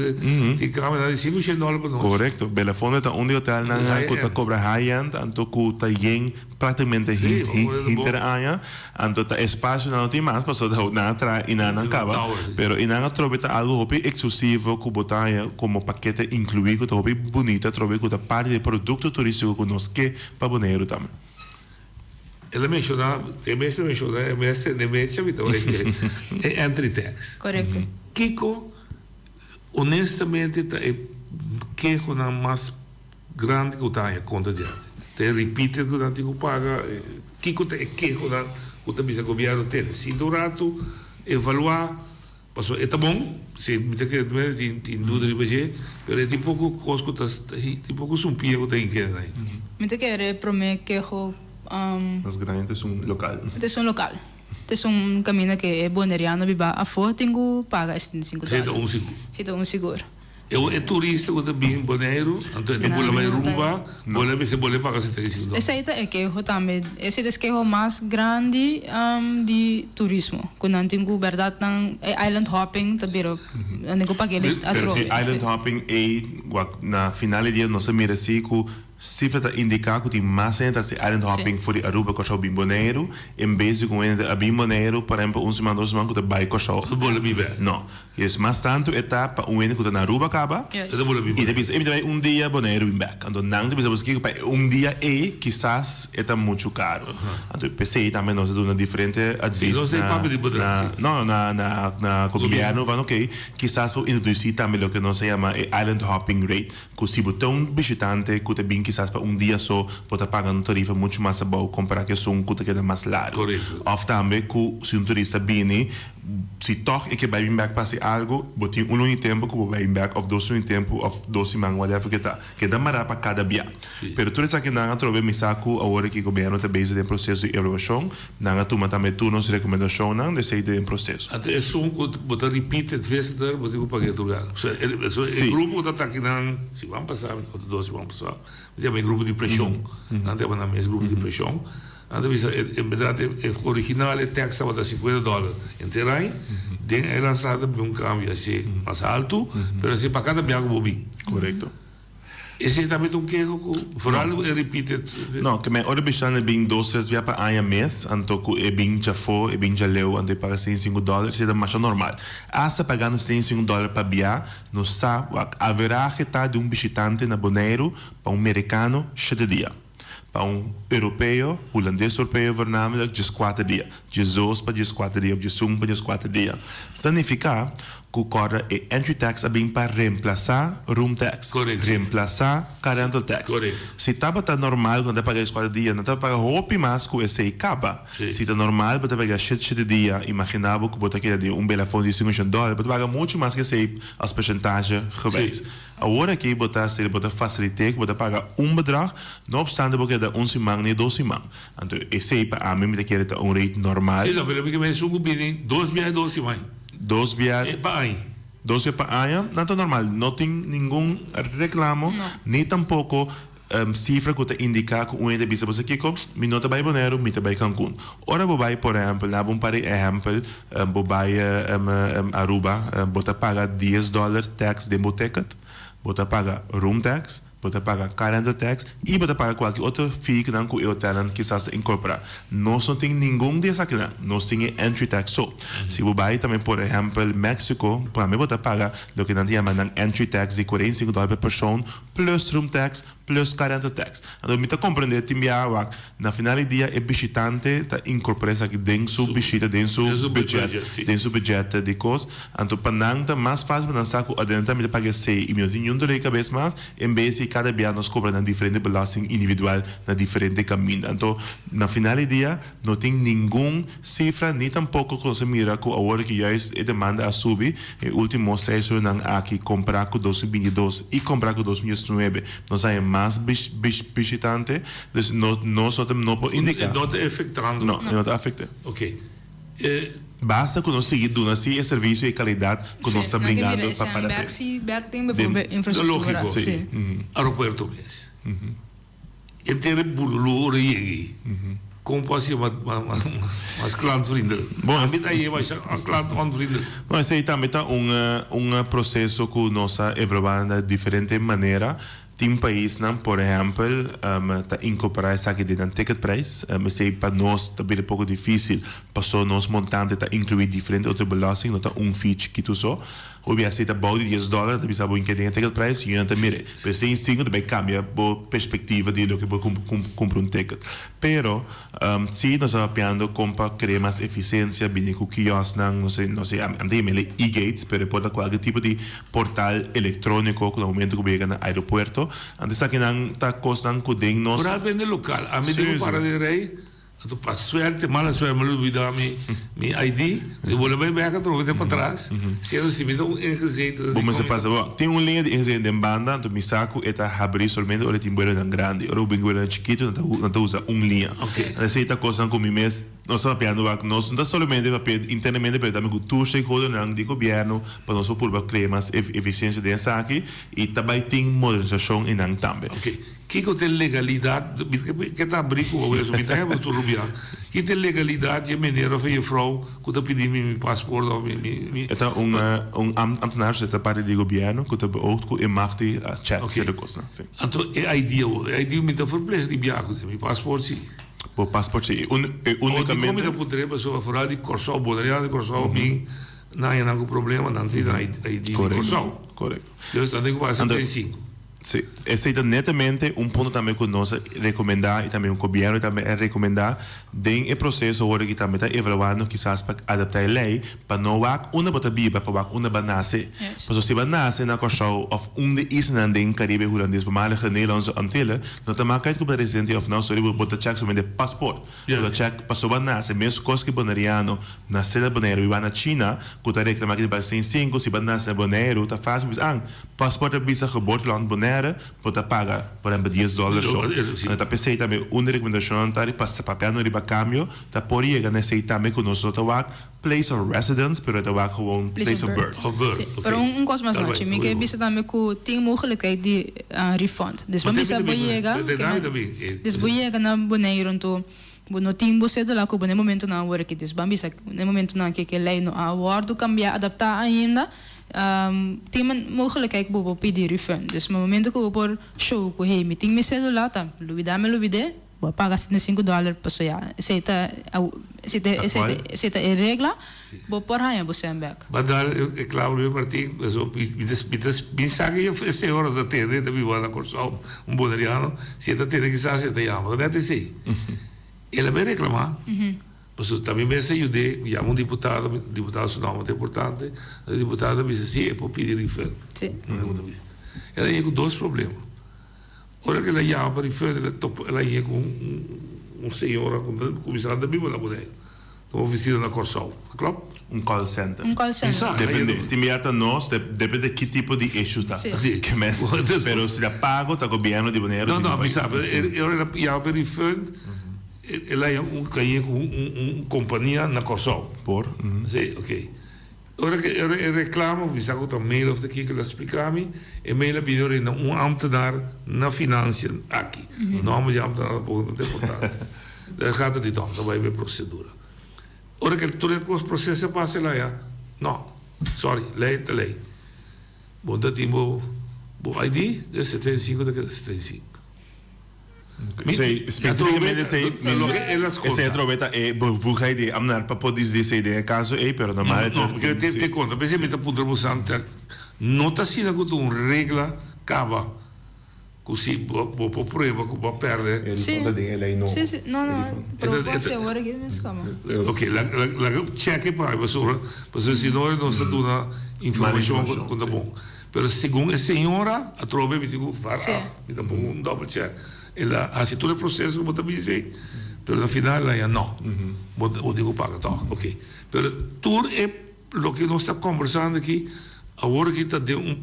tin kambernan di sinku shen dòler pa nochi. Korekto. Belafonte ta un di hotelnan ku ta kobra high end anto ku ta yen Prácticamente hinter aña, anto ta espacio nan no tin mas pasobra nan a traha y nan a caba, pero y nan atrobe ta algo hopi exclusivo cu bo ta haña como pakete inclui cu ta hopi bunita atrobe cu ta parti di e producto turistico cu nos ke pa Boneiru tambe. El a menciona, e mes a menciona, e mes e mecha mi ta bai e entry tax. Correcto. Kico honestamente ta e kehonan mas Grandi ku ta haña kontra di aki. Ta e repeated ku nan tin ku paga. Kiko ta e kehonan ku ta bisa gobièrnu tene? Sinta un ratu, evaluá, pasobra e ta bon, si mi ta kere primero tin tin duda riba dje, pero e tin poko kos ku ta tin poko sumpia ku ta hink'é nan ainda. Mi ta kere e promé keho. Mas grandi ta esun lokal. Ta esun lokal. Ta esun kaminda ku e boneriano biba afó tin ku paga e 75 Esei ta dòler. un sigur. Si ta un sigur. E turista ku ta bin Boneiru, anto e ta bula bai Aruba, bole mester bole paga 75 dòler. Esei ta e keho tambe. Esei ta e keho mas grandi di turismo, ku nan tin ku bèrdat nan e island hopping ta bira nan tin ku pag'é Pero atrobe. si island hopping ei wak na final di dia nos a mira si ku sifra ta indiká ku tin mas hende ta hasi island hopping for di Aruba Kòrsou bin Boneiru en bes di ku un hende ta bin Boneiru por ehempel un siman dos siman ku ta bai Kòrsou. Bole biba. No. Es mas tantu e ta pa un hende ku ta na Aruba kaba i ta bisa, e mi ta bai un dia Boneiru bin bèk. Anto nan ta bisa bo kiko pa e un dia ei kisas e ta muchu karu. Anto p'esei tambe nos ta duna diferente advis na no na na na gobièrnu van oke kisas por introdusí tambe loke nos ta yama e island hopping rate ku si bo ta un bishitante ku ta bin kisas pa un dia so bo ta paga un tarifa muchu mas abou kompará ku esun ku ta keda mas largu. Òf tambe ku si un turista bini Si tòg e ke bai bin bèk pa hasi algu, bo tin un luna di tempu ku bo bai bin bèk òf dos luna di tempu òf dos siman whatever ke ta. Keda mará pa kada bia. Pero tur esakinan atrobe mi sa ku awor aki gobièrnu ta bezig den proseso di evaluashon. Nan a tuma tambe tur nos rekomendashonnan, esei ta den proseso. Anto esun ku bo ta repeated visitor bo tin ku paga e tur bia. So e grupo ku ta ta akinan siman pasá, òf dos siman pasá, mi ta yama e grupo di preshon. Nan ta yama nan mes grupo di preshon. Nan ta bisa, en berdad e original e tax tabata 50 dollar henter aña, den e lanzada ta bin un cambio así mas alto, pero así pa cada biaha cu bo bin. Correcto. Esey tambe ta un keho cu vooral e repeated. No, ke men ora bisa nan e bin dos tres bia pa aña mes, anto cu e bin djafo, e bin djaleu, anto e paga 65 dollar, esey ta masha normal. Hasta pagando 65 dollar pa bia, nos sa wak averahe ta di un bishitante na Boneiru pa un mericano shete dia. Pa un europeo, hulandes europeo voornamelijk, djeskuater dia. Djesdos pa djeskuater dia of djesun pa djeskuater dia. Ta nifiká Ku kòrda e entry tax a bin pa remplasá room tax, remplasá car rental tax. Si tabata normal ku nan ta paga dieskuater dia, nan ta paga hopi mas ku esei kaba. Si ta normal bo ta paga shete shete dia, imaginá bo ku bo ta keda den un belafon di sinkushon dòler, bo ta paga muchu mas ku esei as persentashe gewijs. Awor aki bo ta hasi, bo ta fasilit'é ku bo ta paga un bedrag, no opstante bo keda un siman ni dos siman. Anto esei pa ami mi ta kere ta un rate normal. Sí, no, pero mi ke mester un ku bini dos bia i dos siman. Dos bia. E pa aña. Dos bia pa aña, nan ta normal. No tin ningun reclamo, ni tampoco cifra cu ta indica cu un hende bisa bo sa kico, mi no ta bay Boneiru, mi ta bay Cancun. Ora bo bay, por ehempel, na bo un par di ehempel, bo bay Aruba, bo ta paga dies dollar tax den bo ticket, bo ta paga room tax, Bo ta paga car rental tax y bo ta paga cualkier otro fee cu nan cu e hotelnan kisas ta incorpora. Nos no tin ningun di esakinan. Nos tin e entry tax so. Si bo bay tambe por ehempel Mexico, tambe bo ta paga loke nan ta yama nan entry tax di 45 dollar per persoon plus room tax plus car rental tax. Anto mi ta comprende tin biaha wak na final di dia e bishitante ta incorpora esaki den su bishita, den su budget, den su budget di cos. Anto pa nan ta mas fácil pa nan sa ku adelantá mi ta paga esei i mi no tin niun dolor di kabes mas, en bes di kada bia nos kobra nan diferente belasting individual na diferente kaminda. Anto na final di dia no tin ningun sifra ni tampoko ku nos a mira ku awor ki juist e demanda a subi e último seis lunanan aki kompará ku 2022 i kompará ku 2019 nos a haña mas bishitante, dus nos no ta no por indiká. E no ta efektando. No, e no ta afekt'é. Oké. E. Basta ku nos sigui duna si e servisio i kalidat ku nos ta brindando pa para bek. Den Lógiko, aeropuerto mes. Henter e bululu ora yega ei, kon por hasi mas klantvriendelijk? Ami ta yega masha klantonvriendelijk. Bon, esei tambe ta un un proseso ku nos a evaluá na diferente manera. Tin paisnan, por ehèmpel, ta inkorporá esaki den nan ticketprijs. Esei pa nos ta bira poko difísil, pasobra nos montante ta inkluí diferente otro belasting, no ta un fee chikitu so. Hopi biaha si ta bou di dies dòler, nan ta bisa bo inke den e ticketprijs, yu nan ta mira. Pero si tin sinku ta bai kambia bo perspektiva di loke bo kumpra un ticket. Pero, si nos ta papiando kon pa krea mas efisiensia, bini ku kiosnan, no se, no se, ami ta yama el e-gates, pero e por ta kualke tipo di portal elektróniko ku na momento ku bo yega na aeropuerto. Anto esakinan ta kosnan ku den nos. Foral bende lokal. Ami tin ku para den rei, anto pa suerte, mala suerte, mi a lubida mi mi ID. Mi bolbe bai bek atrobe te patras, siendo si mi ta un ingezeten. Bo mester pasa bo. Tin un liña di ingezeten den banda, anto mi sa ku e ta habrí solamente ora e tin buelonan grandi. Ora bo bin ku buelonan chikitu nan ta nan ta usa un liña. Anto esei ta kosnan ku mi mes nos ta papiando wak. Nos no ta solamente papia internamente pero tambe ku tur stakeholdernan di gobièrnu pa nos por purba krea mas efisiensia den esaki i ta bai tin modernisashon einan tambe. Kiko ta e legalidat, mi ke ta abri ku bo eso, mi ta heba tur rubian. Ki ta e legalidat di e meneer of e jefrouw ku ta pidi mi mi paspoort of mi mi. E ta un un ambtenaar, dus e ta parti di gobièrnu ku ta beoogd ku e mag di check sierto kosnan, si. Anto e ID awor, e ID mi ta verplicht di biaha ku mi paspoort si. Bo paspoort si, e unicamente. Dikon mi ta puntra e pasobra foral di Kòrsou, boneriano di Kòrsou bin nan haña nan ku problema, nan tin nan ID di Kòrsou. Korekto. Dus nan tin ku pasa 35. Sí, esei ta netamente un punto tambe ku nos a rekomendá i tambe un gobièrnu tambe a rekomendá den e proseso ora ki tambe ta evaluando kisas pa adaptá e lei pa no wak unda bo ta biba pa wak unda bo a nase. Pasobra si bo a nase na Kòrsou òf un di islanan den Karibe Hulandes, voormalige Nederlandse Antillen, no ta mak uit ku bo ta residente òf no, sorry, bo ta chèk solamente pasport. Bo ta chèk pasobra bo a nase meskos ku e boneriano nase na Boneiru biba na China ku ta reklamá ki ta paga 65, si bo a nase na Boneiru ta fásil bo bisa, ah, Paspoort ta bisa geboorteland Bonaire, bo ta paga por ehempel dies dollar so. Anto ta p'esei tambe un di rekomendashonnan ta di pasa papiando riba kambio ta por yega na esei tambe ku nos no ta wak place of residence pero ta wak gewoon place of birth. Sí, pero un kos mas nochi, mi ke bisa tambe ku tin mogelijkheid di refund. Dus bo bisa bo yega, dus bo yega na Boneiru anto bo no tin bo cedula ku bo na e momentonan awor aki. Dus ban bisa na e momentonan aki ku e lei no a wòrdu kambiá, adaptá ainda. Tin mogelijkheid ku bo por pidi refund. Dus na momento ku bo por show ku hey mi tin mi cedula ta lubida mi lubid'é, bo a paga 75 dollar paso ya esei ta esei ta esei ta e regla, bo por haña bo sèn bèk. Ba dal e klabo riba Martin, paso mi ta mi ta mi sa ku e señora ta tende, ta biba na Kòrsou, un boneriano, si e ta tende kisas e ta yama, ta nèt esei. El a bin reklamá. Pasobra ta mi mes a yud'é, mi yama un diputado, diputado su nòmber ta importante, e diputado a bisa si e por pidi refund. Sí. El a yega ku dos problema. Ora ku el a yama pa refund el a topa el a yega ku un señora ku ta kuminsá ta biba na Boneiru, ta un ofisina na Kòrsou, ta klòp? Un call center. Un call center. Depende, tin bia ta nos, depende ki tipo di issue ta. Sí. Ke men, pero si ta pago ta gobièrnu di Boneiru. No, no, mi sa, pero e ora el a yama pa refund. El a un kañe ku un kompania na Kòrsou. Por? Sí, ok. Ora ku e reklamo, mi sa ku ta mail òf ta kiko, el a splika mi, e mail a bini ora na un ámtenar na finansia aki. Nòmber di ámtenar tampoko no ta importante. E gaat er niet om, ta bai pa e prosedura. Ora ku tur e kos proseso a pasa, el a haña, no, sorry, lei ta lei. Bo ta tin bo ID, den 75 ta keda 75. Sí, specificamente esey, esey atrobe ta e bevoegdheid di e ambtenaar pa por disidi esey den e caso ey, pero normal No, no, te, te conta, p'esey mi ta puntra bo Santa, no ta asina cu ta un regla caba cu si bo bo por prueba cu bo a perde. E Sí. refund ta den e ley nobo. Sí, sí, no, no, pero bo haci awor aki mes caba. Ok, laga laga check pa pasobra, pasobra si no nos ta duna informacion cu ta bon. Pero segun e señora atrobe mi tin cu var af, mi ta pon un double check. El a haci tur e proceso cu bo ta bisa ey, pero na final el a ya no, bo bo tin cu paga toch. Ok, pero tur e loke nos ta combersando aki awor aki ta den un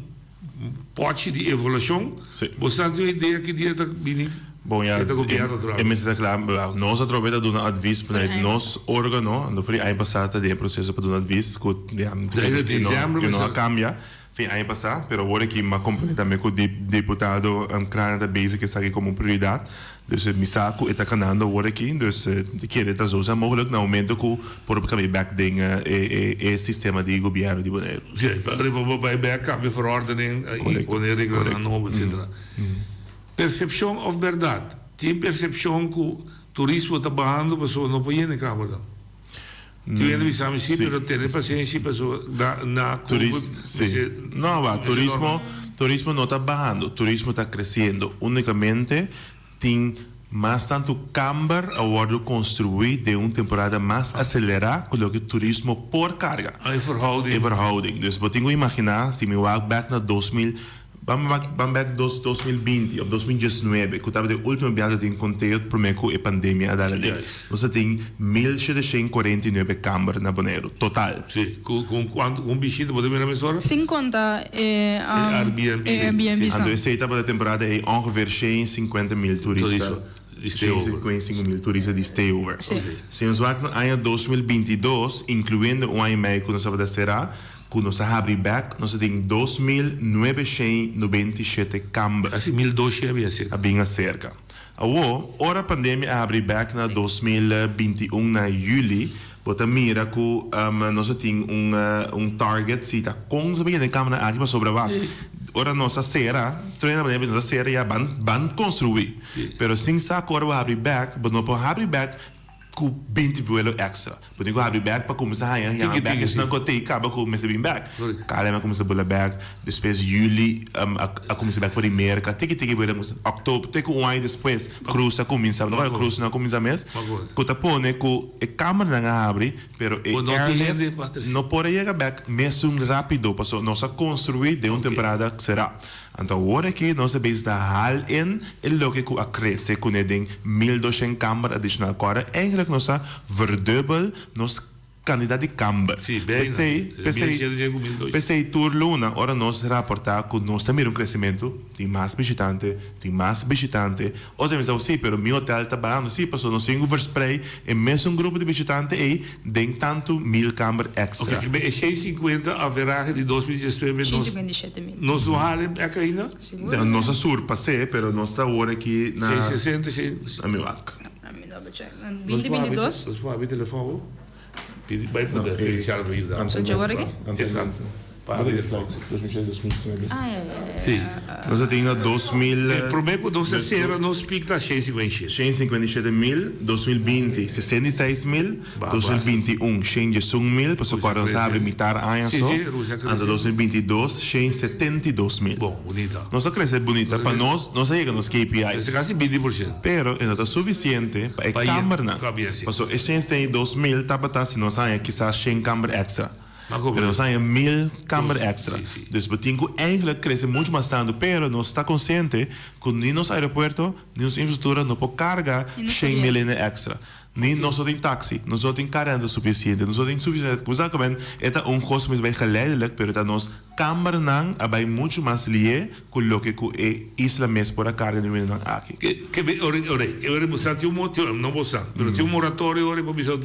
pochi di evaluacion. Bo sa tin un idea ki dia ta bini Bon ya, seta gobierno atrobe? e mester ta cla, nos atrobe ta duna advies vanuit nos organo, anto for di aña pasa ta den e proceso pa duna advies cu ya, no a cambia. Fin aña pasá, pero awor aki m'a komprendé tambe ku diputado Craane ta bezig ku esaki komo prioridat. Dus mi sa ku e ta kanando awor aki, dus ta kere ta zo zijn mogelijk na momento ku por kambia bèk den e sistema di gobièrnu di Boneiru. Sí, riba bo bai bèk kambia verordening i pone reglanan nobo etcetera. Persepshon òf bèrdat? Tin persepshon ku turismo ta bahando pasobra no por yena e kamernan. Tin hende bisa mi si, pero tene pasenshi pasobra na na Turis, si. No, ba, turismo, turismo no ta bahando, turismo ta creciendo. Unicamente tin mas tanto camber a wordo construi den un temporada mas acelera cu loke turismo por carga. Ah, e verhouding. E verhouding. Dus bo tin cu imagina, si mi wak bek na 2000, Ban bak ban bek dos 2020 of 2019 ku tabata e ultimo biaha ku tin konteo promé ku e pandemia a dal aden. Nos a tin 1749 kamber na Boneiru, total. Sí, ku ku kuantu ku un bishita bo ta mira mesora? Sin konta e Airbnb. e Airbnb. Anto esei tabata temporada ei ongeveer 150 mil turista. Di stayover. 155 mil turista di stayover. Sí. Si nos wak na aña 2022, inkluyendo un aña i mei ku nos tabata será, Ku nos a habri bek, nos a tin 2997 kamber. Kasi 1200 a bin aserka. A bin aserka. Awor, ora pandemia a habri bek na 2021 na yüli, bo ta mira ku nos a tin un un target si ta kon nos a bin yena e kambernan aki pasobra wak ora nos a sera, tur hende a manera nos a sera ya ban ban konstruí. Pero sin sa ku ora bo habri bek, bo no por habri bek Ku 20 vuelo extra. Bo tin ku habri bek pa kuminsá haña yama bek esnan ku a tei kaba ku mester bin bek. KLM a kuminsá bula bek, despues yüli a kuminsá bek for di Merka, tiki tiki vuelo a kuminsá, òktober te ku un aña despues cruise a kuminsá, no kòrda cruise no a kuminsá mes, ku ta pone ku e kamernan a habri pero e airlift no por a yega bek mesun rápido pasobra nos a konstruí den un temporada será. Anto awor aki nos a bezig ta haal in e loke ku a krese kuné den 1200 kamber adishonal. Kòrda eigenlijk nos a verdubbel nos kantidat di kamber. Sí, bijna. P'esei, p'esei, 1700 ku 1200. p'esei tur luna ora nos raportá ku nos ta mira un kresementu, tin mas bishitante, tin mas bishitante. Otro mi sa, sí, pero mi hotel ta bahando. Sí, pasobra nos tin ku versprei e mesun grupo di bishitante ei Den tantu mil kamber extra. Oke, e 650 averahe di 2019 nos 657 mil. Nos no hala bek ainda? Sigur. Nos a surpas'é, pero nos ta awor aki na. 660, seis. Na mi wak. Na mi double check. Na 2022. Nos por habri telefòn bo? Pidi bai puntra Feliciano pa yuda. So dje awor aki? Exacto. Pa Bo ta 2007, 2019. Ah, ja, ja, ja. Si. Nos a tin na 2000. E prome ku nos a sera nos piek ta 157. 157 mil, 2020 66 mil, 2021 111 mil, pasobra ku nos a habri mitar aña so, anto 2022 172 mil. Bon, bunita. Nos a krese bunita, pa nos, nos a yega nos KPI. Esei kasi 20%. Pero e no ta sufisiente pa e kambernan. Pasobra e 172 mil tabata si nos haña kisas 100 kamber èkstra. Pero nos haña mil kamber èkstra. Dus bo tin ku eigentlik krese muchu mas tantu. Pero nos ta konsiente ku ni nos aeropuerto ni nos infrastruktura no por karga shen mil hende èkstra. Ni nos no tin taksi, nos no tin karenta sufisiente, nos no tin sufisiente. Ku sa ku men e ta un kos ku mester bai geleidelijk, pero ta nos kambernan a bai muchu mas lié ku loke ku e isla mes por a karga den wendanan aki. Ke be ora ora ke ora bo sa tin un mo tin no bo sa pero tin un moratorio ora bo bisa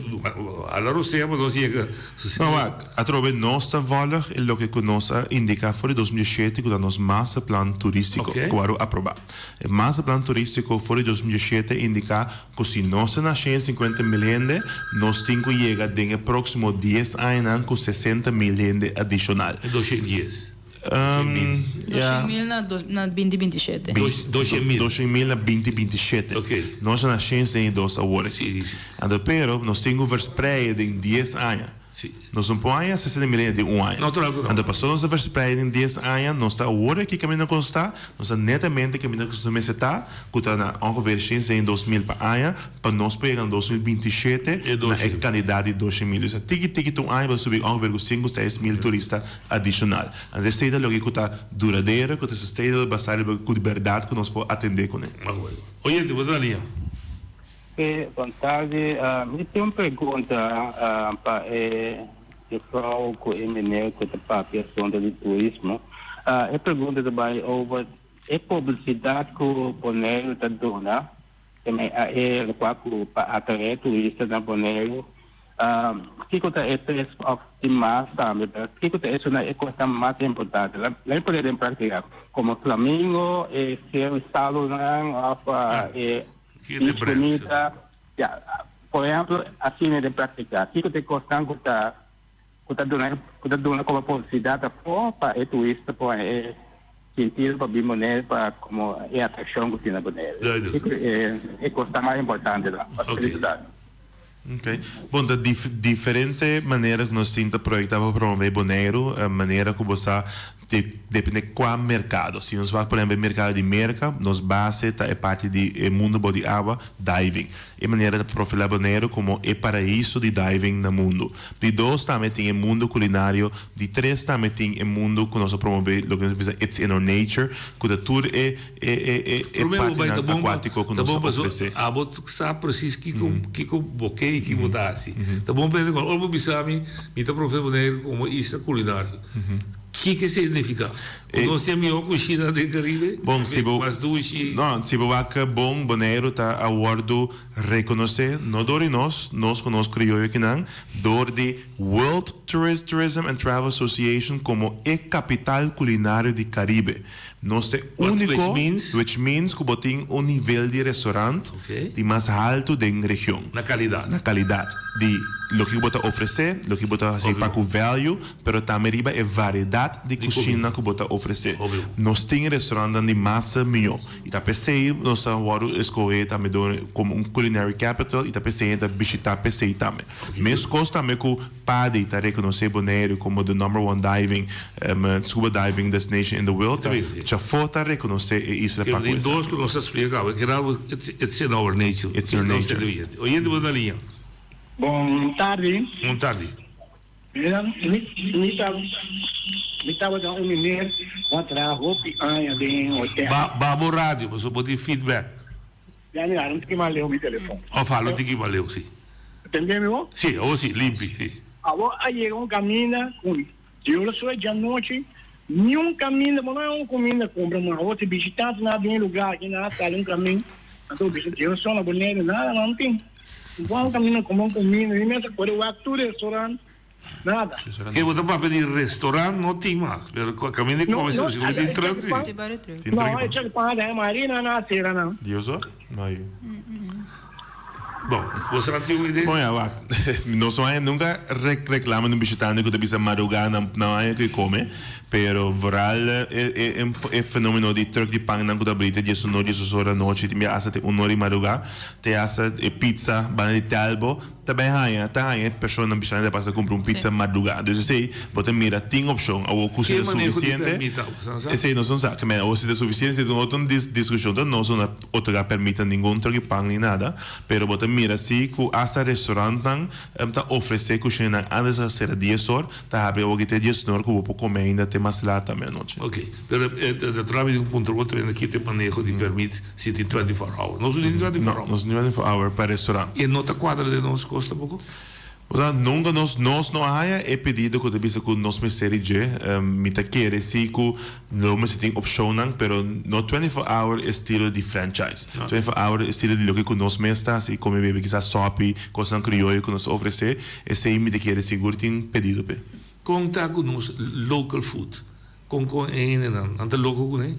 hala rosea pa nos yega No wak, atrobe nos ta volg e loke ku nos a indiká for di 2007 ku ta nos masterplan turístiko ku wòrdu aprobá. E masterplan turístiko for di 2007 a indiká ku si nos ta na 150 mil hende, nos tin ku yega den e próksimo dies añanan ku 60 mil hende adishonal. E 210. Doshen mil na na binti binti shete. Doshen mil. Doshen mil na binti binti shete. Nos ta na shen sesenta i dos awor. Anto pero nos tin ku verspreide den dies aña. Nos no por haña sesenta mil hende den un aña. Anto pasobra nos ta verspreide den dies aña nos ta awor aki kaminda ku nos ta, nos ta netamente kaminda ku nos mester ta, ku ta na ongeveer shen sesenta i dos mil pa aña, pa nos por yega na 2027 na e kandidat di doshen mil. Dus tiki tiki ta un aña bo ta subi ongeveer ku sinku seis mil turista adishonal. Anto esei ta loke ku ta duradero, ku ta sustainable basá riba ku di bèrdat ku nos por atendé kuné. Oyente, bo ta na liña. Sí, bon tardi. Mi tin un pregunta pa e juffrouw ku e meneer ku ta papia asunto di turismo. E pregunta ta bai over e publisidat ku Boneiru ta duna e lokual ku pa atraé turista na Boneiru. Kiko ta e pes of tin mas tambe pero kiko ta esun e kosnan mas importante? La mi pone den praktika komo flamingo e sero salonan of e beach bunita ya por ehemplo asina den praktika kiko ta e kosnan ku ta ku ta duna ku ta duna komo publisidat afo pa e turista por haña e sintido pa bin Bonaire pa komo e atrakshon ku tin na Bonaire kiko e kosnan mas importante ta pa felicidad. Ok. Bon, ta diferente manera ku nos tin ta proyektá pa promové Boneiru, manera ku bo sa depende kua merkado. Si nos wak por ehempel e merkado di Merka, nos base ta e parti di e mundu bou di awa, diving. E manera ta profilá Boneiru komo e paraiso di diving na mundu. Di dos tambe tin e mundu kulinario, di tres tambe tin e mundu ku nos a promové loke nos a bisa it's in our nature, ku ta tur e E e e e Prome bo bai ta partinan bon pa akuátiko ku ta nos bon ta paso ofresé. abo sa precies kiko kiko bo ke i kiko bo ta hasi. Ta bon pa hende kon ora bo bisa mi mi ta promove Boneiru komo isla kulinario. Kiko esei signifiká? Ku nos tin e mihó kushina den Karibe? Bon, si bo Mas dushi? No, si bo wak bon Boneiru ta a wòrdu rekonosé no dor di nos, nos ku nos krioyo kinan, dor di World Tourism and Travel Association komo e kapital kulinario di Karibe. Nos ta e úniko, which means ku bo tin un nivel di restaurant di mas haltu den region. Na kalidat. Na kalidat di loke ku bo ta ofresé, loke bo ta hasi pa ku value, pero tambe riba e variedat di kushina ku bo ta ofresé. Nos tin restaurantnan di mas mihó i ta p'esei nos a wòrdu eskohé tambe dor komo un culinary capital i ta p'esei hende ta bishitá p'esei tambe. Meskos tambe ku Padi ta rekonosé Boneiru komo the number one diving, scuba diving destination in the world, ta Chafó ta rekonosé e isla pa ku Tin dos esaki. ku nos a splika kaba, keda it's in our nature. It's your nature. Oyente bo na liña. Bon tardi. Bon tardi. Mira, mi mi ta mi tabata un meneer ku a traha hopi aña den hotel. Ba ba bo radio pasobra bo tin feedback. Ya mira, no tiki mas leu mi telefon. Of a, no tiki mas leu, si. Tende mi bo? Si, awor si, limpi, si. Awor a yega un kaminda ku Dios lo soe djanochi, niun kaminda, bo no hay un kuminda kumpra, ma awor si bishitantenan a bin e lugar aki, nan a sali un kamin, anto bo bisa Dios so na Boneiru nada nan tin. Un bon kaminda kumpra un kuminda, mi mes a kore wak tur restaurant. Nada. Ke bo ta papia di restaurant no tin mas, pero kaminda di kome si bo tin truck si. No, e chak pan da e marina na sera nan. Dioso? No yu. Bon, boso nan tin un idea? Bon ya, wak. Nos no haña nunka reklamo di un bishitante ku ta bisa madrugá nan no haña ke kome, pero vooral e e fenomeno di trùk di pannan ku ta abrí te diesuno, diesdos ora anochi, tin bia asta te un ora di madrugá, te asta e pizza banda di Telbo. Ta bay haña, ta haña e personanan bishitante ta pasa cumpra un pizza madruga. Dus esey bo ta mira tin opcion. Awor cu si Ke ta maneho di suficiente, permit ta usa, sa? esey nos no sa. Ke men awor si ta suficiente esey ta un otro discusion. Ta nos no na otorga permit na ningun truck di pan ni nada. Pero bo ta mira si cu hasta restaurantnan ta ofrece cushinanan antes a cera dies or, ta habri awor ki te diesnor cu bo por come ainda te mas laat tambe anochi. Ok, pero e naturalmente un punto bo ta mira ki ta e maneho di permit si tin 24 hour. Nos no tin 24 hour. No, nos no tin 24 hour pa restaurant. E no ta cuadra den nos cos tampoco? Osea, nunca nos nos no a haya e pedido cu ta bisa cu nos mester di dje. Mi ta kere si cu lo mester tin opcionnan, pero no 24 hour estilo di franchise. 24 hour estilo di loke cu nos mes ta haci, come bebe kisas sopi, cosnan crioyo cu nos ta ofrece. Esei mi ta kere sigur tin pedido p'e. Kon ta ku nos local food? Kon kon e hendenan? Nan ta loko kuné?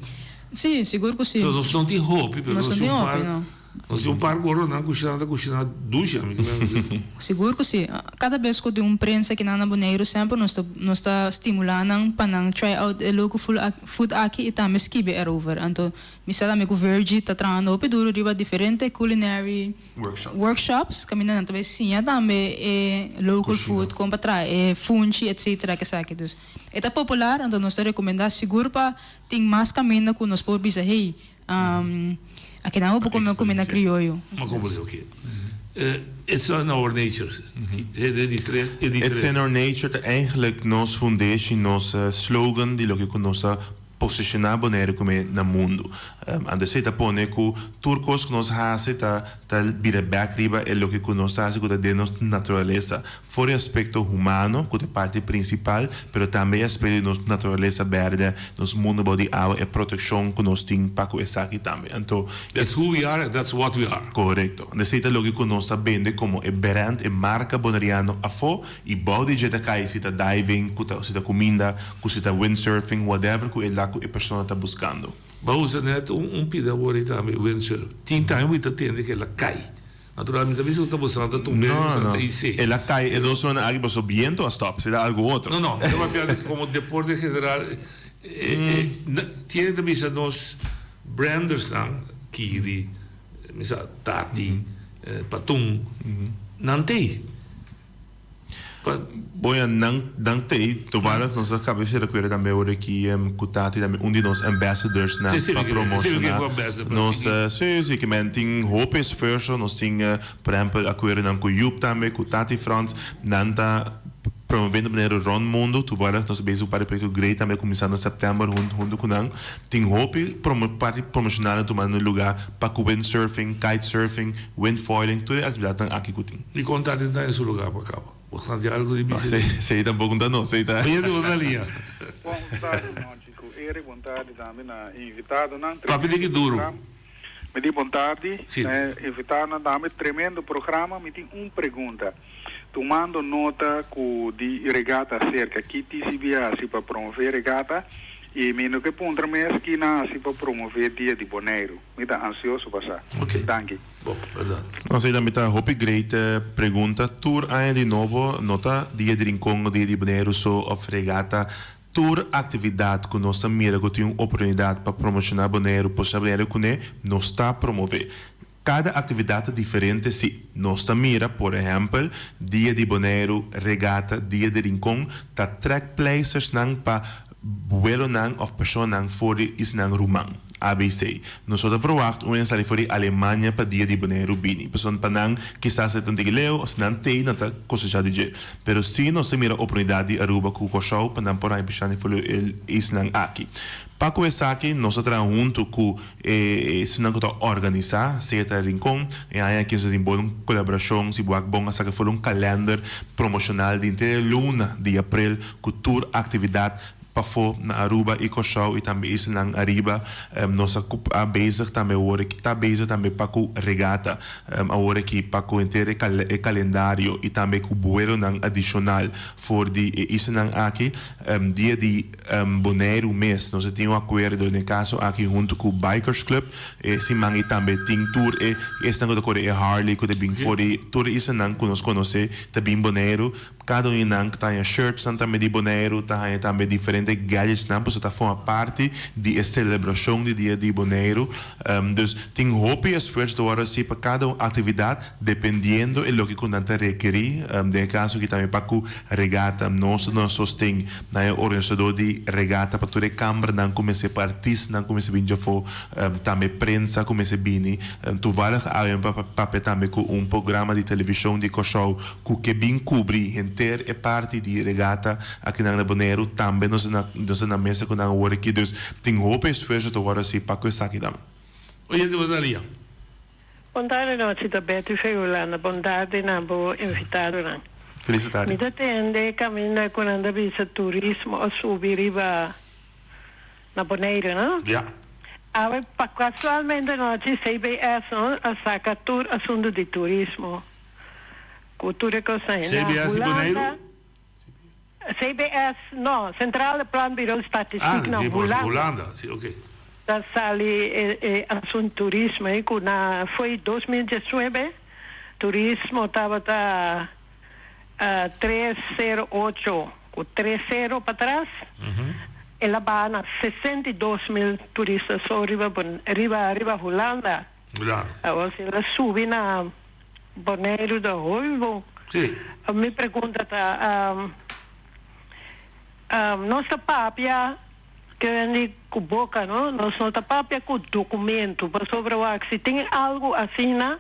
Sí, sigur ku sí. So nos no tin hopi, pero Nos nos no tin tin un hopi, par, no. nos tin un par goronan kushiná ta kushiná dushi, ami ke men. Sigur ku sí. Kada bes ku tin un prensa kinan na Boneiru semper nos ta nos ta stimulá nan pa nan try out e local food aki i tambe skibi erover. Anto mi sa tambe ku Virgie ta trahando hopi duru riba diferente culinary Workshops. Workshops kaminda nan ta bai siña tambe e local Kushina. food, kon pa traha e funchi etcetera kesaki. Dus e ta popular anto nos ta rekomendá sigur pa tin mas kaminda ku nos por bisa hey akinan bo por kome kuminda krioyo. Ma komo di oke. It's in our nature. E di tres, e di It's tres. in our nature ta eigenlijk nos fundeshi, nos slogan di loke ku nos ta Posishoná Boneiru kume na mundu. Anto esei ta pone ku tur kos ku nos hasi ta ta bira bèk riba e loke ku nos ta hasi ku ta den nos naturalesa. For e aspekto humano, ku ta e parti prinsipal, pero tambe e aspekto di nos naturalesa bèrdè, nos mundu bou di awa, e protekshon ku nos tin pa ku esaki tambe. Anto. That's who we are and that's what we are. Korekto. Anto esei ta loke ku nos ta bende komo e brand, e marka boneriano afó. I bou di dje ta kai si ta diving, ku ta si ta kuminda, ku si ta windsurfing, whatever ku e la ku e persona ta buskando. Bo a usa net un un pida awor ei tambe, windsurf. Tin time bo ta tende ku el a kai. Natural mi ta bisa ku ta boso ta tumbe No, boso no. ta isé. El a kai e dos semana aki pasobra biento a stop, si ta algu otro. No, no, mi ta papia di komo deporte en general. E e na tiene ta bisa nos brandersnan, Kiri, mi sa Tati, Patun, nan t'ei. Bon ya nan nan t'ei toevallig nos a caba di cera cuera tambe ora ki cu Tati tambe un di nos ambassadors nan pa promociona nos si si ki men tin hopi esfuerzo nos tin por ehempel a cuera nan cu Joep tambe cu Tati Frans nan ta promoviendo manera rond mundo toevallig nos a bezig cu un par di proyecto great tambe cuminsa na september hunto cu nan tin hopi parti promocional na tumando lugar pa cu windsurfing kitesurfing windfoiling tur e actividadnan aki cu tin. Di kon ta den ta en su lugar pa kaba. Bo ta di algo di bisa. Sei tampoco ta no, sei ta. Oye di bo ta liña. Bon tardi Monchi cu Eric, bon tardi tambe na e invitadonan. Papia di ki duro. Mi di bon tardi Si. na e invitadonan tambe, tremendo programa. Mi tin un pregunta, tumando nota cu di regata acerca, ki TCB a haci pa promove regata? Y mi no ke puntra mes ki nan a haci pa promove Dia di Boneiru. Mi ta ansioso pa sa. Danki. Bo, berdad. No esei tambe ta hopi great pregunta. Tur aña di nobo no ta dia di Rincon o dia di Boneiru so of regata. Tur actividad cu nos ta mira cu tin un oportunidad pa promociona Boneiru, posiciona Boneiru cune, nos ta promove. Cada actividad ta diferente si. Nos ta mira, por ehempel, dia di Boneiru, regata, dia di Rincon, ta trekpleistersnan pa buelonan of personanan for di isnan ruman. ABC. Nos no ta verwacht un hende sali for di Alemania pa dia di Boneiru bini. Pasobra pa nan kisas e ta un tiki leu, si nan tei nan ta kosechá di dje. Pero si nos ta mira oportunidat di Aruba ku Kòrsou pa nan por haña bishante for di e islan aki. Pa ku esaki nos ta traha huntu ku e esnan ku ta organisá, sea ta Rincon, e aña aki nos ta tin bon kolaborashon, si bo wak bon a saka for un kalènder promoshonal di henter e luna di aprel ku tur aktividat. pafó na Aruba i Kòrsou i tambe islanan ariba. Nos a a bezig tambe awor aki ta bezig tambe pa ku regata awor aki pa ku henter e e kalendario i tambe ku buelonan adishonal for di e islanan aki. Dia di Boneiru mes nos a tin un akuerdo den e kaso aki huntu ku Bikers Club e siman i tambe tin tur e esnan ku ta kore e Harley ku ta bin for di tur e islanan ku nos konosé ta bin Boneiru. Kada un di nan ta haña shirtsnan tambe di Boneiru, ta haña tambe diferente gadgetsnan pasobra ta forma parti di e selebrashon di Dia di Boneiru. Dus tin hopi esfuerso ta wòrdu hasi pa kada un aktividat dependiendo e loke ku nan ta rekerí. Den e kaso aki tambe pa ku regata nos ta duna sosten na e organisadó di regata pa tur e kambernan ku mester pa artistanan ku mester bini djafó, tambe prensa ku mester bini. Toevallig awe mi papia tambe ku un programa di televishon di Kòrsou Ku ke bin kubri henter e parti di regata akinan na Boneiru tambe nos na nos ta na mesa ku nan awor aki dus tin hopi esfuerso ta wòrdu hasi pa ku esaki tambe. Oyente bo ta lia. Bon tardi nochi ta Betty Feulanda bon tardi na bo invitadonan. Feliz tardi. Mi ta tende kaminda ku nan ta bisa turismo a subi riba na Boneiru no? Ja. Awe pa kasualmente nochi CBS no a saka tur asuntu di turismo. Ku tur e kosnan na CBS di Boneiru? Hulanda. CBS, no, Centrale Planbureau Statistiek Ah, na di Bos- Hulanda. Hulanda, si, oké. Ta sali e e asuntu turismo ei ku na foi 2019 turismo tabata 308 ku tres sero patras el a baha na 62 mil turista so riba Bon riba riba Hulanda. Hulanda. Awor si el a subi na Boneiru ta hopi bon. Sí. Mi pregunta ta, nos ta papia kendi ku boka no, nos no ta papia ku documento pasobra wak si tin algo asina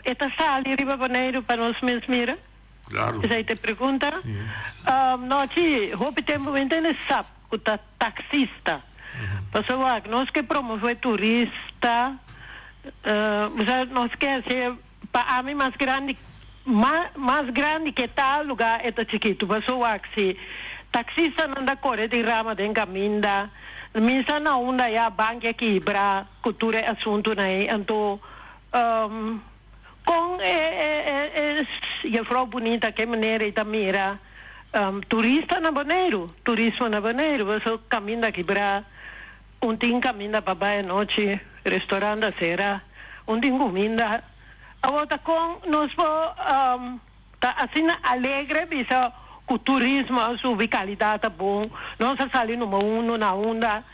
e ta sali riba Boneiru pa nos mes mira? Claro. Esei ta e pregunta. Nochi hopi tempo mi tene sap ku ta taxista. Pasobra wak nos ke promove turista, osea nos ke hasi pa ami mas grandi, mas grandi ke tal lugar e ta chikitu. Pasobra wak si taxistanan ta kore di rama den kaminda, mi sa na unda ya banki a kibra ku tur e asuntunan ei. Anto kon e e jefrou bunita ke manera ei ta mira Turista na Boneiru, turismo na Boneiru, boso kaminda kibrá, un tin kaminda pa bai anochi, restaurant a sera, un tin kuminda. Awor ta kon nos por ta asina alegre bisa ku turismo a subi, kalidat ta bon, nos a sali number uno na unda,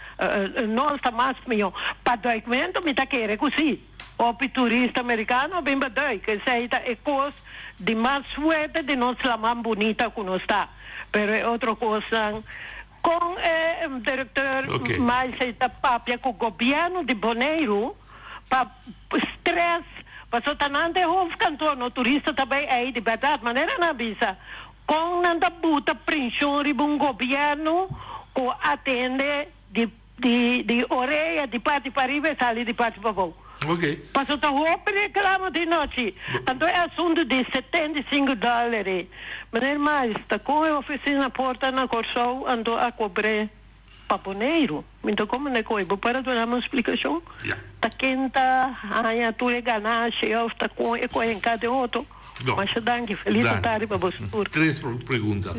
nos ta mas mihó. Pa duikmentu mi ta kere ku sí. Hopi turista merikano a bin pa duik. Esei ta e kos di mas fuerte di nos laman bunita ku nos ta. Pero e otro kosnan, kon e direkteur Maisey ta papia ku gobièrnu di Boneiru pa stress, pasobra ta nan ta e hoofdkantoor, no turista ta bai ei di bèrdat. Manera nan a bisa, kon nan ta buta prenshon riba un gobièrnu ku atende di. Di di orea di parti pariba e sali di parti pabou. Ok. Paso ta hopi reclamo di nochi. Anto e asunto di 75 dollar ei. Meneer Miles, ta con e oficina porta na Corsou anto a cobr'e pa Boneiru? Mi ta comprende cu bo por a duna mi un splicacion? Ja. Ta ken ta haña tur e ganashi of ta con e coge en cada otro? No. Masha danki. Feliz Danki. tardi pa boso tur. Tres pregunta.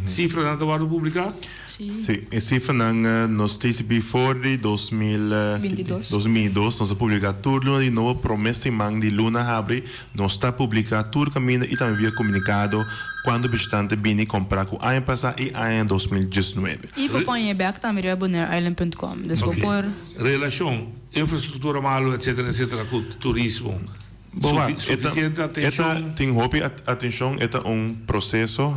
Cifranan ta wordo publica? Si, e cifranan nos TCP for di 2022 2002 nos a publica tur luna di nobo prome siman di luna habri nos ta publica tur caminda y tambe via comunicado cuanto bishitante bini compra cu aña pasa y aña 2019. Y por pon e bek tambe riba bonaireisland punt com. Dus bo Ok. por. Relacion, infrastructura malo etcetera etcetera cu turismo. Bo wak, e ta, Suficiente e ta atencion. tin hopi atencion, e ta un proceso,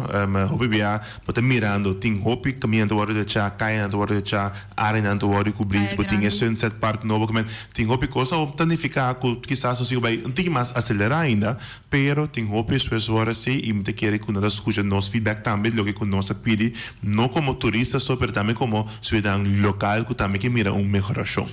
hopi bia bo ta mirando tin hopi camindanan ta wordo decha, cayanan ta wordo decha, areanan ta wordo cubri, Kaya bo tin e grandi. Sunset Park nobo cu men, tin hopi cos awor ta nifica cu kisas nos tin cu bay un tiki mas acelera ainda, pero tin hopi esfuerzo wor haci y mi ta kere cu nan ta scucha nos feedback tambe loke cu nos a pidi, no como turista so pero tambe como ciudadan local cu tambe ke mira un mehoracion.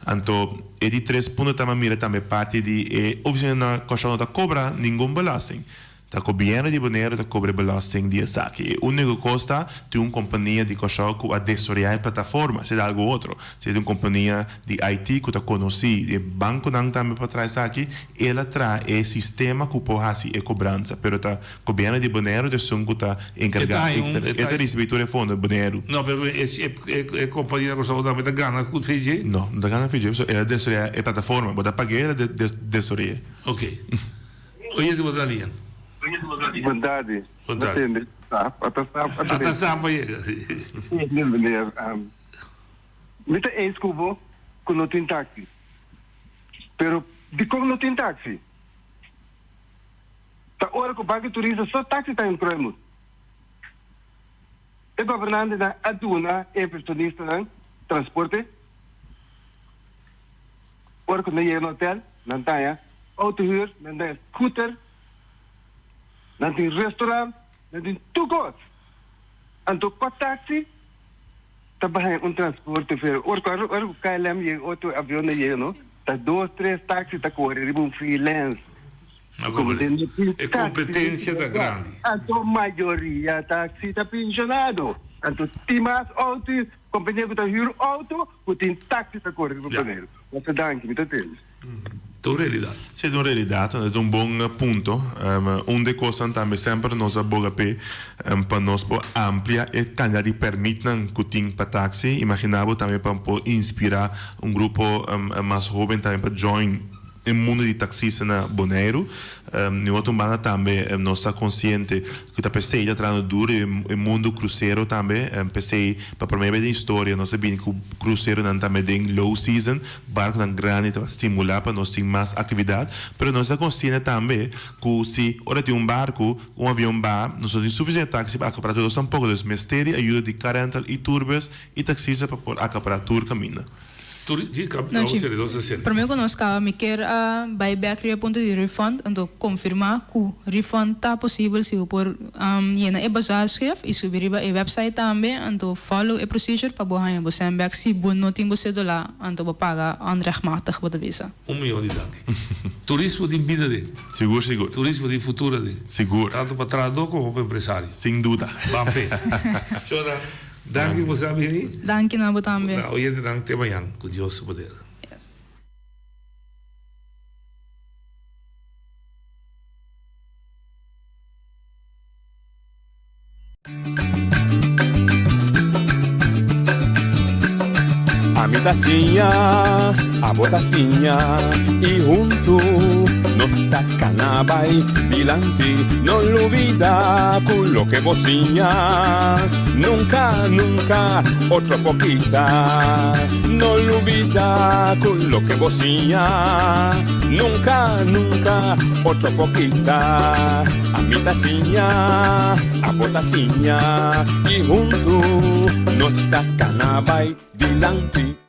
Anto. E di tres punto ta mira tambe parti di e oficina na Kòrsou no ta kobra ningun belasting. Ta gobièrnu di Boneiru ta kobra e belasting di esaki. E úniko kos ta tin un kompania di Kòrsou ku a desaroyá e plataforma, esei ta algu otro. Esei ta un kompania di IT ku ta konosí di e bankonan tambe pa traha esaki, el a traha e sistema ku por hasi e kobransa. Pero ta gobièrnu di Boneiru ta esun ku ta enkargá E ta haña un, e ta risibí tur e fondo Boneiru. No, pero e kompania na Kòrsou tambe ta gana ku VG? No, no ta gana VG, pasobra el a desaroyá e plataforma. Bo ta pag'é, el a desaroy'é. Oké. Oyente bo ta lian. Bon tardi. Bon tardi. Ata sap. Ata sap a yega. Sí, meneer. Mi ta eens ku bo ku no tin taxi. Pero dikon no tin taxi? Ta ora ku banki turista so taxi ta in Kruimus. E gobernantenan a duna e inversionistanan transporte. Ora ku nan yega na hotel, nan ta haña auto huur, nan ta haña scooter, nan tin restaurant, nan tin tur kos. Anto pa taxi ta bai haña un transporte fer. Ora ku ora ku KLM yega otro avion na yega no, ta dos tres taxi ta kore riba un freelance. E competencia ta grandi. Anto mayoria taxi ta pensionado. Anto tin mas auto Kompania ku ta hür outo ku tin taksi ta kore riba Boneiru. Masha danki, mi ta tende. Ta un realidat. Si, ta un realidat, ta un bon punto. Un di e kosnan tambe semper nos a boga p'e pa nos por amplia e kantidat di pèrmitnan ku tin pa taksi. Imaginá bo tambe pa por inspirá un grupo mas hóben tambe pa join e mundu di taksista na Boneiru. Di otro banda tambe nos ta konsiente ku ta p'esei ta trahando duru e mundu krusero tambe. P'esei pa promé bes den historia nos a bini ku kruseronan tambe den low season, barkunan grandi ta stimulá pa nos tin mas aktividat. Pero nos ta konsiente tambe ku si ora tin un barku, un avion ba, nos no tin sufisiente taksi pa akapará tur dos tampoko. Dus mester di ayuda di car rental i tourbus i taksista pa por akapará tur kaminda. Prome ku nos kaba mi kier a bai bek riba e punto di refund anto konfirma ku refund ta posibel si bo por yena e bezwaarschrift i subi riba e website tambe anto follow e procedure pa bo haña bo sèn bek si bo no tin bo sedula anto bo paga onrechtmatig bo ta bisa. Un miyon di danki. Turismo tin bida den. Sigur sigur. Turismo tin futuro den. Sigur. Tanto pa trahadó komo pa empresario. Sin duda. Ban p'e. Shona. Danki ku boso a bini. Danki na bo tambe. Na oyentenan te mañan ku Dios su poder. Yes. Ami ta siña, abo ta siña y huntu nos ta cana bay dilanti. No lubida cu loke bo siña nunca, nunca otro por kita. No lubida cu loke bo siña nunca, nunca otro por kita. Ami ta siña, abo ta siña y huntu nos ta cana bay dilanti.